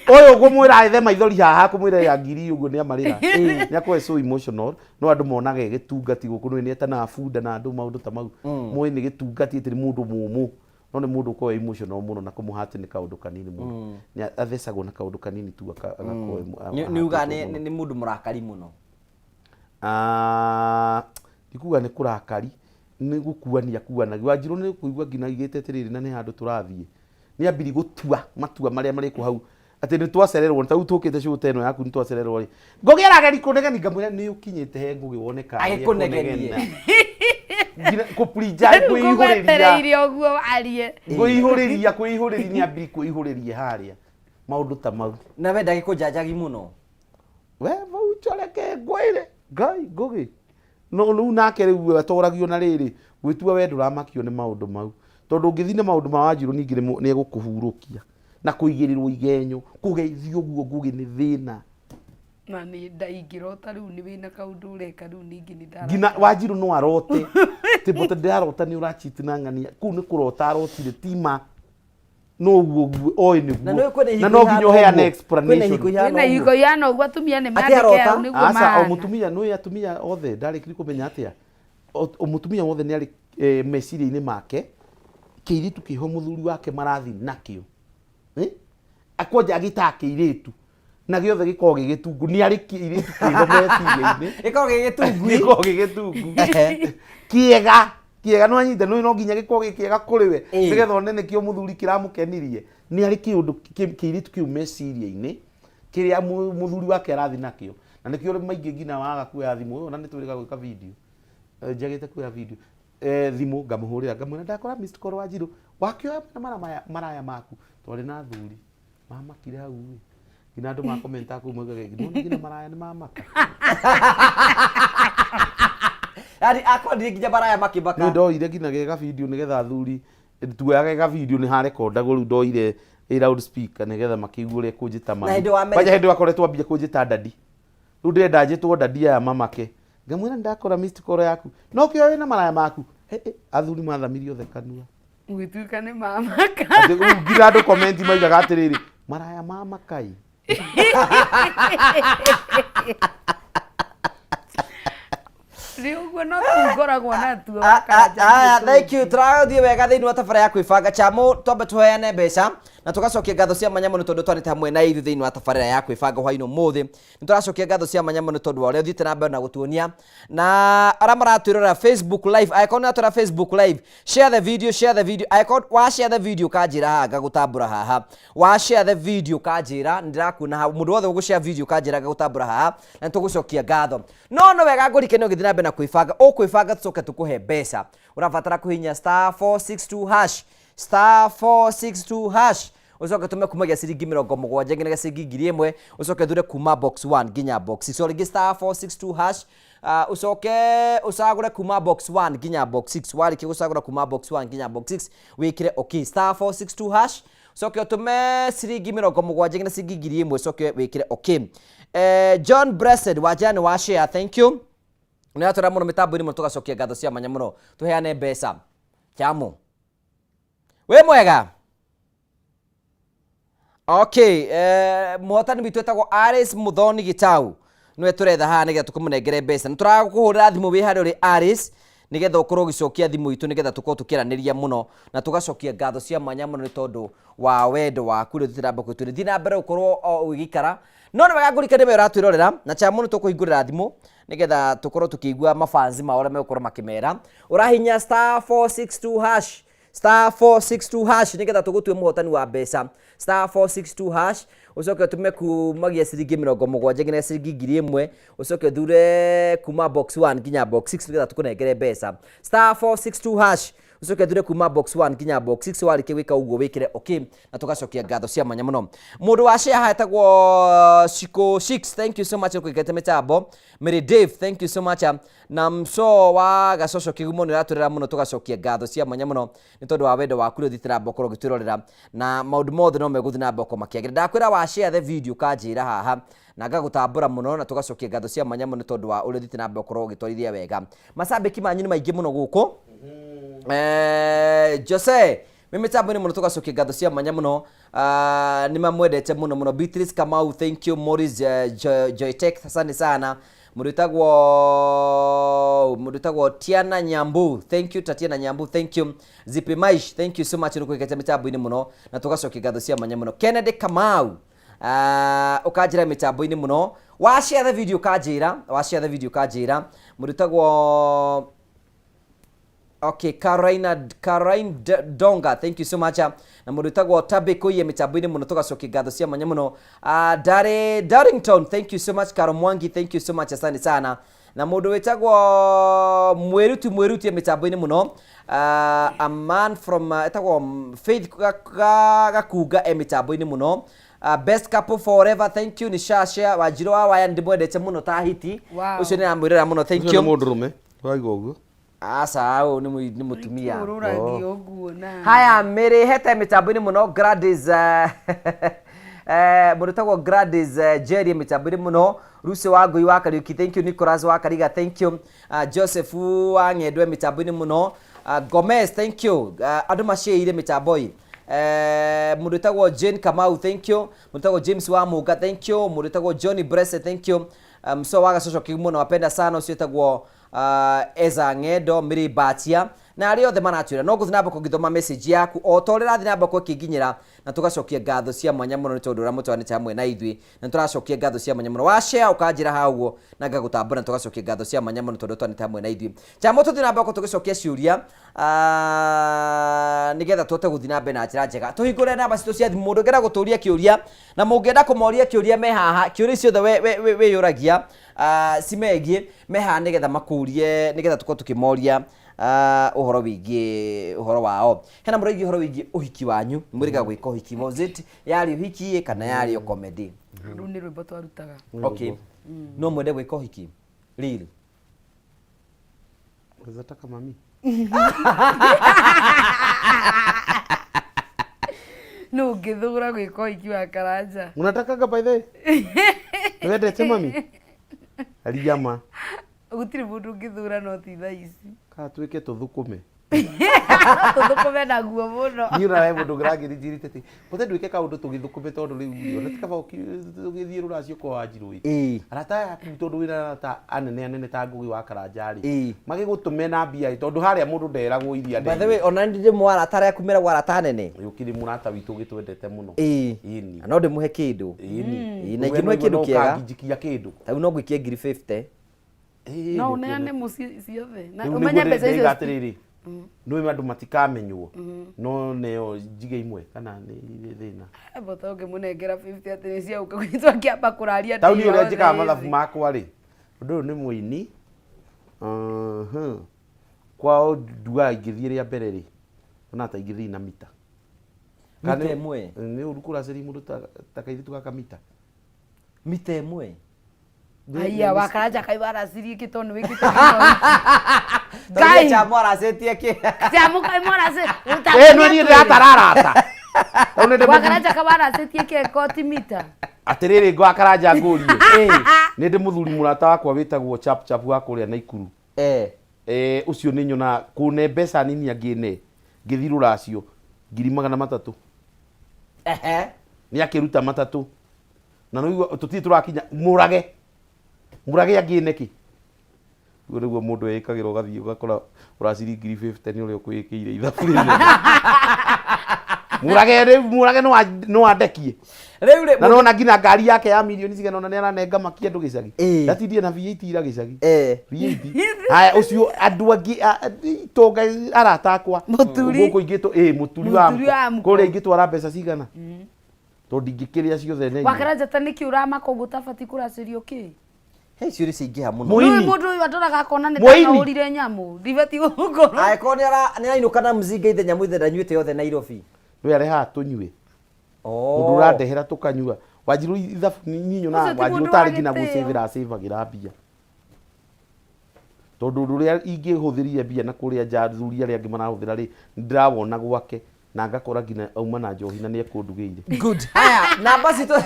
Ũyũ ngũmwĩra ethe maithori haha kũmwĩra ya ngiri ũguo nĩ amarĩra. Nĩ akoragwo e so emotional no andũ monaga e gĩtungati gũkũ nĩ etanaga bunda na andũ maũndũ ta mau. Moĩ nĩ gĩtungati atĩ nĩ mũndũ mũmũ. No nĩ mũndũ ũkoragwo e emotional mũno na kũmũhati nĩ kaũndũ kanini mũno. Nĩ athecagwo na kaũndũ kanini tu agakorwo Nĩ uga nĩ mũndũ mũrakari mũno. Ah, ndikuga nĩ kũrakari nĩ gũkuania kuanagia Wanjirũ nĩ kũigua nginya aigĩte atĩrĩrĩ na nĩ handũ tũrathiĩ nĩ ambiri gũtua matua marĩa marĩkwo hau atĩ nĩ twacererwo ta rĩu tũkĩte show ta ĩno yaku nĩ twacererwo rĩ Ngũgĩ arageri kũnegeni ngamwĩra nĩ ũkinyĩte he Ngũgĩ wone kana nĩ Agĩkũnegenie. ekũnegena. Nginya kũprinja Rĩu kwĩihũrĩria ngũgwetereire ũguo arie. kwĩihũrĩria kwĩihũrĩria nĩ ambiri kwĩihũrĩria harĩa maũndũ ta mau Na we ndagĩkũnjanjagi mũno. We vau ncoreke ngwĩre ngai Ngũgĩ no rĩu nake rĩu atoragio na rĩrĩ gwĩtua we ndũramakio nĩ maũndũ mau tondũ ũngĩthiĩ na maũndũ ma Wanjirũ ningĩ nĩ egũkũhurũkia na kũigĩrĩrwo igenyo kũgeithio ũguo Ngũgĩ nĩ thĩna. Na nĩ ndaingĩrota rĩu nĩ wĩna kaũndũ ũreka rĩu ningĩ nĩ ndara. Nginya Wanjirũ no arote atĩ mbota ndĩrarota nĩ ũrachit na ng'ania kũu nĩ kũrota arotire ti ma no ũguo ũguo oĩ Na nĩũĩ kwĩna nĩguo ihiko na no nginya ihana ũheane ũguo. Kwĩna explanation. ihiko ihana Kwĩna ũguo. ihiko ihana ũguo atumia nĩ Atĩ mandĩke arota? hau nĩguo Aca o mahana. mũtumia nĩ atumia othe ndarĩkiri kũmenya atĩa o mũtumia wothe nĩ arĩ eh, meciria-inĩ make kĩirĩtu kĩho mũthuri wake marathiĩ nakĩo Eh? Akwanja agĩtaga kĩirĩtu na gĩothe gĩkoragwo gĩ gĩtungu nĩ arĩ kĩirĩtu kĩho meciria-inĩ Gĩkoragwo gĩ gĩtungu. Gĩkoragwo gĩ gĩtungu kĩega kĩega no anyite no no nginya gĩkorwo gĩ kĩega kũrĩ we nĩgetha one nĩkĩo mũthuri kĩramũkenirie nĩ arĩ kĩũndũ kĩirĩtu kĩu meciria-inĩ kĩrĩa mũthuri wake arathiĩ nakĩo na nĩkĩo rĩ maingĩ nginya waga kuoya thimũ ona nĩ twĩrĩga gwĩka video. Njagĩte kuoya video thimũ ngamũhũrĩra ngamwĩra ndakora missed call Wanjirũ wakĩoya mara maya maraya maku twarĩ na athuri mamakire hau ĩ nginya andũ makomenta kũu maugaga nginya nginya maraya nĩ mamaka. Yaani akwendire nginya maraya makĩmaka. Nĩ ndoire nginya gega video nĩgetha athuri tuoyaga gega video nĩ harekondagwo rĩu ndoire ĩ loud speaker nĩgetha makĩigue ũrĩa kũnjĩta mami. Na hĩndĩ wamere- Kwanja hĩndĩ wakoretwo ambia kũnjĩta dadi. Rĩu ndĩrenda njĩtwo dadi aya mamake. Ngamwĩra nĩndakora missed call yaku. No kĩoya wĩna maraya maku. He, he, athuri mathamirie othe kanua. Gũgĩtuĩka nĩ mamaka. Atĩ rĩu nginya andũ comment maigaga atĩrĩrĩ, maraya mamakai. Nĩ ũguo no tũu ngoragwo natuo Aya, thank you. Tũrathiĩ wega thĩinĩ wa tabarĩra ya kwĩbanga chamo twambe tũheane mbeca na tũgacokia ngatho cia mwanya mũno tondũ twarĩte hamwe na ithuĩ thĩinĩ wa tabarĩra ya kwĩbanga hwainĩ ũmũthĩ. Nĩ tũracokia ngatho cia mwanya mũno tondũ wa ũrĩa ũthiĩte na mbere na gũtuonia na arĩa maratwĩrorera Facebook live angĩkorwo nĩ ũratwĩrora Facebook live share the video, share the video angĩkorwo wa share the video kanjĩra haha ngagũtambũra haha wa share the video kanjĩra nĩ ndĩrakuona haha mũndũ wothe ũgũ share video kanjĩra ngagũtambũra haha na nĩ tũgũcokia ngatho no no wega ngũrikene ũgĩthiĩ na mbere na kwĩbanga ũkwĩbanga tũcoke tũkũhe mbeca ũrabatara kũhihinya star 462 hash star 462 hash ucoke tume kumagia ciringi mĩrongo mũgwanja nginyagia ciringi 1000 ucoke thure kuma box 1 nginya box 6 o rĩngĩ star 462 hash ucoke ũcagũre kuma box 1 nginya box 6 warĩkia gũcagũra kuma box 1 nginya box 6 wĩkĩre okay star 462 hash ucoke ũtũme ciringi mĩrongo mũgwanja nginya ciringi 1000 ucoke wĩkĩre okay. John Blessed wa Jane wa share thank you nĩ atwara mũno mĩtambo-inĩ mũno tũgacokia ngatho cia mwanya mũno tũheane mbeca chamo wĩ mwega okay mũhotani witũ etagwo Alice Muthoni Gitau nĩwe tũretha haha nĩgetha tũkũmũnengere mbeca nĩ tũrakũhũrĩra thimũ wĩ harĩa ũrĩ Alice Nĩgetha ũkorwo ũgĩcokia thimũ itũ nĩgetha tũkorwo tũkĩaranĩria mũno na tũgacokia ngatho cia mwanya mũno nĩ tondũ wa wendo waku rĩu tũtiramba kwĩtũrĩ thiĩ na mbere gũkorwo o ũgĩikara no nĩ wega ngũrikanie we ũratwĩrorera na cha mũno tũkũhingũrĩra thimũ nĩgetha tũkorwo tũkĩigua mafansi mao ũrĩa megũkorwo makĩmera. Ũrahinya star 462 hash, star 462 hash nĩgetha tũgũtue mũhotani wa mbeca. Star 462 hash, ũcoke ũtũme kumagia ciringi 70 nginya ciringi 1000, ũcoke ũthure kuma box 1 nginya box 6 nĩgetha tũkũnengere mbeca. Star 462 hash, ũcoke ũthure kuma box 1 nginya box 6. Warĩkia gwĩka ũguo wĩkĩre okay na tũgacokia ngatho cia mwanya mũno. Mũndũ wa share haha etagwo Shiko 6, thank you so much kũingĩte mĩtambo. Mary Dave, thank you so much. Na mso wa gacoco kĩgumo nĩ ũratũrera mũno, tũgacokia ngatho cia mwanya mũno nĩ tondũ wa wendo waku rĩu ũthiĩte na mbere ũkorwo ũgĩtwĩrorera na maũndũ mothe no megũthiĩ na mbere gũkorwo makĩagĩra. Ndakwĩra wa share the video ũkanjĩra haha na ngagũtambũra mũno na tũgacokia ngatho cia mwanya mũno nĩ tondũ wa ũrĩa ũthiĩte na mbere ũkorwo ũgĩtwarithia wega. Macambĩki manyu nĩ maingĩ mũno gũkũ. Jose wĩ mĩtambo-inĩ mũno, tũgacokia ngatho cia mwanya mũno. Nĩ mamwendete mũno mũno. Beatrice Kamau, thank you. Morris Joytech, asante sana. Mũndũ wĩtagwo Tiana Nyambu, thank you. Tatiana Nyambu, thank you. Zipi Maish, thank you so much nĩ kũigĩte mĩtambo-inĩ mũno na tũgacokia ngatho cia mwanya mũno. Kennedy Kamau, ũkanjĩra mĩtambo-inĩ mũno. Wa share the video ũkanjĩra, wa share the video ũkanjĩra. Mũndũ wĩtagwo okay, Caroline Donga, thank you so much. Na mũndũ wĩtagwo Tabe Koiye mĩtambo-inĩ mũno, tũgacokia ngatho cia mwanya mũno. Dare Darrington, thank you so much. Caro Mwangi, thank you so much, asante sana. Na mũndũ wĩtagwo Mwĩruti mĩtambo-inĩ mũno. A man from etagwo Faith Gakunga e mĩtambo-inĩ mũno. Best couple forever, thank you. Ni Shasha Wanjirũ wa Waya, ndĩmwendete mũno ta hiti. Ũcio nĩ aramwĩrora mũno, thank Ũcio nĩ you. mũndũrũme waigua ũguo. Aca, ũyũ nĩ mũtumia. Ũrũragio ũguo na Haya, Mĩrĩ hete mĩtambo-inĩ mũno. Gladys, mũndũ wĩtagwo Gladys Jerry mĩtambo-inĩ mũno. Lucy wa Ngui wa Kariuki, thank you. Nicholas wa Kariga, thank you. Joseph wa Ng'endwe mĩtambo-inĩ mũno. Gomez, thank you. Andũ maciĩire mĩtambo ĩ mũndũ wĩtagwo Jane Kamau, thank you. Mũndũ wĩtagwo James wa Mũnga, thank you. Mũndũ wĩtagwo Johnny Brese, thank you. So wa Gacoco Kĩgumo nawapenda sana. Ũcio wĩtagwo Eza Ng'endo, Mĩrĩ Batia na arĩa othe maratwĩra no ngũthiĩ na mbere kũgĩthoma message yaku o ta ũrĩa ĩrathiĩ na mbere ĩkĩnginyĩra na tũgacokia ngatho cia mwanya mũno nĩ tondũ ũrĩa mũtwaranĩte hamwe na ithuĩ na tũracokia ngatho cia mwanya mũno. Wa share ũkanjĩra hau ũguo na ngagũtambũra na tũgacokia ngatho cia mwanya mũno tondũ twanĩte hamwe na ithuĩ. Chamo tũthiĩ na mbere tũgĩcokia ciũria nĩgetha tũhote gũthiĩ na mbere na njĩra njega. Tũhingũre namba citũ cia thimũ, mũndũ ũngĩenda gũtũria kĩũria na mũngĩenda kũmoria kĩũria me haha, kĩũria ciothe wĩyũragia cimegiĩ me haha nĩgetha makũrie nĩgetha tũkorwo tũkĩmoria ũhoro wĩgiĩ ũhoro wao. Hena mũraigĩ ũhoro wĩgiĩ ũhiki wanyu, mwĩrĩga gwĩka ũhiki, was it yarĩ ũhiki kana yarĩ o comedy? Rũu nĩ rwĩmbo twarutaga. Okay, no mwende gwĩka ũhiki real? Unaweza mami. Nũ ũngĩthũra gwĩka ũhiki wa Karanja? Unatakaga by the way? Wendete mami? Riama. Gũtirĩ mũndũ ũngĩthũra no ti thaa ici. Kana twĩke tũthũkũme. Tũthũkũme naguo mũno. Niĩ ona we mũndũ ũngĩrangĩrĩnjĩrĩte atĩ kote ndwĩke kaũndũ tũgĩthũkũme tondũ rĩu rĩ, ona ti kaba ũgĩthiĩ rũracio kwa Wanjirũ ĩ. Arata aya aku tondũ wĩna arata anene anene ta Ngũgĩ wa Karanja rĩ, magĩgũtũme na mbia ĩ, tondũ harĩa mũndũ nderagwo iria By the way, ona ndĩ mwarata arĩa kumĩragwo arata anene. Ũkĩrĩ mũrata witũ ũgĩtwendete mũno. Ĩni. Na no ndĩmũhe kĩndũ. Ĩni. Ĩĩ, na ingĩmũhe kĩndũ kĩega. Ũkangijikia kĩndũ. Tarĩu no ngũikie ngiri 50. No ũneane mũciĩ ciothe na Rĩu ũmenye nĩguo mbeca icio ndĩiga atĩrĩrĩ, nĩ andũ matikamenywo no neo njige imwe kana nĩ thĩna. Bota ũngĩmũnengera 50 atĩ nĩ cia ũka gwitũ akĩamba kũraria Tau niĩ ũrĩa ndĩyothe njĩkaga mathabu ĩthĩ. makwa rĩ, ũndũ ũyũ nĩ mũini. Kwao ndugaga ingĩthiĩ rĩa mbere rĩ, ona ta ingĩthiĩ na mita. Mita Kana ĩmwe? Nĩ ũru kũracĩria mũndũ ta kairĩtu gaka mita. Mita ĩmwe? Haiya Wakaranja kai waracirie kĩ tondũ wĩkĩte Ngai. Chamo aracetie kĩ? Chamo kai mwaraci Ĩ no niĩ ndĩratara arata. Tau nĩ ndĩ Wakaranja kai waracetie kĩ koti mita. Atĩrĩrĩ ngwa Karanja ngũrie. Nĩ ndĩ mũthuri mũrata wakwa wĩtagwo Chap Chap wa kũrĩa Naikuru. Ũcio nĩ nyonaga kũne mbeca nini angĩne ngĩthiĩ rũracio 300,000. Nĩ akĩruta matatũ. Na nĩ ũigua tũtirĩ tũrakinya mũrage. Mũrage angĩne kĩ? Ũguo nĩguo mũndũ eĩkagĩra ũgathiĩ ũgakora ũraciri 50,000 nĩ ũrĩa ũkwĩĩkĩire ithabu rĩnene. Mũrage rĩu mũrage no andekie. Rĩu rĩ Na nona nginya ngari yake ya mirioni cigana ũna nĩ aranenga maki andũ gĩcagi. Ndatindire na V8 ira gĩcagi. V8. Haya ũcio andũ angĩ itonga arata akwa. Mũturi. Gũkũ ingĩtũ ĩ mũturi wa Mũturi wa mko. mko. Kũrĩa ingĩtwara mbeca cigana. Tondũ ndingĩkĩrĩa ciothe na inyuĩ. Wakara njata nĩkĩ ũramaka ũguo ũtabatiĩ kũracĩrio kĩ? He ciũria ciaingĩha mũno. Nĩũĩ mũndũ ũyũ andoraga akona nĩ Mũini. ndakahũrire nyamũ ndibatiĩ gũkorwo. Angĩkorwo nĩ arainũka na mzinga ithe nyamũ ithe ndanyuĩte yothe Nairobi. We arehaga tũnyue. Mũndũ ũrandehera tũkanyua. Wanjiru ithabu niĩ nyonaga Ũcio ti Wanjiru mũndũ tarĩ wa nginya gĩtĩo. gũcĩvĩra acĩvagĩra mbia. Tondũ ũndũ ũrĩa ingĩhũthĩrire mbia na kũrĩa nja athuri arĩa angĩ marahũthĩra rĩ, nĩndĩrawona gwake na ngakora nginya auma na njohi na nĩekũndugĩire. Good. Haya, namba citũ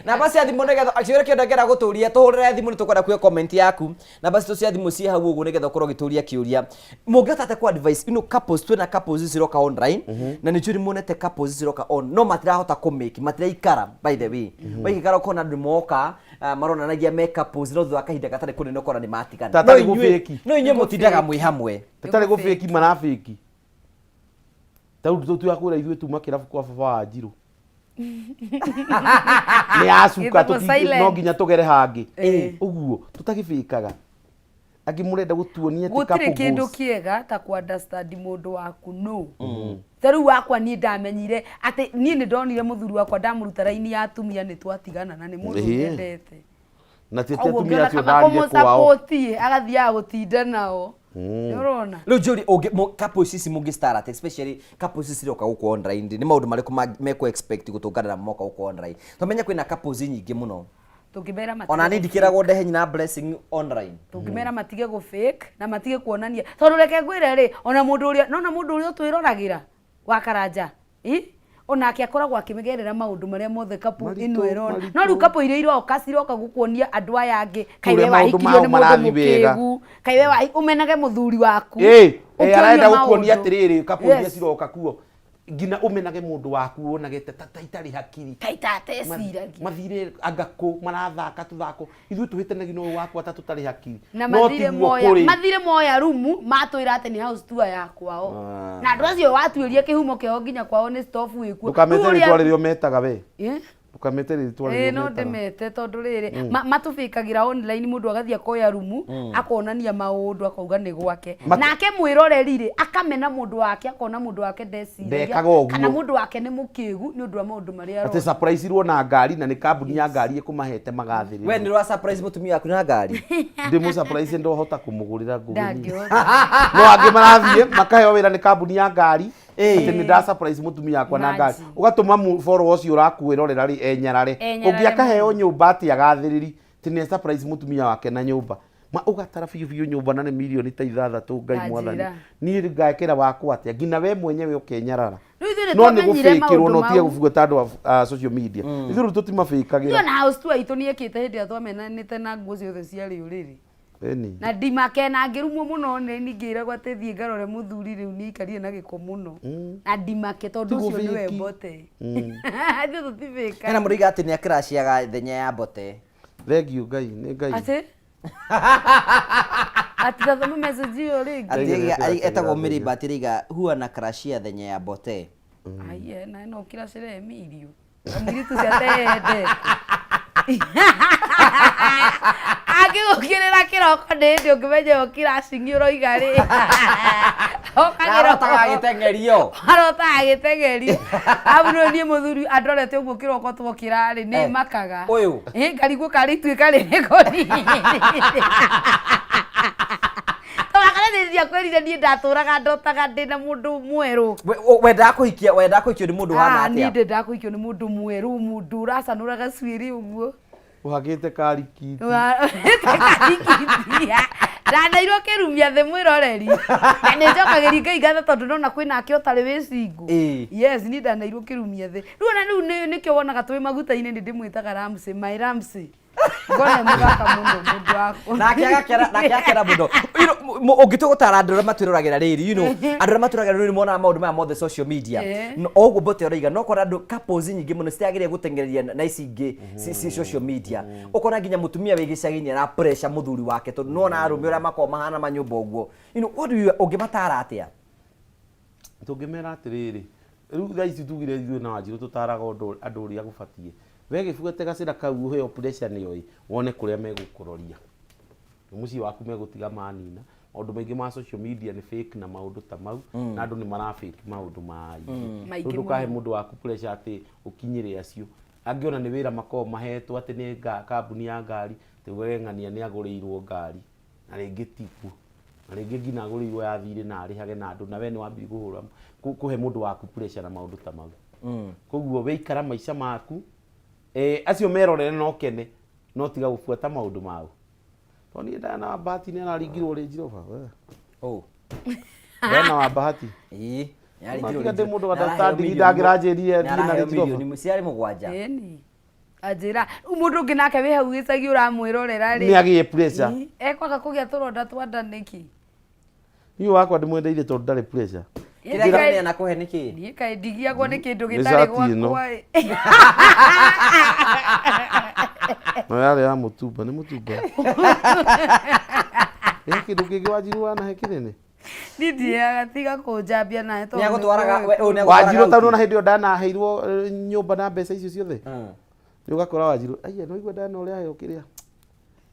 namba cia thimũ nĩgetha kĩũria kĩothe ũngĩenda gũtũria tũhũrĩre thimũ nĩ tũkwenda kuoya comment yaku. Namba citũ cia thimũ ciĩ hau ũguo nĩgetha ũkorwo ũgĩtũria kĩũria. Mũngĩhota atĩa kũ advice you know, couples twĩna couples ciroka online na nĩ njũĩ nĩ muonete couples ciroka on no matirahota kũ make matiraikara by the way. Maikara ũkona andũ moka maronanagia me couples no thutha wa kahinda gatarĩ kũnene ũkona nĩ matigana. Ta No tarĩ inyuĩ gũbĩki. no inyuĩ mũtindaga mwĩ hamwe. Tarĩ gũbĩki marabĩki. Ta rĩu tũtigakwĩra ithuĩ tuma kĩrabu kwa baba wa Njirũ. Nĩ acuka Gĩtagwo silent. no nginya tũgere hangĩ. Ĩĩ. Ũguo tũtagĩbĩkaga. Angĩ mũrenda gũtuonia atĩ Gũtirĩ couple kĩndũ goals. kĩega ta kũ understand mũndũ waku no. Ta rĩu wakwa niĩ ndamenyire atĩ niĩ nĩ ndonire mũthuri wakwa ndamũruta raini ya atumia nĩ twatigana na nĩ mũndũ Ĩĩ. nyendete. Na ti atĩ Koguo atumia ngĩona acio kaba ndarire kwao. kũmũsupport agathiaga gũtinda nao. Nĩ ũrona? Rĩu njũri ũngĩ couples ici mũngĩ start atĩa especially couples ici ciroka gũkũ online nĩ maũndũ marĩkũ mekũ expect gũtũngana namo moka gũkũ online tũmenye kwĩna couples nyingĩ mũno Tũngĩmera matige ona niĩ gũ- ndikĩragwo ndehe nyina blessing online. Tũngĩmera matige gũ fake na matige kuonania tondũ reke ngwĩre rĩ ona mũndũ ũrĩa nona mũndũ ũrĩa ũtwĩroragĩra wa Karanja ĩ onake akoragwo akĩgerera maũndũ marĩa mothe kapu ĩno ĩrona no rĩu kapu iria iroka ciroka gũkuonia andũ aya angĩ kaĩ we Ũrĩa maũndũ wahikirio mao nĩ mũndũ marathiĩ wega. mũkĩgu kaĩ we ũmenage mũthuri waku Ĩ, ĩ, ũkĩonio arenda gũkuonia maũndũ. atĩrĩrĩ kapu iria Yes. ciroka kuo nginya ũmenage mũndũ waku wonage ta itarĩ hakiri ta itateciragia mathire anga kũ marathaka tũthako ithuĩ tũhĩtanagia na ũyũ wakwa ta tũtarĩ hakiri na no mathire tiguo moya kũrĩ mathire moya rumu matwĩra atĩ nĩ house tour ya kwao na andũ acio watuĩria kĩhumo kĩao nginya kwao nĩ stofu ĩkuo ndũkamete Rĩu ũrĩa- rĩtwa rĩrĩa ũmetaga we Eh? ndũkamete rĩtwa Ĩĩ rĩrĩa no ũmetaga ndĩmete tondũ rĩrĩ matũbĩkagĩra online mũndũ agathiĩ akoya rumu akonania maũndũ akauga nĩ gwake nake mwĩroreri rĩ akamena mũndũ wake akona mũndũ wake ndeciragia Ndekaga ũguo. kana mũndũ wake nĩ mũkĩgu nĩ ũndũ wa maũndũ marĩa atĩ arona surprise irwo na ngari na nĩ kambuni ya ngari ĩkũmahete magathĩrĩrio We nĩ ũra surprise mũtumia waku na ngari. ndĩmũ surprise ndohota kũmũgũrĩra ngũgĩ ndangĩhota no angĩ marathiĩ makaheo wĩra nĩ kambuni ya ngari Ĩĩ. atĩ nĩ nda surprise mũtumia wakwa na ngari Imagine. ũgatũma follower ũcio ũrakwĩrorera rĩ enyarare Enyarare ũngĩ akaheo nyũmba atĩ agathĩrĩri atĩ nĩ surprise mũtumia wake na nyũmba ma ũgatara biũ biũ nyũmba na nĩ mirioni ta ithathatũ ngai mwathani Ndanjĩra. niĩ ngekĩra wakwa atĩa nginya we mwenyewe ũkenyarara Rĩu ithuĩ nĩ no nĩ twamenyire gũbĩkĩrwo maũndũ no tige mau. gũbuata andũ a social media ithuĩ rĩu tũtimabĩkagĩra Ithuĩ ona house tour itũ nĩ ĩkĩte hĩndĩ ĩrĩa twamenanĩte na nguo ciothe ciarĩ ũrĩrĩ Ĩni. na ndimake na ngĩrumwo mũno nĩ ningĩragwo atĩ thiĩ ngarore mũthuri rĩu nĩ aikarire na gĩko mũno na ndimake tondũ Ti ũcio nĩwe gũbĩki. mbote ithuĩ tũtibĩkaga Hena mũndũ oiga atĩ nĩ akĩraciaga thenya ya mbote. Thank you Ngai nĩ Ngai atĩ atĩ tathoma message ĩyo rĩngĩ Atĩ Ngai nĩ etagwo akĩraciaga Mĩrĩmba atĩ rĩiga huwa na crashia thenya ya mbote. Aiye, na no ũkĩracĩra Emilio kamũirĩtu ũcio ateyendete angĩgũkĩrĩra kĩroko nĩ hĩndĩ ũngĩmenya ũkĩracingi ũroiga rĩ Arotaga agĩteng'erio. arotaga agĩteng'erio amu nĩ niĩ mũthuri andorete ũguo kĩroko twokĩra rĩ nĩ Eh, makaga ũyũ. Ĩ, ngarigwo karĩ ituĩka rĩrĩkũ tondũ kwĩrire niĩ ndatũraga ndotaga ndĩna mũndũ mwerũ Wendaga kũhikia wendaga kũhikio nĩ mũndũ ũhana Ah, niĩ atĩa? ndendaga kũhikio nĩ mũndũ mwerũ mũndũ ũracanũra gacuĩrĩ ũguo ũhagĩte karikiti Karikiti. Ndanairwo kĩrumia thĩ mwĩroreri na nĩ njokagĩria Ngai ngatho tondũ ndona kwĩnake ũtarĩ wĩ single. Ĩĩ. Yes, niĩ ndanairwo kĩrumia thĩ rĩu ona rĩu nĩkĩo wonaga twĩ maguta-inĩ nĩ ndĩmwĩtaga Ramsey, my Ramsey. Ngona mũthaka mũno mũndũ wakwa. Nake agakena, nake akena mũno. You know, ũngĩtua gũtara andũ arĩa matwĩroragĩra rĩrĩ, you know, andũ arĩa matwĩroragĩra rĩrĩ monaga maũndũ maya mothe social media. No, o ũguo Mbote ũroiga, no ũkona andũ couples nyingĩ mũno citiagĩrĩire gũteng'ereria na ici ingĩ ci social media. Ũkona nginya mũtumia wĩ gĩcagi-inĩ ara pressure mũthuri wake tondũ nĩwona arũme ũrĩa makoragwo mahana manyũmba ũguo. You know, what do you, ũngĩmatara atĩa? Tũngĩmera atĩrĩrĩ, rĩu thaa ici tugire ithuĩ na Wanjirũ tũtaraga ũndũ andũ ũrĩa gũbatiĩ. We gĩbuate gacĩra kau ũheo pressure nĩyo ĩ, wone kũrĩa megũkũroria. Mũciĩ waku megũtiga manina. Maũndũ maingĩ ma social media nĩ fake na maũndũ ta mau, na andũ nĩ mara fake maũndũ maingĩ. Maingĩ Rĩu ndũkahe mũno. mũndũ waku pressure atĩ ũkinyĩre acio. Angĩ ona nĩ wĩra makoragwo mahetwo atĩ nĩ kambuni ya ngari, atĩ we ng'ania nĩ agũrĩirwo ngari, na rĩngĩ tiguo. Na rĩngĩ nginya agũrĩirwo ya thirĩ na arĩhage na andũ, na we nĩ wambia kũhũra, kũhe mũndũ waku pressure na maũndũ ta mau. Koguo we ikara maica maku, acio merorere na ũkene, no tiga gũbuata maũndũ mao. Tondũ niĩ Diana wa Bahati nĩ araringirwo Range Rover, we. Oh. Diana wa Bahati. Ĩĩ. Tiga ndĩ mũndũ understanding ndangĩranjĩrire thiĩ na Range Rover. Milioni ciarĩ 7. Ĩni. Anjĩra, rĩu mũndũ ũngĩ nake wĩ hau gĩcagi ũramwĩrorera rĩ. Nĩ agĩe pressure. Ĩ, ekwaga kũgĩa tũronda twa nda nĩkĩ? Niĩ wakwa ndĩmwendeire tondũ ndarĩ pressure. Kĩrĩa kĩnene anakũhe nĩ kĩĩ? Niĩ kaĩ ndigiagwo nĩ kĩndũ Nĩ gĩtarĩ cati ĩno. gwakwa ĩ. Na yarĩ ya mũtumba, nĩ mũtumba. Ĩ kĩndũ kĩngĩ Wanjiru wanahe kĩnene? Niĩ ndiheaga tiga kũnjambia nawe tondũ Nĩ agũtwaraga- nĩũĩ we- ũyũ nĩ agũtwaraga Wanjiru tondũ out. ona hĩndĩ ĩyo ndanaheirwo nyũmba na mbeca icio ciothe. Nĩ ũgakora Wanjiru, aiya nĩ waigua ndana ũrĩa aheo kĩrĩa.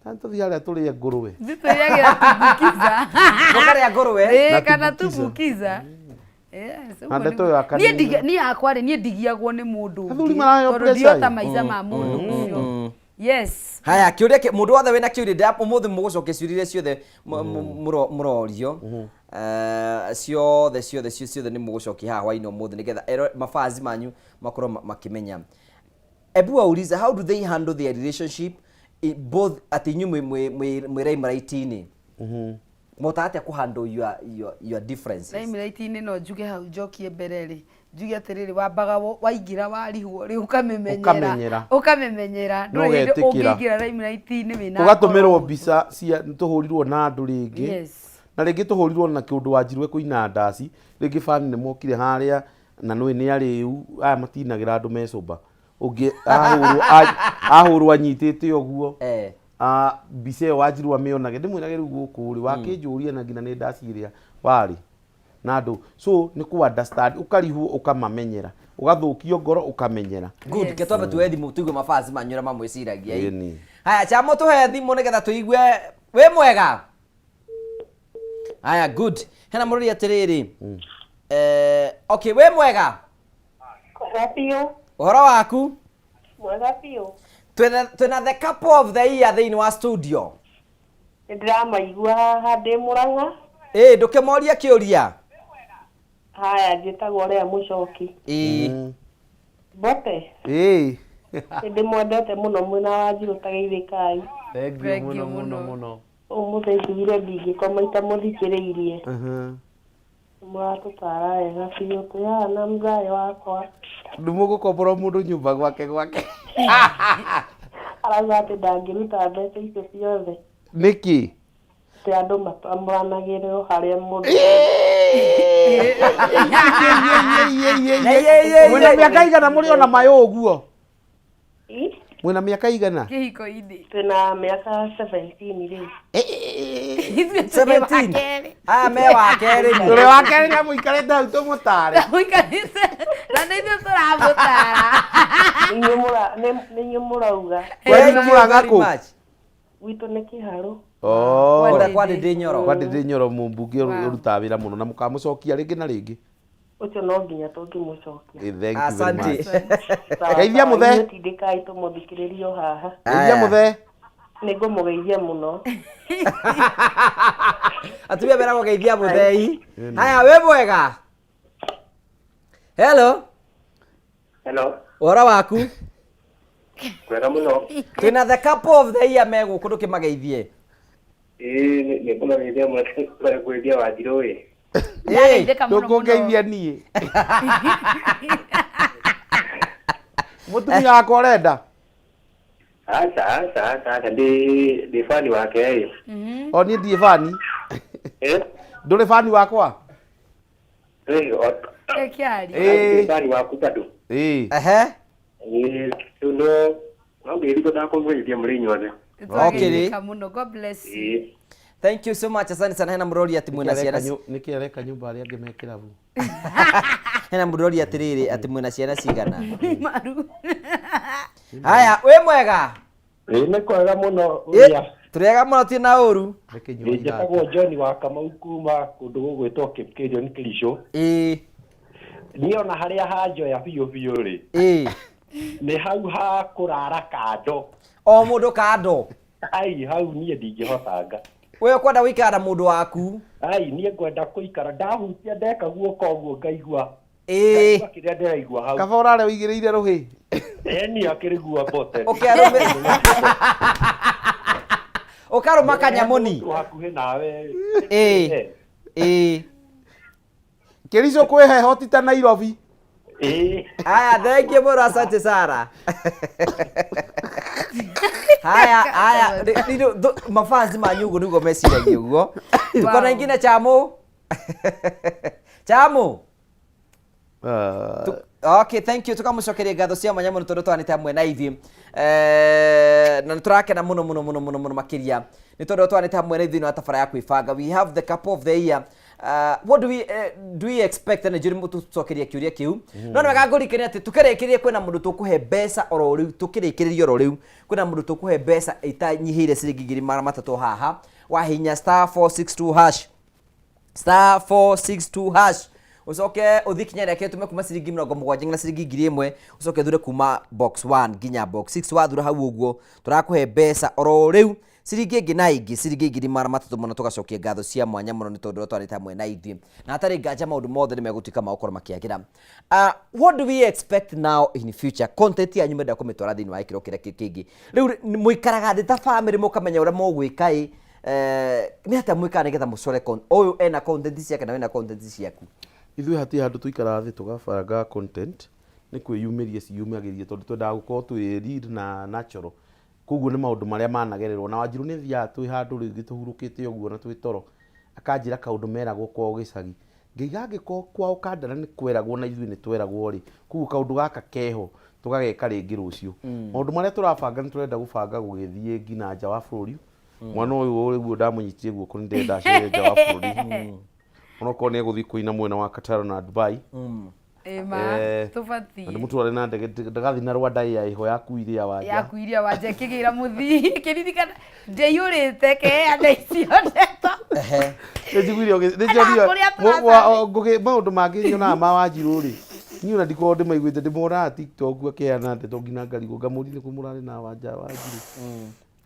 Na tũthiĩ harĩa tũrĩe ngũrwe. Ithuĩ tũrĩagĩra tumbukiza. Mũkarĩa ngũrwe? Ĩĩ, Na kana tumbukiza. tumbukiza. Yes, Na ũguo ndeto nĩguo. ĩyo Niĩ akanina. niĩ yakwa rĩ, niĩ ndigiagwo nĩ mũndũ Athuri ũngĩ, maraheo tondũ pressure ndiota ĩ. maica ma mũndũ ũcio. Yes. Haya, kĩũria mũndũ wothe wĩna kĩũria ũmũthĩ mũgũcokia ciũria iria ciothe mũrorio. Ciothe, ciothe, ciothe nĩ mũgũcokia haha hwainĩ ũmũthĩ nĩgetha mabazi manyu makorwo makĩmenya. Ebu waulize, how do they handle their relationship both atĩ inyuĩ mwĩ limelight-inĩ? Mũhotaga atĩa kũ handle your differences? Limelight-inĩ no njuge hau njokie mbere rĩ, njuge atĩrĩrĩ, wambaga waingĩra warihwo rĩ, ũkamĩmenyera. Ũkamenyera. Ũkamĩmenyera. Na Ndũrĩ hĩndĩ ũgetĩkĩra. ũngĩingĩra limelight-inĩ wĩna Ũgatũmĩrwo ngoro. mbica cia tũhũrirwo na andũ rĩngĩ. Yes. Na rĩngĩ tũhũrirwo na kĩũndũ Wanjiru ekũina ndaci, rĩngĩ fan nĩ mokire harĩa na nĩũĩ nĩ arĩu, aya matinagĩra andũ me sober. Ũngĩ ahũrwo ahũrwo anyitĩte ũguo. Mbica ĩyo Wanjiru amĩonage, ndĩmwĩrage rĩu gũkũ rĩ, wakĩnjũria na nginya nĩ ndaci ĩrĩa warĩ na andũ. So nĩ kũ understand, ũkarihwo ũkamamenyera, ũgathũkio ngoro ũkamenyera. Good, ke twambe tuoe thimũ tũigue mabazi manyu ũrĩa mamwĩciragia. Ĩni. Haya, chamo tũhe thimũ nĩgetha tũigue wĩ mwega. Haya, good. Hena mũrũri atĩrĩrĩ. Okay, wĩ mwega? Mwega biũ. Ũhoro waku? Mwega biũ. Twĩna the couple of the year thĩinĩ wa studio. Nĩ ndĩramaigua haha ndĩ Mũrang'a. Ĩĩ, ndũkĩmorie kĩũria. Haya, njĩtagwo Lea Mũcoki. Ĩĩ. Mbote. Ĩĩ. Nĩ ndĩmwendete mũno mwĩna Wanjirũ ta geithĩkai. Thank you mũno mũno mũno. Ũmũthĩ njugire ndingĩkoma itamũthikĩrĩirie. Mũratũtara wega biũ, twĩ haha na mzee wakwa. Nĩ mũgũkombora mũndũ nyũmba gwake gwake. Arauga atĩ ndangĩruta mbeca icio ciothe. Nĩkĩ? Atĩ andũ matamũranagĩrĩrwo harĩa mũndũ. Mwĩna mĩaka igana mũrĩ ona mayũ ũguo? Mwĩna mĩaka igana? Kĩhiko-inĩ. Twĩna mĩaka 17 rĩu. 17. Aya me wa kerĩ. Tũrĩ wa kerĩ na mũikarĩte hau tũmũtare. Mũikarĩte na nĩ ithuĩ tũramũtara. Nĩ inyuĩ mũrauga. Kwanyu nĩ Mũrang'a kũ? Gwitũ nĩ Kĩharũ. Oh. Kũrĩa kwa Ndĩndĩ Nyoro. Kwa Ndĩndĩ Nyoro mũmbunge ũrutaga wĩra mũno na mũkamũcokia rĩngĩ na rĩngĩ. Ũcio no nginya tũngĩmũcokia. Thank you very Asante. much. Sawa, Geithia sawa, mũthee. inyuĩ tindĩkai tũmũthikĩrĩrie o haha. Geithia mũthee. Nĩngũmũgeithia mũno. Atumia meragwo geithia mũthei. Haya, wĩ mwega? Hello. Hello. Ũhoro waku? Mwega mũno. Twĩna the couple of the year me gũkũ ndũkĩmageithie. Ĩĩ nĩ ngũmageithia mũno kũgeithia Wanjirũ ĩ. Ndũkũngeithia niĩ. Mũtumia wakwa ũrenda? Aca aca aca aca ndĩ ndĩ bani wake ĩ. O niĩ ndirĩ bani. Eh? Ndũrĩ bani wakwa? Ĩ, o Reke arie. Ĩĩ. ndĩ bani waku bado. Ĩĩ. Ehe. Ĩ, rĩu no no ngĩrigwo ndakũmũgeithia mũrĩ inyuothe. Nĩtwageithĩka mũno. God bless you. Ĩ. Thank you so much, asante sana. Hena mũrori atĩ mwĩna ciana Nĩkĩ areka nyũmba arĩa angĩ me kĩrabu? Hena mũrori atĩrĩrĩ atĩ mwĩna ciana cigana? Maru. Haya, wĩ mwega? Ĩ nĩ kwega mũno Ĩ, ũrĩa. Tũrĩega mũno ti na ũru. Ĩ, Njĩtagwo John wa Kamau kuma kũndũ gũgwĩtwo Kipkelion Kericho. Ĩĩ. Niĩ ona harĩa hanjoya biũ biũ rĩ. Ĩĩ. Nĩ hau ha kũrara kando. O mũndũ kando. Ai hau niĩ ndingĩhotanga. We ũkwenda gũikara na mũndũ waku. Ai niĩ ngwenda kũikara ndahutia ndeka guoko ũguo ngaigua. Ĩĩ. Ngaigua kĩrĩa ndĩraigua hau. Kaba ũrare ũigĩrĩire rũhĩ. Ĩni akĩrĩ guo mbote. Ũkarũma kanyamũni. Hakuhĩ nawe. Ĩĩ. Ĩĩ. Kericho kwĩ heho ti ta Nairobi. Haya, thank you mũno, asante Sara. Haya, haya, mafans manyu ũguo nĩguo meciragia ũguo. Tuko na ingine chamu. Chamu. Okay, thank you. Tukamũcokeria ngatho cia mwanya mũno tondũ twanĩte hamwe na ithuĩ. Na nĩ tũrakena mũno mũno mũno mũno mũno makĩria nĩ tondũ twanĩte hamwe na ithuĩ na tabara ya kwĩbanga. We have the couple of the year. What do we expect? Na njũri tũcokerie kĩũria kĩu. No nĩ wega ngũririkanie atĩ tũkĩrĩkĩrĩria kwĩna mũndũ tũkũhe mbeca oro rĩu, tũkĩrĩkĩrĩria oro rĩu kwĩna mũndũ tũkũhe mbeca itanyihĩire ciringi 300,000 haha wahinya star 462 hash, star 462 hash, ucoke uthi kinya reke tume kuma ciringi 70 nginya ciringi 1,000, ucoke thure kuma box 1 nginya box 6. Wathura hau ũguo tũrakũhe mbeca oro rĩu ciringi ĩngĩ na ĩngĩ ciringi 300,000 mũno. Tũgacokia ngatho cia mwanya mũno nĩ tondũ twarĩte hamwe na ithuĩ na hatarĩ nganja maũndũ mothe nĩ megũtuĩka ma gũkorwo makĩagĩra. What do we expect now in future? Content yanyu menda kũmĩtwara thĩinĩ wa gĩkĩro kĩrĩa kĩngĩ rĩu mũikaraga thĩ ta family mũkamenya ũrĩa mũgwĩka ĩ nĩ atĩa mwĩkaga nĩgetha mũcore ũyũ ena content ciake na wĩna content ciaku? Ithuĩ hatirĩ handũ tũikaraga thĩ tũgabanga content, nĩ kwĩyumĩria ciyumagĩria tondũ twendaga gũkorwo twĩ real na natural. Koguo nĩ maũndũ marĩa managererwo na Wanjirũ nĩ thiaga twĩ handũ rĩngĩ tũhurũkĩte ũguo na twĩ toro akanjĩra kaũndũ meragwo kwao gĩcagi, ngĩiga angĩkorwo kwao Kandara nĩ kweragwo na ithuĩ nĩ tweragwo rĩ, koguo kaũndũ gaka keho tũgageka rĩngĩ rũciũ. Maũndũ marĩa tũrabanga, nĩ tũrenda gũbanga gũgĩthiĩ nginya nja wa bũrũri. Mwana ũyũ ũguo ndamũnyitire guoko, nĩ ndĩrenda acere nja wa bũrũri onokorwo nĩ egũthiĩ kũina mwena wa Qatar na Dubai. Ĩma. Na Tũbatiĩ ndĩmũtware na ndege, ndagathiĩ na Rwanda Air ĩho yakuire ya Wanja. Yakuiria Wanja ĩkĩgĩra mũthii ĩkĩririkana ndĩiyũrĩte keana icio ndeto. Nĩnjiguire nĩnjonire kũrĩa ngũgĩ maũndũ mangĩ nyonaga ma Wanjirũ rĩ, niĩ ona ndikoragwo ndĩmaiguĩte, ndĩmonaga TikTok akĩheana ndeto nginya ngarigwo ngamũria nĩkũ mũrarĩ na Wanja Wanjirũ.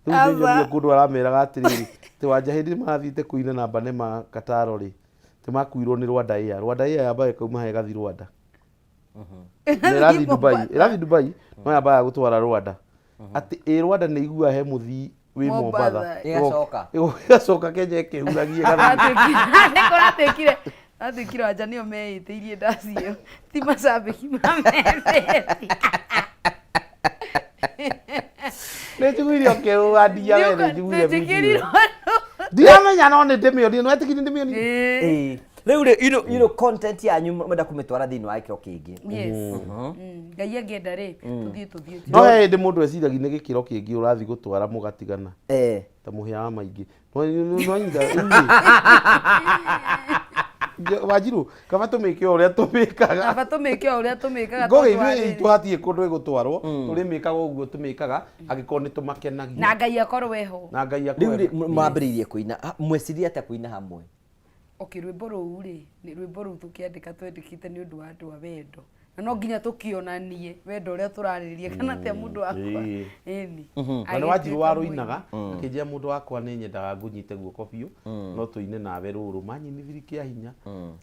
Rĩu nĩnyonire kũndũ arameraga atĩrĩrĩ atĩ Wanja hĩndĩ marathiĩte kũina na Banema Kataro rĩ, atĩ makuirwo nĩ Rwanda Air. Rwanda Air yambaga ĩkauma haha ĩgathiĩ Rwanda na ĩrathiĩ Dubai, ĩrathiĩ Dubai no yambaga gũtwara Rwanda, atĩ ĩ Rwanda nĩ iguaga he mũthii wĩ Mombatha. Mombatha. Ĩgacoka. Ĩgacoka Kenya ĩkĩhuragia ĩgathiĩ. Kũratuĩkire atuĩkire Wanja nĩo meĩtĩirie ndacio ti macambĩki mametheti. Nĩnjiguire ũkĩwandia we, nĩnjiguire video. Njĩkĩrirwo. Ndiramenya no nĩ ndĩmĩonire, nĩ wetĩkirie ndĩmĩonire. Ĩĩ. Rĩu rĩ content yanyu mwenda kũmĩtwara thĩinĩ wa gĩkĩro kĩngĩ? Yes. Ngai angĩenda rĩ, tũthiĩ tũthiĩ. No he hĩndĩ mũndũ eciragia nĩ gĩkĩro kĩngĩ ũrathiĩ gũtwara mũgatigana ta mũhĩa wa maingĩ. No Wanjirũ, kaba tũmĩke o ũrĩa tũmĩkaga. Kaba tũmĩke o ũrĩa tũmĩkaga. Ngũgĩ Tondũ ithuĩ wa rĩrĩ. itũ hatirĩ kũndũ ĩgũtwarwo, tũrĩmĩkaga ũguo tũmĩkaga angĩkorwo nĩ tũmakenagia. Na Ngai akorwo eho. Na Ngai Rĩu akorwo rĩ mwambĩrĩirie kũina mwecirie atĩa kũina hamwe? Okay, rwĩmbo rũu rĩ, nĩ rwĩmbo rũu tũkĩandĩka twendĩkĩte nĩ ũndũ wa andũ a wendo na no nginya tũkĩonanie wendo ũrĩa tũrarĩrĩria kana atĩa mũndũ wakwa. Ĩni. Na nĩ Wanjirũ warũinaga akĩnjĩra mũndũ wakwa nĩ nyendaga ngũnyite guoko biũ no tũine nawe rũrũ manyinithirie kĩa hinya.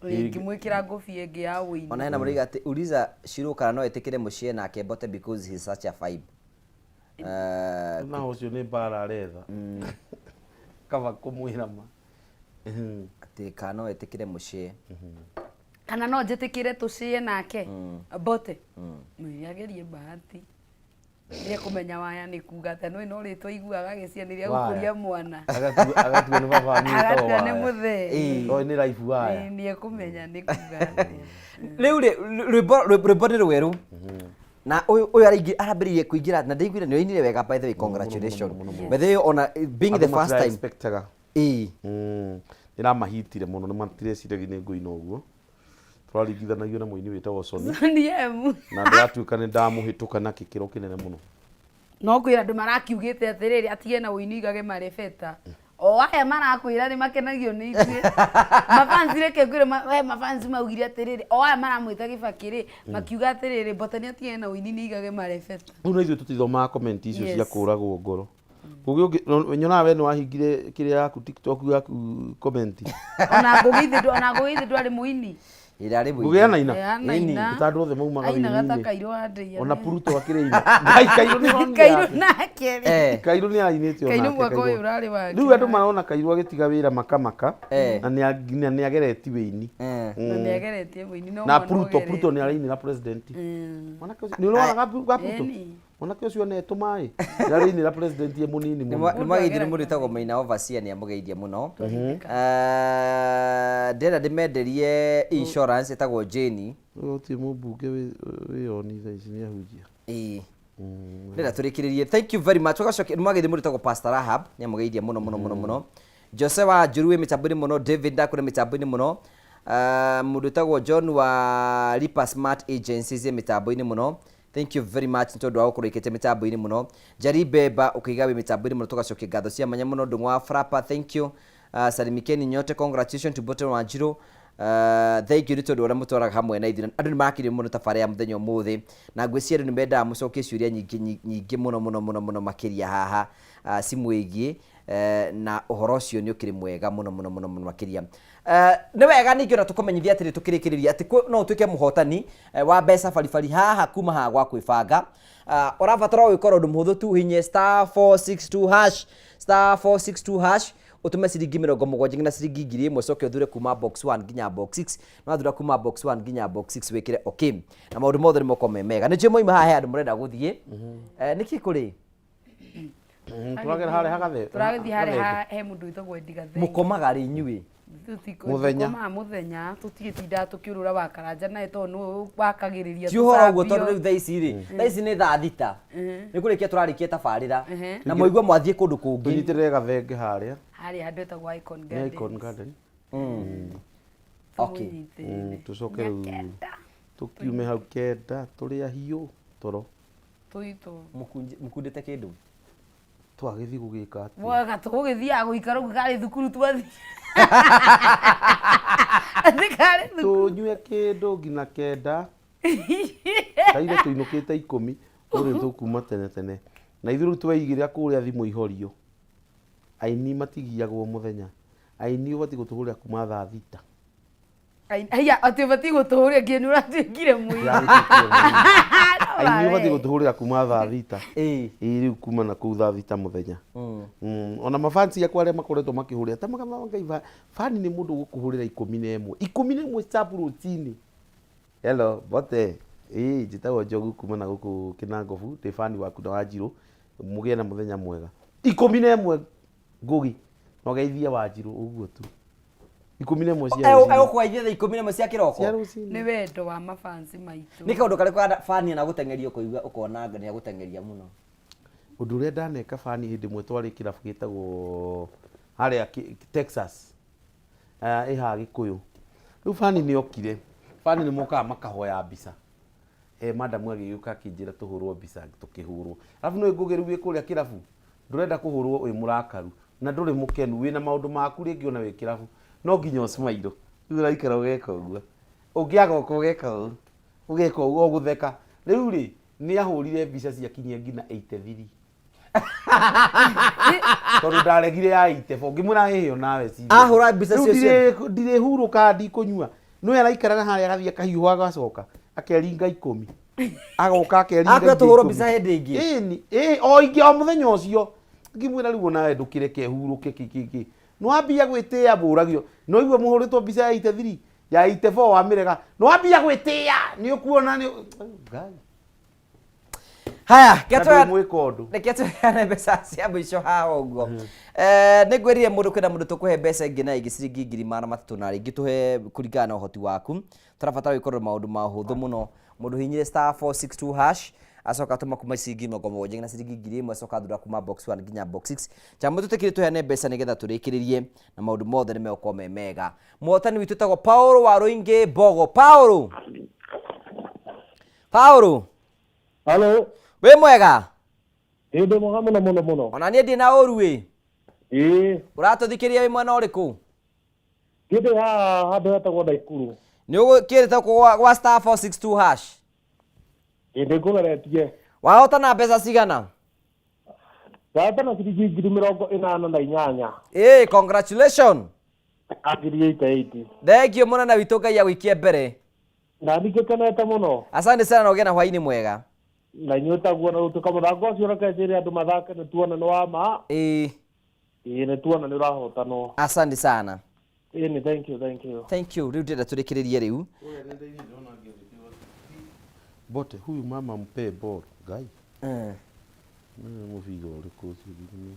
Ngĩmwĩkĩra ngũbia ĩngĩ ya ũini. Ona hena mũrĩiga atĩ uliza Shiro kana no etĩkĩre mũciĩ nake Mbote because he's such a vibe. Na ũcio nĩ mbara aretha, kaba kũmwĩra ma. Atĩ kana no etĩkĩre mũciĩ. Kana no njĩtĩkĩre tũcie nake Mbote, agerie bahati. Nĩ ekũmenya waya nĩ kuga atĩa no no rĩtwa aiguaga agĩcia nĩ rĩa Waya. gũkũria mwana. Agatua nĩ baba wanyu wĩtagwo Agatua nĩ Waya. mũthee. No nĩ life waya. Ĩĩ, nĩ ekũmenya nĩ kuga atĩa. Rĩu rĩ rwĩmbo nĩ rwerũ na ũyũ ũyũ araingĩ arambĩrĩirie kũingĩra na ndaiguire nĩ ũrainire wega, by the way congratulations, by the way ona being the Andũ first time. matira-expectaga. Ĩĩ. Nĩramahitire mũno, nĩ matireciragia nĩ ngũina ũguo. Tũraringithanagio na mũini wĩtagwo Soni. Soni M. Na ndĩratuĩka nĩ ndamũhĩtũka na gĩkĩro kĩnene mũno. No kwĩra andũ marakiugĩte atĩrĩrĩ atige na ũini igage marebeta o aya marakwĩra nĩ makenagio nĩ ithuĩ mafansi. Reke ngwĩre we mafansi maugire atĩrĩrĩ o aya maramwĩta Gĩbakĩ rĩ makiuga atĩrĩrĩ Mbote nĩ atige na ũini nĩ igage marebeta. Rĩu na ithuĩ tũtithomaga comment icio cia kũragwo ngoro. Ngũgĩ nyonaga we nĩ wahingire kĩrĩa yaku TikTok yaku comment. Ona Ngũgĩ ithe ona Ngũgĩ ithe ndwarĩ mũini. Ĩrarĩ mũini. Ngũgĩ anaina. Eh, anaina. Nĩ ta andũ othe maumaga Ainaga ta wĩini-inĩ. Kairũ wa Ndeiya. Ona Pluto akĩrĩ ina. Ngai Kairũ nĩ onire Kairũ yake. nake rĩ. Kairũ nĩ ainĩte Kairũ onake. mwaka ũyũ ũrarĩ wake. Rĩu andũ marona Kairũ agĩtiga wĩra makamaka na nĩ agereti wĩini. Na nĩ ageretie mũini no Na mwana Pluto ũgeretie. Pluto nĩ arainĩra president. Mwanake ũcio nĩ ũroraga ga Pluto? Ĩni. Mwanake ũcio onetwo maĩ. Nĩ arainĩra president e mũnini mũno. Nĩ mwageithio nĩ mũndũ wĩtagwo Maina Overseer, nĩ amũgeithia mũno. Ndĩrenda ndĩmenderie insurance ĩtagwo Jane. Ũyũ gũtirĩ mũmbunge wĩyoni thaa ici nĩ ahunjia. Ĩĩ. Ndĩrenda tũrĩkĩrĩrie, thank you very much. Ũgacokia nĩ mwageithio mũndũ wĩtagwo Pastor Rahab, nĩ amũgeithia mũno mũno mũno mũno. Jose wa Njuru wĩ mĩtambo-inĩ mũno, David Ndakũre mĩtambo-inĩ mũno. Mũndũ wĩtagwo John wa Lipa Smart Agencies wĩ mĩtambo-inĩ mũno. Thank you very much nĩ tondũ wa gũkorwo ikĩte mĩtambo-inĩ mũno. Njari Beba ũkĩiga wĩ mĩtambo-inĩ mũno, tũgacokia ngatho cia mwanya mũno. Ndung'u wa Frapa, thank you. Salimikeni nyote, congratulations to Mbote Wanjiru. Thank you nĩ tondũ ũrĩa mũtwaraga hamwe na ithuĩ. Andũ nĩ makirio mũno tabarĩra ya mũthenya ũmũthĩ na ngwĩciria andũ nĩ mendaga mũcokie ciũria nyingĩ nyingĩ mũno mũno mũno mũno makĩria haha cimwĩgiĩ na ũhoro ũcio nĩ ũkĩrĩ mwega mũno mũno mũno mũno makĩria. Nĩ wega ningĩ ona tũkũmenyithia atĩrĩ tũkĩrĩkĩrĩria atĩ no ũtuĩke mũhotani wa mbeca baribari haha kuma haha gwa kwĩbanga. Ũrabatara o gwĩka ũndũ mũhũthũ tu, hihinye *462 hash, *462 hash, ũtũme ciringi 70 nginya ciringi 1000, ũcoke ũthure kuma box 1 nginya box 6. Na wathura kuma box 1 nginya box 6 wĩkĩre okay na maũndũ mothe nĩ mokorwo me mega. Nĩ njũĩ moima haha he andũ mũrenda gũthiĩ. Nĩkĩ kũrĩ? Tũragera harĩa hagathe. Tũragĩthiĩ harĩa he mũndũ wĩtagwo Eddie Gathenge. Mũkomaga rĩ inyuĩ? Mũthenya. Tũkomaga mũthenya, tũtigĩtindaga tũkĩũrũra wa Karanja naye tondũ nĩwe wakagĩrĩria Ti ũhoro ũguo tũcambio. tondũ rĩu thaa ici rĩ, thaa ici nĩ thaa 6, nĩ kũrĩkia tũrarĩkia tabarĩra na mwaigua mwathiĩ kũndũ kũngĩ. Tũnyitĩrĩre gathenge harĩa. Harĩa handũ hetagwo Icon Nĩ Garden. Icon Garden. Okay. Tũcoke rĩu tũkiume hau 9 tũrĩ ahiũ toro. Tũitũ. Mũkundĩte kĩndũ? Twagĩthiĩ gũgĩka atĩa? Mwega tũgũgĩthiaga gũikara ũguo karĩ thukuru twathiĩ. Atĩ karĩ thukuru. Tũnyue kĩndũ nginya 9. Kaire tũinũkĩte 10 rĩu tũkuma tene tene. Na ithuĩ rĩu tweigĩra kũrĩa thimũ ihorio. Aini matigiagwo mũthenya. Aini ũbatiĩ gũtũhũrĩra kuma thaa 6. Haiya, atĩ ũbatiĩ gũtũhũrĩra nginya nĩ ũratuĩkire mũini. Aini ũbatiĩ gũtũhũrĩra kuma thaa 6. Ĩĩ rĩu kuma na kũu thaa 6 mũthenya. Ona mafansi akwa arĩa makoretwo makĩhũrĩra ta makama Ngai fani nĩ mũndũ ũgũkũhũrĩra 11. 11 chapu rũcinĩ. Hello, Mbote. Ĩĩ njĩtagwo Njogu kuma na gũkũ Kĩnangobu, ndĩ fani waku na Wanjirũ. Mũgĩe na mũthenya mwega. 11 Ngũgĩ. Na ũgeithie Wanjirũ ũguo tu. 11 cia rũcinĩ. Egũkũgeithia thaa 11 cia kĩroko? Cia rũcinĩ. Nĩ wendo wa mafansi maitũ. Nĩ kaũndũ karĩkũ fani anagũteng'eria ũkaigua ũkona anga nĩ agũteng'eria mũno? Ũndũ ũrĩa ndaneka fani hĩndĩ ĩmwe twarĩ kĩrabu gĩtagwo harĩa Texas. Ĩ haha Gĩkũyũ. Rĩu fani nĩ okire. Fani nĩ mokaga makahoya mbica. Madam agĩgĩũka akĩnjĩra tũhũrwo mbica, tũkĩhũrwo. Arabu nĩ Ngũgĩ rĩu wĩ kũrĩa kĩrabu, ndũrenda kũhũrwo wĩ mũrakaru na ndũrĩ mũkenu, wĩna maũndũ maku rĩngĩ ona wĩ kĩrabu, no nginya ũsmile. Rĩu ũraikara ũgeka ũguo. Ũngĩ agoka ũgeka ũũ, ũgeka ũguo o gũtheka. Rĩu rĩ, nĩ ahũrire mbica ciakinyia nginya 83. Tondũ ndaregire ya 84, ngĩmwĩra ĩhĩ onawe serious. Ahũra mbica Rĩu cio ciothe. ndirĩhurũka ndikũnyua. Nĩwe araikaraga harĩa agathiĩ akahiũha agacoka akeringa 10. Agoka akeringa Akwĩra ingĩ tũhũrwo 10. mbica hĩndĩ ĩngĩ? Ĩni, ĩ, o ingĩ o mũthenya ũcio. Ngĩmwĩra rĩu onawe ndũkĩreke hurũke kĩ kĩ kĩ. Nĩwambia gwĩtĩĩa mbũragio. No igua mũhũrĩtwo mbica ya 83, ya 84 wamĩrega. Nĩwambia gwĩtĩĩa, nĩũkuona nĩ Ngai. Haya, Na kĩatũra ndwĩmwĩka ũndũ. Reke tũheane mbeca cia mũico haha ũguo. Eh, nĩ ngwĩrire mũndũ kwĩna mũndũ tũkũhe mbeca ĩngĩ na ĩngĩ ciringi 300,000 na rĩngĩ tũhe kũringana na ũhoti waku. Tũrabatara gwĩkorwo maũndũ mahũthũ mũno. Mũndũ hihinyire star 462 hash acoka atũma kuma ciringi 70 nginya ciringi 1000 acoka athura kuma box 1 nginya box 6. Chama tũtĩkĩrie tũheane mbeca nĩgetha tũrĩkĩrĩrie na maũndũ mothe nĩ megũkorwo me mega. Mũhotani witũ etagwo Paul wa Rũingĩ Mbogo. Paul. Paul. Halo. Wĩ mwega? Ĩ ndĩ mwega mũno mũno mũno. Ona niĩ ndirĩ na ũru ĩ. Ĩĩ. Ũratũthikĩrĩria wĩ mwena ũrĩkũ? Niĩ ndĩ haha handũ hetagwo Naikuru. Nĩ ũgũkĩrĩte gwa star 462 hash? Ĩ nĩ ngũgeretie. Wahotana mbeca cigana? Ndahotana ciringi 88,000. Ĩ, congratulations. 88. Thank you mũnene witũ Ngai agũikie mbere. Na niĩ ngĩkenete mũno. Asante sana na ũgĩe na hwainĩ mwega. Na inyuĩ taguo na gũtuĩka mũthako ũcio reke njĩre andũ mathake nĩ tuone nĩ wa ma. Ĩĩ. Ĩĩ nĩ tuone nĩ ũrahotanwo. Asante sana. Ĩĩ nĩ thank you thank you. Thank you. Rĩu ndĩrenda tũrĩkĩrĩrie rĩu. Bote huyu mama mpe ball Ngai. Nĩ mũbira ũrĩkũ ũcio ndimenya.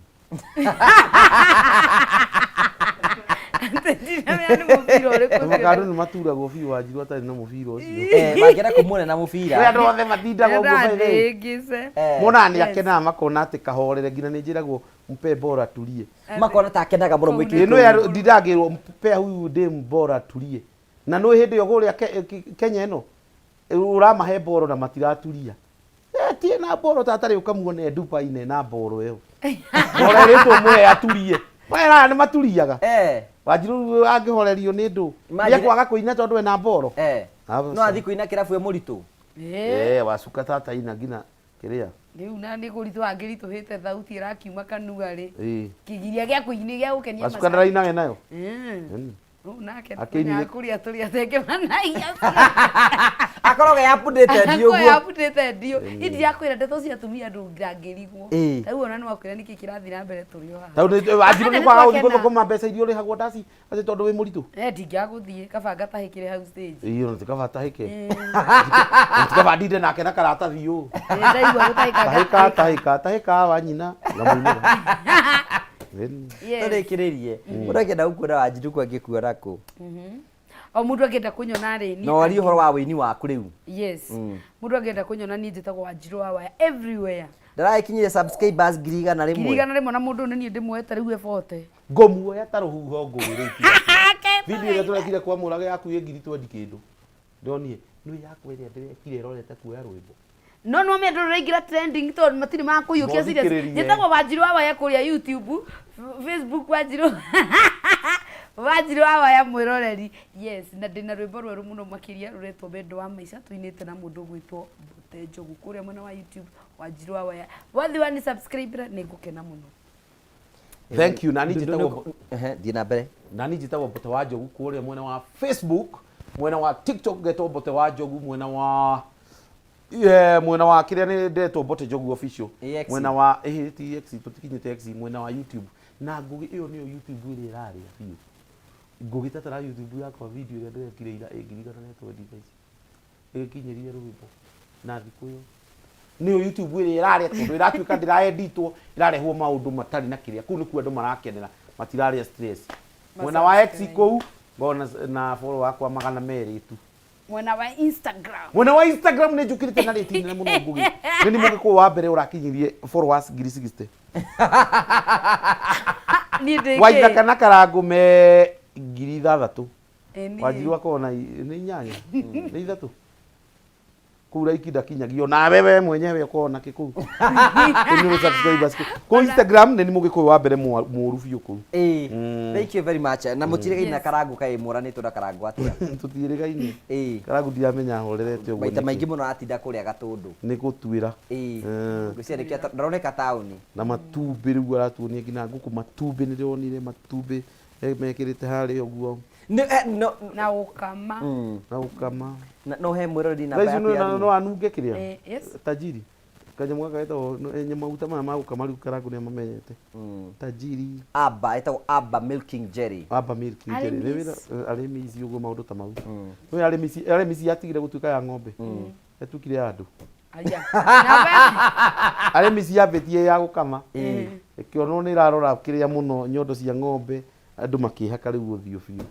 Andũ nĩ maturagwo biũ Wanjiru atarĩ na mũbira ũcio. Eh, mangĩenda kũmuona na mũbira. Nĩ andũ othe matindaga ũguo by the way. Ndĩngĩce. Monaga nĩ akenaga makona atĩ kahorere nginya nĩ njĩragwo mpe bora tulie. Makona ta akenaga mũno mũingĩ. Ĩ nĩ ndindagĩrwo mpe huyu dem bora tulie. Na nĩ hĩndĩ ĩyo kũrĩa Kenya ĩno ũramahe boro na matiraturia. Eh, tie na boro tata rĩ ũkamuone e Dubai na ena boro ĩyo. Boro ĩrĩtwo mũhe aturie. Wera nĩ maturiaga. Wanjiru rĩu angĩhorerio nĩ ndũ. Imagine- Nĩekwaga kũina tondũ ena boro. No athiĩ kũina kĩrabu e mũritũ. Eh, wacuka tata ina nginya kĩrĩa. Rĩu na nĩ kũritũha angĩritũhĩte thauti ĩrakiuma kanua rĩ. Ĩĩ. Kĩgiria gĩa kũini gĩa gũkenia Wacuka ndarainaga nayo. Rĩu nake Akĩinire- tũmenyaga kũrĩa tũrĩa tengĩmanagia. Akoragwo e updated ũguo. updated ndio. Indirakwĩra ndeto cia atumia ndũngĩrigwo. Ĩĩ. Ta rĩu ona nĩ wakwĩra nĩkĩ kĩrathiĩ na mbere tũrĩ o haha. Tondũ nĩ- Wanjiru Ana nĩ kwaga gũthiĩ nĩtwakena. gũthũkũma mbeca iria ũrĩhagwo ndaci atĩ tondũ wĩ mũritũ. Eh, ndingĩaga gũthiĩ kaba ngatahĩkĩre hau stage. Ĩĩ ona tikaba tahĩke. Tikaba ndinde nake na karatathi ũũ. Ndaigua gũtahĩka Tahĩka tahĩka tahĩka wa nyina ngamũinĩra. Yes. Tũrĩkĩrĩrie. Mũndũ angĩenda gũkuona Wanjiru kũ angĩkuona kũ? O mũndũ angĩenda kũnyona rĩ niĩ Na warie ũhoro wa wĩini waku rĩu. Yes. Mũndũ angĩenda kũnyona niĩ njĩtagwo Wanjiru wa Waya everywhere. Ndaragĩkinyire subscribers 100,000. 100,000 na mũndũ ũyũ nĩ niĩ ndĩmuoete rĩu ebote. Ngũmuoya ta rũhuho ngũgĩ rĩu. Video ĩrĩa tũrekire kwa Mũrage yaku ĩ ngiri twendi kĩndũ. Ndonire nĩ yakwa ĩrĩa ndĩrekire ĩrorete kuoya rwĩmbo. No no mĩandũ rũraingĩra trending tondũ matirĩ makũiyũkia serious. Mothikĩrĩrie. Njĩtagwo Wanjiru wa Waya kũrĩa YouTube, Facebook Wanjiru Wanjiru wa Waya mwĩroreri. Yes, na ndĩna rwĩmbo rwerũ mũno makĩria rũretwo Wendo wa Maica tũinĩte na mũndũ ũgwĩtwo Mbote Njogu kũrĩa mwena wa YouTube Wanjiru wa Waya. Wathi wani subscribe nĩ ngũkena mũno. Thank you. Nani njĩtagwo Thiĩ na mbere. Nani njĩtagwo Mbote wa Njogu kũrĩa mwena wa Facebook, mwena wa TikTok ngetwo Mbote wa Njogu, mwena wa Yeah, mwena wa kĩrĩa nĩ ndetwo Mbote Njogu official. EX. Mwena wa ĩhĩ ti X tũtikinyĩte X mwena wa YouTube. Na Ngũgĩ ĩyo nĩyo YouTube ĩrĩa ĩrarĩa biũ. Ngũgĩ tatara YouTube yakwa video ĩrĩa ndĩrekire ira ĩ 120,000 thaa ici. Ĩgĩkinyĩrire rwĩmbo na thikũ ĩyo nĩyo YouTube ĩrĩa ĩrarĩa tondũ ĩratuĩka ndĩraeditwo ĩrarehwo maũndũ matarĩ na kĩrĩa kũu nĩkuo andũ marakenera matirarĩa stress mwena wa X kũu ngona na follow wakwa 200 tu Mwena wa Instagram. mwena wa Instagram nĩ njũkĩrĩte na rĩti nene mũno Ngũgĩ nĩ nĩ mũgĩkũyũ wa mbere ũrakinyirie followers 60,000 Niĩ ndĩ kĩ? Waithaka na Karangũ me 6,000 Ĩ niĩ. Wanjiru akorwo na nĩ inyanya nĩ ithatũ kũu raiki ndakinyagio nawe we mwenyewe ũkorwo na kĩ kũu Kũu nĩ subscribers kũu. Kũu Instagram nĩ nĩ mũgĩkũyũ wa mbere mũru biũ kũu Ĩĩ. Thank you very much. Na mũtirĩgaine na Karangũ kaĩ mũranĩtwo na Karangũ atĩa? Tũtiĩrĩgaine. Karangũ ndiramenya ahorerete ũguo Maita nĩkĩ. maingĩ mũno aratinda kũrĩa Gatũndũ. Nĩ gũtuĩra. Ĩĩ. Ngwĩciria nĩkĩo ndaroneka taũni. Na matumbĩ rĩu aratuonia nginya ngũkũ matumbĩ nĩ ndĩronire matumbĩ mekĩrĩte harĩa ũguo. Na ũkama. Na ũkama. No he mwĩroreri Thaa namba ici yaku ya thimũ. no anunge kĩrĩa? Yes. Tajiri. Kanyamũ gaka getagwo maguta maya ma gũkama rĩu Karangũ nĩ amamenyete. Tajiri. Abba, ĩtagwo Abba Milking Jelly. Abba Milking Jelly. Nĩ wĩra arĩmi ici ũguo maũndũ ta mau. Nĩ arĩmi ici yatigire gũtuĩka ya ng'ombe. Yatuĩkire ya andũ. Aya. Namba Arĩmi ciambĩtie ya gũkama. Ĩĩ. Ĩkĩonwo nĩ ĩrarora kĩrĩa mũno nyondo cia ng'ombe andũ makĩhaka rĩu ũthiũ biũ.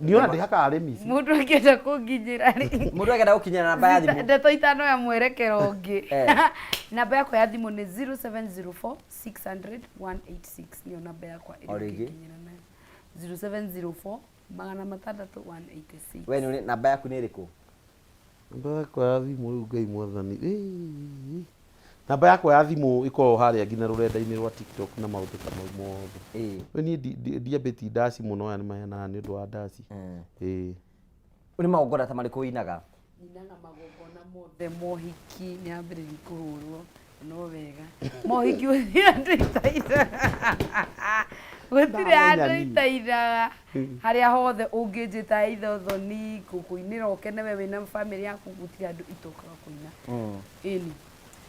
Niĩ ona ndĩhakaga arĩmi ici. Mũndũ angĩenda kũnginyĩra rĩ. Mũndũ angĩenda gũkinyĩra namba ya thimũ. Ndeto itano ya mwerekero ũngĩ. Eh. Namba yakwa ya thimũ nĩ 0704 600 186 nĩyo namba yakwa ĩrĩa O rĩngĩ. ũngĩnginyĩra nayo. 0704 600 186. We nĩ namba yaku nĩ ĩrĩkũ? Namba yakwa ya thimũ rĩu Ngai mwathani. Ĩĩ. Namba yakwa ya thimũ ĩkoragwo harĩa nginya rũrenda-inĩ rwa TikTok na maũndũ ta mau mothe. Ĩĩ. Niĩ ndiambĩtie ndaci mũno aya nĩ maheanaga nĩ ũndũ wa ndaci. Ĩĩ. Nĩ magongona ta marĩkũ ũinaga? Nyinaga magongona mothe mohiki nĩ ambĩrĩria kũhũrwo no wega mohiki gũtirĩ andũ itainaga gũtirĩ andũ Ndamenya niĩ. itainaga harĩa hothe ũngĩnjĩta either ũthoni kũinĩra ũkene we wĩna bamĩrĩ yaku gũtirĩ andũ itokaga kũina ĩni.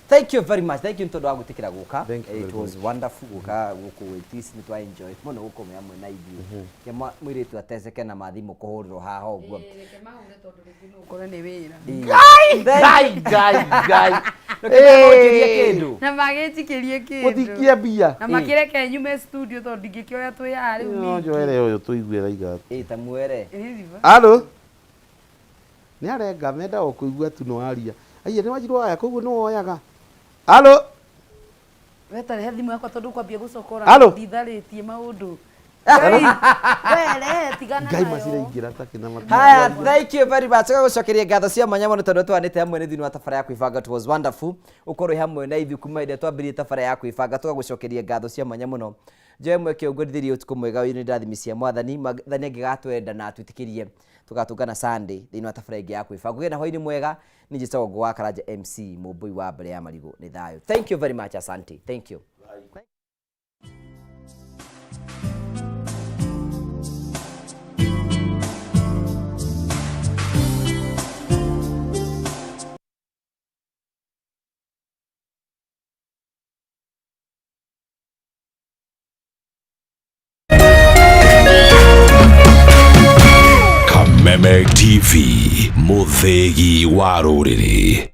Thank you very much. Thank you nĩ tondũ wa gwĩtĩkĩra gũka. Thank you It very was wonderful gũka gũkũ gwĩ nĩ twa enjoy mũno gũkorwo hamwe na ithuĩ. Ke mũirĩtu ateceke na mathimũ kũhũrĩrwo haha ũguo. Reke mahũre tondũ rĩngĩ no ũkore nĩ wĩra. Ngai Ngai Ngai Ngai. Ndũkĩmũnjĩrie kĩndũ. Na magĩnjikĩrie kĩndũ. Mũtikie mbia. Na makĩreke nyume studio tondũ ndingĩkĩoya twĩ haha rĩu No ningĩ. njoere ũyũ tũigue raiga. Ĩ ta mwere. Alo. Nĩ arenga menda o kũigua tu no aria. Aiya nĩ wanjirwo aya koguo nĩ woyaga. Alo. Wetarehe thimũ yakwa tondũ kwambia gũcokora Alo. nditharĩtie maũndũ. Ngai, were tigana Ngai nayo. maciraingĩra ta kĩna matu. Haya, thank you very much. Tũgagũcokeria ngatho cia mwanya mũno tondũ twanĩte hamwe nĩ thĩinĩ wa tabara ya kwĩbanga. It was wonderful ũkorwo wĩ hamwe na ithuĩ kuma hĩndĩ ĩrĩa twambĩrĩirie tabara ya kwĩbanga. Tũgagũcokeria ngatho cia mwanya mũno. Njoe mweke ũguo ndithĩrie ũtukũ mwega wĩinĩ ndathimi cia mwathani. Mwathani angĩgatwenda na atwĩtĩkĩrie tũgatũngana Sunday thĩinĩ wa tabara ĩngĩ ya kwĩbanga. Ũgĩe na hwaĩ-inĩ mwega. Niĩ njĩtagwo Ngũgũ wa Karanja MC mũmbũi wa mbere ya marigũ. Nĩ thayũ. Thank you very much. Asante. Thank you. Kameme TV, mũthĩgi wa rũrĩrĩ.